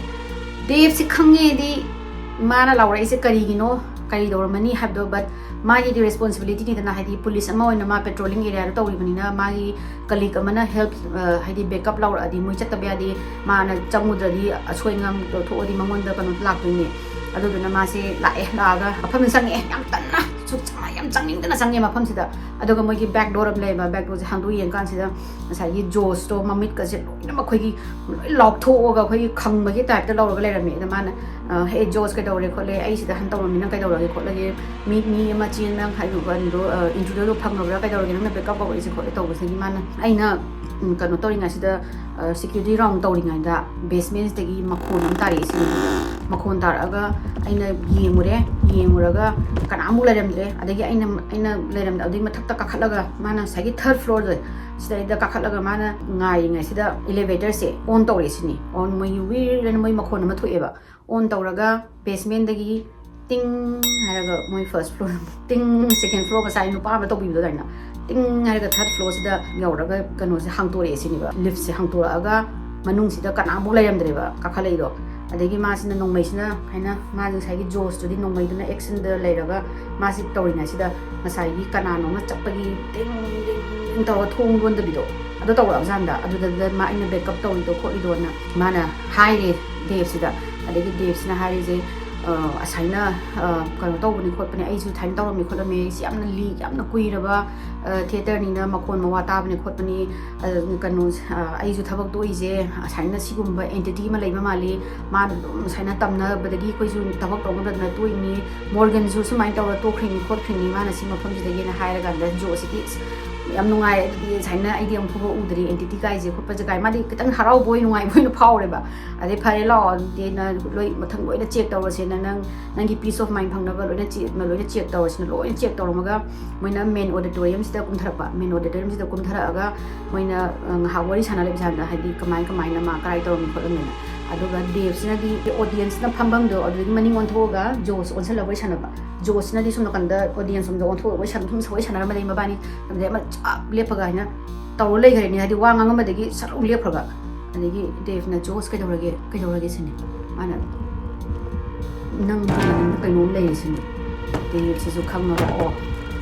ꯗꯦꯞꯁꯤ ꯈꯪꯉꯦꯗꯤ ꯃꯥꯅ ꯂꯥꯎꯔꯛꯏꯁꯦ ꯀꯔꯤꯒꯤꯅꯣ, ꯀꯔꯤ ꯇꯧꯔꯝꯃꯅꯤ ꯍꯥꯏꯕꯗꯣ꯫ But ꯃꯥꯒꯤꯗꯤ ꯔꯦꯁꯄꯣꯟꯁꯤꯕꯤꯂꯤꯇꯤꯅꯤꯗꯅ, ꯍꯥꯏꯗꯤ ꯄꯨꯂꯤꯁ ꯑꯃ ꯑꯣꯏꯅ ꯃꯥ ꯄꯦꯇ꯭ꯔꯣꯂꯤꯡ ꯑꯦꯔꯤꯌꯥꯗ ꯇꯧꯔꯤꯕꯅꯤꯅ, ꯃꯥꯒꯤ ꯀꯂꯤꯛ ꯑꯃꯅ ꯍꯦꯜꯞ, ꯍꯥꯏꯗꯤ ꯕꯦꯛꯀꯞ ꯂꯥꯎꯔꯛꯑꯗꯤ ꯃꯣꯏ ꯆꯠꯇꯕ ꯌꯥꯗꯦ꯫ ꯃꯥꯅ ꯆꯪꯉꯨꯗ꯭ꯔꯗꯤ ꯑꯁꯣꯏ ꯑꯉꯥꯝ ꯊꯣꯛꯑꯗꯤ ꯃꯉꯣꯟꯗ ꯀꯩꯅꯣ ꯂꯥꯛꯇꯣꯏꯅꯦ꯫ ꯑꯗꯨꯗꯨꯅ ꯃꯥꯁꯦ ꯂꯥꯛꯑꯦ, ꯂꯥꯛꯑꯒ ꯃꯐꯝꯗ ꯆꯪꯉꯛꯑꯦ, ꯌꯥꯝ ꯇꯟꯅ ꯁꯨꯛꯆꯪ-, ꯌꯥꯝ ꯆꯪꯅꯤꯡꯗꯅ ꯆꯪꯉꯦ ꯃꯐꯝꯁꯤꯗ꯫ ꯑꯗꯨꯒ ꯃꯣꯏꯒꯤ ꯕꯦꯛ ꯗꯣꯔ ꯑꯃ ꯂꯩꯌꯦꯕ, ꯕꯦꯛ ꯗꯣꯔꯁꯦ ꯍꯥꯡꯗꯣꯛ ꯌꯦꯡꯀꯥꯟꯁꯤꯗ ꯉꯁꯥꯏꯒꯤ ꯖꯣꯁꯇꯣ ꯃꯃꯤꯠꯀꯁꯦ ꯂꯣꯏꯅꯃꯛ ꯑꯩꯈꯣꯏꯒꯤ ꯂꯣꯏ ꯂꯥꯎꯊꯣꯛꯑꯒ ꯑꯩꯈꯣꯏꯒꯤ ꯈꯪꯕꯒꯤ ꯇꯥꯏꯞꯇ ꯂꯧꯔꯒ ꯂꯩꯔꯝꯃꯦ꯫ ꯑꯗ ꯃꯥꯅ, "ꯑ, ꯍꯦ ꯖꯣꯁ, ꯀꯩꯗꯧꯔꯦ ꯈꯣꯠꯂꯦ? ꯑꯩ ꯁꯤꯗ ꯍꯟ ꯇꯧꯔꯝꯃꯤ, ꯅꯪ ꯀꯩꯗꯧꯔꯒꯦ ꯈꯣꯠꯂꯒꯦ? ꯃꯤ, ꯃꯤ ꯑꯃ ꯆꯦꯟꯕ ꯍꯥꯏꯗꯣ, ꯀꯩꯅꯣꯗꯣ, ꯑ, ꯏꯟꯇ꯭ꯔꯨꯗꯔꯗꯣ ꯐꯪꯉꯕ꯭ꯔꯥ? ꯀꯩꯗꯧꯔꯒꯦ? ꯅꯪꯅ ꯕꯦꯛꯀꯞ ꯀꯧꯔꯛꯏꯁꯦ ꯈꯣꯠꯂꯦ" ꯇꯧꯕꯁꯤꯗꯒꯤ ꯃꯥꯅ, ꯑꯩꯅ, ꯎꯝ, ꯀꯩꯅꯣ ꯇꯧꯔꯤꯉꯩꯁꯤꯗ, ꯑ, ꯁꯦꯀ꯭ꯌꯨꯔꯤꯇꯤ ꯔꯥꯎꯟ ꯇꯧꯔꯤꯉꯩꯗ ꯕꯦꯁꯃꯦꯟꯁꯤꯗꯒꯤ ꯃꯈꯣꯟ ꯑꯃ ꯇꯥꯔꯛꯑꯦ ꯁꯤꯅꯤ꯫ ꯃꯈꯣꯟ ꯇꯥꯔꯛꯑꯒ ꯑꯩꯅ ꯌꯦꯡꯉꯨꯔꯦ, ꯌꯦꯡꯉꯨꯔꯒ ꯀꯅꯥꯃꯨꯛ ꯂꯩꯔꯝꯗ꯭ꯔꯦ꯫ ꯑꯗꯒꯤ ꯑꯩꯅ, ꯑꯩꯅ ꯂꯩꯔꯝꯗ-, ꯑꯗꯨꯒꯤ ꯃꯊꯛꯇ ꯀꯥꯈꯠꯂꯒ ꯃꯥꯅ ꯉꯁꯥꯏꯒꯤ ꯊꯔꯠ ꯐ꯭ꯂꯣꯔꯗꯣ, ꯁꯤꯗꯩꯗ ꯀꯥꯈꯠꯂꯒ ꯃꯥꯅ ꯉꯥꯏꯔꯤꯉꯩꯁꯤꯗ ꯏꯂꯦꯚꯦꯇꯔꯁꯦ ꯑꯣꯟ ꯇꯧꯔꯛꯑꯦ ꯁꯤꯅꯤ꯫ ꯑꯣꯟ, ꯃꯣꯏꯒꯤ ꯋꯤꯔ ꯍꯥꯏꯅ ꯃꯣꯏ ꯃꯈꯣꯟ ꯑꯃ ꯊꯣꯛꯑꯦꯕ꯫ ꯑꯣꯟ ꯇꯧꯔꯒ ꯕꯦꯁꯃꯦꯟꯗꯒꯤ ꯇꯤꯡ ꯍꯥꯏꯔꯒ, ꯃꯣꯏ ꯐꯥꯔꯁ ꯐ꯭ꯂꯣꯔ, ꯇꯤꯡ, ꯁꯦꯀꯦꯟ ꯐ꯭ꯂꯣꯔ ꯉꯁꯥꯏ ꯅꯨꯄꯥ ꯑꯃ ꯇꯧꯕꯤꯕꯗꯣ ꯑꯗꯨꯃꯥꯏꯅ ꯇꯤꯡ ꯍꯥꯏꯔꯒ ꯊꯔꯠ ꯐ꯭ꯂꯣꯔꯁꯤꯗ ꯌꯧꯔꯒ ꯀꯩꯅꯣꯁꯦ ꯍꯥꯡꯇꯣꯔꯛꯑꯦ ꯁꯤꯅꯦꯕ꯫ ꯂꯤꯐꯁꯦ ꯍꯥꯡꯇꯣꯔꯛꯑꯒ ꯃꯅꯨꯡꯁꯤꯗ ꯀꯅꯥꯃꯨꯛ ꯂꯩꯔꯝꯗ꯭ꯔꯦꯕ ꯀꯥꯈꯠꯂꯛꯏꯗꯣ꯫ ꯑꯗꯒꯤ ꯃꯥꯁꯤꯅ ꯅꯣꯡꯃꯩꯁꯤꯅ ꯍꯥꯏꯅ, ꯃꯥꯁꯦ ꯉꯁꯥꯏꯒꯤ ꯖꯣꯁꯇꯨꯗꯤ ꯅꯣꯡꯃꯩꯗꯨꯅ ꯑꯦꯛꯁꯟꯗ ꯂꯩꯔꯒ ꯃꯥꯁꯤ ꯇꯧꯔꯤꯉꯩꯁꯤꯗ ꯉꯁꯥꯏꯒꯤ ꯀꯅꯥꯅꯣꯝꯅ ꯆꯠꯄꯒꯤ ꯇꯤꯡ ꯇꯤꯡ ꯇꯤꯡ ꯇꯧꯔꯒ ꯊꯣꯡ ꯂꯣꯟꯗꯕꯤꯗꯣ ꯑꯗꯨ ꯇꯧꯔꯛꯑꯕꯖꯥꯠꯅꯤꯗ꯫ ꯑꯗꯨꯗ ꯃꯥ, "ꯑꯩꯅ ꯕꯦꯛꯀꯞ ꯇꯧꯔꯤꯗꯣ ꯈꯣꯠꯂꯤꯗꯣꯅ" ꯃꯥꯅ ꯍꯥꯏꯔꯦ ꯗꯦꯞꯁꯤꯗ꯫ ꯑꯗꯒꯤ ꯗꯦꯞꯁꯤꯅ ꯍꯥꯏꯔꯤꯁꯦ, "ꯑ, ꯑꯁꯥꯏꯅ, ꯑ, ꯀꯩꯅꯣ ꯇꯧꯕꯅꯤ ꯈꯣꯠꯄꯅꯤ, ꯑꯩꯁꯨ ꯊꯥꯏꯅ ꯇꯧꯔꯝꯃꯤ ꯈꯣꯠꯂꯝꯃꯤ, ꯁꯤ ꯌꯥꯝꯅ ꯂꯤ-, ꯌꯥꯝꯅ ꯀꯨꯏꯔꯕ, ꯑ, ꯊꯤꯌꯦꯇꯔꯅꯤꯅ ꯃꯈꯣꯟ ꯃꯋꯥ ꯇꯥꯕꯅꯤ ꯈꯣꯠꯄꯅꯤ, ꯑ, ꯀꯩꯅꯣ, ꯑ, ꯑꯩꯁꯨ ꯊꯕꯛ ꯇꯣꯛꯏꯁꯦ ꯑꯁꯥꯏꯅ ꯁꯤꯒꯨꯝꯕ ꯑꯦꯟꯇꯤꯇꯤ ꯑꯃ ꯂꯩꯕ ꯃꯥꯜꯂꯤ, ꯃꯥꯅ ꯑꯗꯨꯝ ꯁꯨꯃꯥꯏꯅ ꯇꯝꯅꯕꯗꯒꯤ ꯑꯩꯈꯣꯏꯁꯨ ꯊꯕꯛ ꯇꯧ ꯉꯝꯗꯗꯅ ꯇꯣꯛꯏꯅꯤ, ꯃꯣꯔꯒꯟꯁꯨ ꯁꯨꯃꯥꯏꯅ ꯇꯧꯔ ꯇꯣꯛꯈ꯭ꯔꯤꯅꯤ ꯈꯣꯠꯈ꯭ꯔꯤꯅꯤ ꯃꯥꯅ ꯁꯤ ꯃꯐꯝꯁꯤꯗꯒꯤꯅ" ꯍꯥꯏꯔꯀꯥꯟꯗ ꯖꯣꯁꯤꯗꯤ, "ꯑꯁ, ꯌꯥꯝ ꯅꯨꯡꯉꯥꯏꯔꯦ, ꯑꯗꯨꯗꯤ ꯁꯨꯃꯥꯏꯅ ꯑꯩꯗꯤ ꯑꯃꯨꯛ ꯐꯥꯎꯕ ꯎꯗ꯭ꯔꯤ ꯑꯦꯟꯇꯤꯇꯤ ꯀꯥꯏꯁꯦ ꯈꯣꯠꯄꯁꯦ" ꯀꯥꯏ, ꯃꯥꯗꯤ ꯈꯤꯇꯪ ꯍꯔꯥꯎꯕ ꯑꯣꯏ, ꯅꯨꯡꯉꯥꯏꯕ ꯑꯣꯏꯅ ꯐꯥꯎꯔꯦꯕ꯫ "ꯑꯗꯩ ꯐꯔꯦ, ꯂꯥꯛꯑꯣ, ꯑꯗꯨꯗꯤ ꯅꯪ ꯂꯣꯏ ꯃꯊꯪ ꯂꯣꯏꯅ ꯆꯦꯛ ꯇꯧꯔꯁꯦꯅ, ꯅꯪ, ꯅꯪꯒꯤ peace of mind ꯐꯪꯅꯕ ꯂꯣꯏꯅ ꯆꯦꯛ, ꯂꯣꯏꯅ ꯆꯦꯛ ꯇꯧꯔꯁꯤꯅ" ꯂꯣꯏꯅ ꯆꯦꯛ ꯇꯧꯔꯝꯃꯒ ꯃꯣꯏꯅ ꯃꯦꯟ ꯑꯣꯗꯤꯇꯣꯔꯤꯌꯝꯁꯤꯗ ꯀꯨꯝꯊꯔꯛꯄ꯫ ꯃꯦꯟ ꯑꯣꯗꯤꯇꯣꯔꯤꯌꯝꯁꯤꯗ ꯀꯨꯝꯊꯔꯛꯑꯒ ꯃꯣꯏꯅ, ꯑ, ꯉꯥꯏꯍꯥꯛ ꯋꯥꯔꯤ ꯁꯥꯟꯅ ꯂꯩꯕ ꯁꯥꯟꯅ, ꯍꯥꯏꯗꯤ ꯀꯃꯥꯏ ꯀꯃꯥꯏꯅ ꯃꯥ ꯀꯔꯥꯏ ꯇꯧꯔꯝꯃꯤ ꯈꯣꯠꯂꯝꯃꯤꯅ꯫ ꯑꯗꯨꯒ ꯗꯦꯕꯁꯤꯅꯗꯤ ꯑꯣꯗꯤꯌꯦꯟꯁꯅ ꯐꯝꯐꯝꯗꯣ ꯑꯗꯨꯗꯒꯤ ꯃꯅꯤꯡ ꯑꯣꯟꯊꯣꯛꯑꯒ ꯖꯣꯁ ꯑꯣꯟꯁꯤꯜꯂꯒ ꯋꯥꯔꯤ ꯁꯥꯟꯅꯕ, ꯖꯣꯁꯁꯤꯅꯗꯤ ꯁꯣꯝ ꯅꯥꯀꯟꯗ ꯑꯣꯗꯤꯌꯦꯟꯁ ꯔꯣꯝꯗ ꯑꯣꯟꯊꯣꯛꯑꯒ ꯋꯥꯔꯤ ꯁꯥꯟꯅ ꯁꯨꯝ ꯋꯥꯔꯤ ꯁꯥꯟꯅꯔꯝꯕꯗꯒꯤ ꯃꯕꯥꯅꯤ ꯑꯗꯨꯗꯩ ꯑꯃ ꯆꯞ ꯂꯦꯞꯄꯒ ꯍꯥꯏꯅ ꯇꯧꯔ ꯂꯩꯈ꯭ꯔꯦꯅꯦ꯫ ꯍꯥꯏꯗꯤ ꯋꯥ ꯉꯥꯡꯉꯝꯕꯗꯒꯤ ꯁꯠ ꯑꯃꯨꯛ ꯂꯦꯞꯈ꯭ꯔꯒ꯫ ꯑꯗꯒꯤ ꯗꯦꯕꯅ, "ꯖꯣꯁ, ꯀꯩꯗꯧꯔꯒꯦ, ꯀꯩꯗꯧꯔꯒꯦ?" ꯁꯤꯅꯤ꯫ ꯃꯥꯅ, "ꯅꯪ ꯃꯅꯤꯡꯗ ꯀꯩꯅꯣꯝ ꯂꯩꯔꯦ" ꯁꯤꯅꯤ꯫ ꯗꯦꯕꯁꯤꯁꯨ ꯈꯪꯉꯒ, "ꯑꯣ,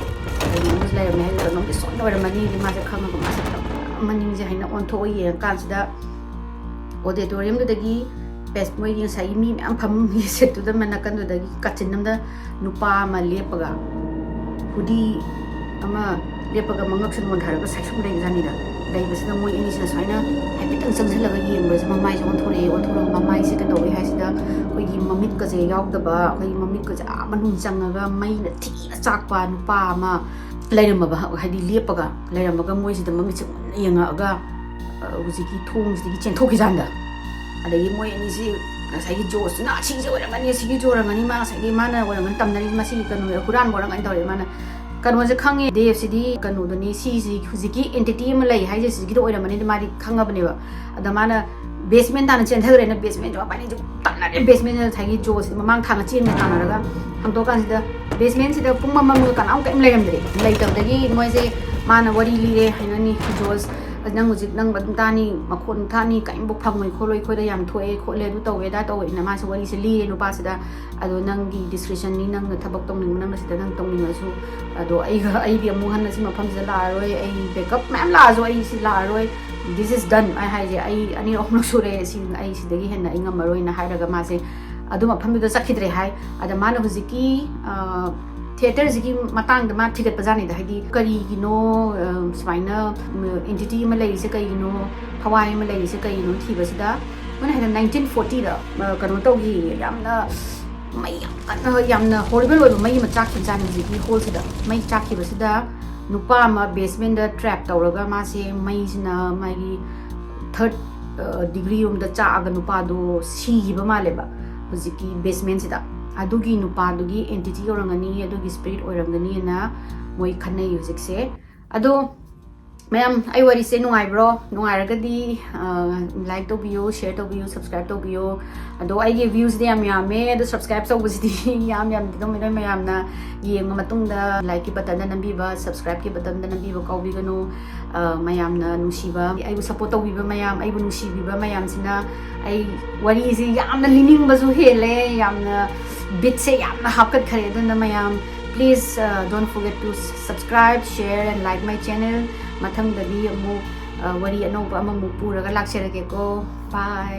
ꯀꯩꯅꯣꯝꯁꯨ ꯂꯩꯔꯝꯃꯦ" ꯍꯥꯏꯗꯤ ꯀꯩꯅꯣꯝꯗꯤ ꯁꯣꯏꯅ ꯑꯣꯏꯔꯝꯃꯅꯤ꯫ ꯃꯥꯁꯦ ꯈꯪꯉꯒ ꯃꯥꯁꯦ ꯃꯅꯤꯡꯁꯦ ꯍꯥꯏꯅ ꯑꯣꯟꯊꯣꯛꯑ ꯌꯦꯡꯉꯀꯥꯟꯁꯤꯗ ꯑꯣꯗꯤꯇꯣꯔꯤꯌꯝꯗꯨꯗꯒꯤ ꯄꯦꯁ-, ꯃꯣꯏꯒꯤ ꯉꯁꯥꯏꯒꯤ ꯃꯤ ꯃꯌꯥꯝ ꯐꯝꯐꯝꯒꯤ ꯁꯤꯠꯇꯨꯗ ꯃ-, ꯅꯥꯀꯟꯗꯨꯗꯒꯤ ꯀꯥꯆꯤꯟ ꯑꯃꯗ ꯅꯨꯄꯥ ꯑꯃ ꯂꯦꯞꯄꯒ, ꯍꯨꯗꯤ ꯑꯃ ꯂꯦꯞꯄꯒ ꯃꯉꯛꯁꯦ ꯅꯣꯟꯊꯔꯒ ꯁꯥꯏꯁꯨꯝ ꯂꯩꯕꯖꯥꯠꯅꯤꯗ꯫ ꯂꯩꯕꯁꯤꯗ ꯃꯣꯏ ꯑꯅꯤꯁꯤꯅ ꯁꯨꯃꯥꯏꯅ ꯍꯥꯏꯐꯦꯠꯇꯪ ꯆꯪꯁꯤꯜꯂꯒ ꯌꯦꯡꯕꯁꯦ ꯃꯃꯥꯏꯁꯦ ꯑꯣꯟꯊꯣꯔꯛꯑꯦ꯫ ꯑꯣꯟꯊꯣꯔꯛꯑꯒ ꯃꯃꯥꯏꯁꯦ ꯀꯩꯗꯧꯋꯦ ꯍꯥꯏꯁꯤꯗ ꯑꯩꯈꯣꯏꯒꯤ ꯃꯃꯤꯠꯀꯁꯦ ꯌꯥꯎꯗꯕ, ꯑꯩꯈꯣꯏꯒꯤ ꯃꯃꯤꯠꯀꯁꯦ ꯑꯥ ꯃꯅꯨꯡ ꯆꯪꯉꯒ ꯃꯩꯅ ꯊꯤꯅ ꯆꯥꯛꯄ ꯅꯨꯄꯥ ꯑꯃ ꯂꯩꯔꯝꯃꯕ, ꯍꯥꯏꯗꯤ ꯂꯦꯞꯄꯒ ꯂꯩꯔꯝꯃꯒ ꯃꯣꯏꯁꯤꯗ ꯃꯃꯤꯠꯁꯦ ꯃꯨꯟꯅ ꯌꯦꯡꯉꯛꯑꯒ, ꯑ, ꯍꯧꯖꯤꯛꯀꯤ ꯊꯣꯡꯁꯤꯗꯒꯤ ꯆꯦꯟꯊꯣꯛꯈꯤꯖꯥꯟꯗ꯫ ꯑꯗꯒꯤ ꯃꯣꯏ ꯑꯅꯤꯁꯤ ꯉꯁꯥꯏꯒꯤ ꯖꯣꯁꯇꯨꯅ "ꯑꯁꯤꯁꯦ ꯑꯣꯏꯔꯝꯒꯅꯤ, ꯑꯁꯤꯒꯤꯁꯦ ꯑꯣꯏꯔꯝꯒꯅꯤ, ꯃꯥ ꯉꯁꯥꯏꯒꯤ ꯃꯥꯅ ꯑꯣꯏꯔꯝꯒꯅꯤ ꯇꯝꯅꯔꯤꯁꯦ, ꯃꯁꯤ ꯀꯩꯅꯣ ꯍꯨꯔꯥꯟꯕ ꯑꯣꯏꯔꯝꯒꯅꯤ" ꯇꯧꯔꯦ꯫ ꯃꯥꯅ ꯀꯩꯅꯣꯁꯦ ꯈꯪꯉꯦ, ꯗꯦꯕꯁꯤꯗꯤ ꯀꯩꯅꯣꯗꯨꯅꯤ, ꯁꯤꯁꯤ ꯍꯧꯖꯤꯛꯀꯤ ꯑꯦꯟꯇꯤꯇꯤ ꯑꯃ ꯂꯩ ꯍꯥꯏꯁꯦ ꯁꯤꯒꯤꯗ ꯑꯣꯏꯔꯝꯃꯅꯤꯗꯤ ꯃꯥꯗꯤ ꯈꯪꯉꯕꯅꯦꯕ꯫ ꯑꯗ ꯃꯥꯅ ꯕꯦꯁꯃꯦꯟ ꯇꯥꯅ ꯆꯦꯟꯊꯈ꯭ꯔꯦꯅ ꯕꯦꯁꯃꯦꯟꯁꯦ ꯃꯕꯥꯅꯤꯁꯦ ꯇꯥꯟꯅꯔꯦ꯫ ꯕꯦꯁꯃꯦꯟꯗ ꯉꯁꯥꯏꯒꯤ ꯖꯣꯁ ꯃꯃꯥꯡ ꯊꯥꯡꯅ ꯆꯦꯟꯒ ꯇꯥꯟꯅꯔꯒ ꯍꯥꯡꯗꯣꯛꯑꯀꯥꯟꯁꯤꯗ ꯕꯦꯁꯃꯦꯟꯁꯤꯗ ꯄꯨꯡ ꯑꯃ ꯑꯃꯒ ꯀꯅꯥꯝ ꯀꯔꯤꯝ ꯂꯩꯔꯝꯗ꯭ꯔꯦ꯫ ꯂꯩꯇꯕꯗꯒꯤ ꯃꯣꯏꯁꯦ, ꯃꯥꯅ ꯋꯥꯔꯤ ꯂꯤꯔꯦ ꯍꯥꯏꯅꯅꯤ, "ꯖꯣꯁ, ꯅꯪ ꯍꯧꯖꯤꯛ ꯅꯪ ꯑꯗꯨꯝ ꯇꯥꯅꯤ, ꯃꯈꯣꯟ ꯊꯥꯅꯤ, ꯀꯔꯤꯝꯐꯥꯎ ꯐꯪꯉꯣꯏ ꯈꯣꯠꯂꯣꯏ, ꯑꯩꯈꯣꯏꯗ ꯌꯥꯝ ꯊꯣꯛꯑꯦ ꯈꯣꯠꯂꯦ, ꯑꯗꯨ ꯇꯧꯋꯦ ꯑꯗꯥ ꯇꯧꯋꯦꯅ" ꯃꯥꯁꯦ ꯋꯥꯔꯤꯁꯦ ꯂꯤꯔꯦ ꯅꯨꯄꯥꯁꯤꯗ꯫ "ꯑꯗꯣ ꯅꯪꯒꯤ ꯗꯤꯁꯀ꯭ꯔꯤꯁꯟꯅꯤ, ꯅꯪꯅ ꯊꯕꯛ ꯇꯧꯅꯤꯡꯕ ꯅꯪꯅ ꯁꯤꯗ ꯅꯪ ꯇꯧꯅꯤꯡꯉꯁꯨ, ꯑꯗꯣ ꯑꯩꯒ, ꯑꯩꯗꯤ ꯑꯃꯨꯛ ꯍꯟꯅ ꯁꯤ ꯃꯐꯝꯁꯤꯗ ꯂꯥꯛꯑꯔꯣꯏ, ꯑꯩ ꯕꯦꯛꯀꯞ ꯃꯌꯥꯝ ꯂꯥꯛꯑꯁꯨ ꯑꯩ ꯁꯤ ꯂꯥꯛꯑꯔꯣꯏ, this is done" ꯑꯩ ꯍꯥꯏꯁꯦ, "ꯑꯩ ꯑꯅꯤꯔꯛ ꯑꯍꯨꯝꯂꯛ ꯁꯨꯔꯦ ꯁꯤ, ꯑꯩ ꯁꯤꯗꯒꯤ ꯍꯦꯟꯅ ꯑꯩ ꯉꯝꯃꯔꯣꯏꯅ" ꯍꯥꯏꯔꯒ ꯃꯥꯁꯦ ꯑꯗꯨ ꯃꯐꯝꯗꯨꯗ ꯆꯠꯈꯤꯗ꯭ꯔꯦ ꯍꯥꯏ꯫ ꯑꯗ ꯃꯥꯅ ꯍꯧꯖꯤꯛꯀꯤ, ꯑ, ꯊꯤꯌꯦꯇꯔꯁꯤꯒꯤ ꯃꯇꯥꯡꯗ ꯃꯥ ꯊꯤꯒꯠꯄꯖꯥꯠꯅꯤꯗ, ꯍꯥꯏꯗꯤ ꯀꯔꯤꯒꯤꯅꯣ, ꯑ, ꯁꯨꯃꯥꯏꯅ, ꯎꯝ, ꯑꯦꯟꯇꯤꯇꯤ ꯑꯃ ꯂꯩꯔꯤꯁꯦ ꯀꯩꯒꯤꯅꯣ, ꯊꯋꯥꯏ ꯑꯃ ꯂꯩꯔꯤꯁꯦ ꯀꯩꯒꯤꯅꯣ ꯊꯤꯕꯁꯤꯗ ꯃꯣꯏꯅ ꯍꯥꯏꯅ ꯅꯥꯏꯟꯇꯤꯟ ꯐꯣꯔꯇꯤꯗ, ꯑ, ꯀꯩꯅꯣ ꯇꯧꯈꯤ, ꯌꯥꯝꯅ ꯃꯩ ꯌꯥꯝ ꯀꯟꯅ, ꯌꯥꯝꯅ ꯍꯣꯔꯤꯕꯜ ꯑꯣꯏꯕ ꯃꯩ ꯑꯃ ꯆꯥꯛꯈꯤꯕꯖꯥꯠꯅꯤ ꯍꯧꯖꯤꯛꯀꯤ ꯍꯣꯜꯁꯤꯗ꯫ ꯃꯩ ꯆꯥꯛꯈꯤꯕꯁꯤꯗ ꯅꯨꯄꯥ ꯑꯃ ꯕꯦꯁꯃꯦꯟꯗ ꯇ꯭ꯔꯦꯞ ꯇꯧꯔꯒ ꯃꯥꯁꯦ ꯃꯩꯁꯤꯅ ꯃꯥꯒꯤ ꯊꯔꯠ, ꯑ, ꯗꯤꯒ꯭ꯔꯤ ꯔꯣꯝꯗ ꯆꯥꯛꯑꯒ ꯅꯨꯄꯥꯗꯣ ꯁꯤꯈꯤꯕ ꯃꯥꯜꯂꯦꯕ ꯍꯧꯖꯤꯛꯀꯤ ꯕꯦꯁꯃꯦꯟꯁꯤꯗ꯫ ꯑꯗꯨꯒꯤ ꯅꯨꯄꯥꯗꯨꯒꯤ ꯑꯦꯟꯇꯤꯇꯤ ꯑꯣꯏꯔꯝꯒꯅꯤ, ꯑꯗꯨꯒꯤ ꯁ꯭ꯄꯤꯔꯤꯠ ꯑꯣꯏꯔꯝꯒꯅꯤꯅ ꯃꯣꯏ ꯈꯟꯅꯩ ꯍꯧꯖꯤꯛꯁꯦ꯫ ꯑꯗꯣ ꯃꯌꯥꯝ, ꯑꯩ ꯋꯥꯔꯤꯁꯦ ꯅꯨꯡꯉꯥꯏꯕ꯭ꯔꯣ? ꯅꯨꯡꯉꯥꯏꯔꯒꯗꯤ ꯂꯥꯏꯛ ꯇꯧꯕꯤꯌꯨ, ꯁꯤꯌꯔ ꯇꯧꯕꯤꯌꯨ, ꯁꯕꯁꯀ꯭ꯔꯥꯏꯕ ꯇꯧꯕꯤꯌꯨ꯫ ꯑꯗꯣ ꯑꯩꯒꯤ ꯚ꯭ꯌꯨꯁꯇꯤ ꯌꯥꯝ ꯌꯥꯝꯃꯦ, ꯑꯗꯣ ꯁꯕꯁꯀ꯭ꯔꯥꯏꯕ ꯇꯧꯕꯁꯤꯗꯤ ꯌꯥꯝ ꯌꯥꯝꯗꯦ꯫ ꯑꯗꯨꯝ ꯅꯣꯏ ꯃꯌꯥꯝꯅ ꯌꯦꯡꯉ ꯃꯇꯨꯡꯗ ꯂꯥꯏꯛꯀꯤ ꯕꯇꯟꯗ ꯅꯝꯕꯤꯕ, ꯁꯕꯁꯀ꯭ꯔꯥꯏꯕꯀꯤ ꯕꯇꯟꯗ ꯅꯝꯕꯤꯕ ꯀꯥꯎꯕꯤꯒꯅꯨ꯫ ꯑ, ꯃꯌꯥꯝꯅ ꯅꯨꯡꯁꯤꯕ, ꯑꯩꯕꯨ ꯁꯞꯄꯣꯔꯠ ꯇꯧꯕꯤꯕ ꯃꯌꯥꯝ, ꯑꯩꯕꯨ ꯅꯨꯡꯁꯤꯕꯤꯕ ꯃꯌꯥꯝꯁꯤꯅ ꯑꯩ ꯋꯥꯔꯤꯁꯤ ꯌꯥꯝꯅ ꯂꯤꯅꯤꯡꯕꯁꯨ ꯍꯦꯜꯂꯦ, ꯌꯥꯝꯅ ꯕꯤꯠꯁꯦ ꯌꯥꯝꯅ ꯍꯥꯞꯀꯠꯈ꯭ꯔꯦ꯫ ꯑꯗꯨꯅ ꯃꯌꯥꯝ, please, uh, don't forget to subscribe, share and like my channel. ꯃꯊꯪꯗꯗꯤ ꯑꯃꯨꯛ, uh, ꯋꯥꯔꯤ ꯑꯅꯧꯕ ꯑꯃꯃꯨꯛ ꯄꯨꯔꯒ ꯂꯥꯛꯆꯔꯒꯦꯀꯣ꯫ Bye.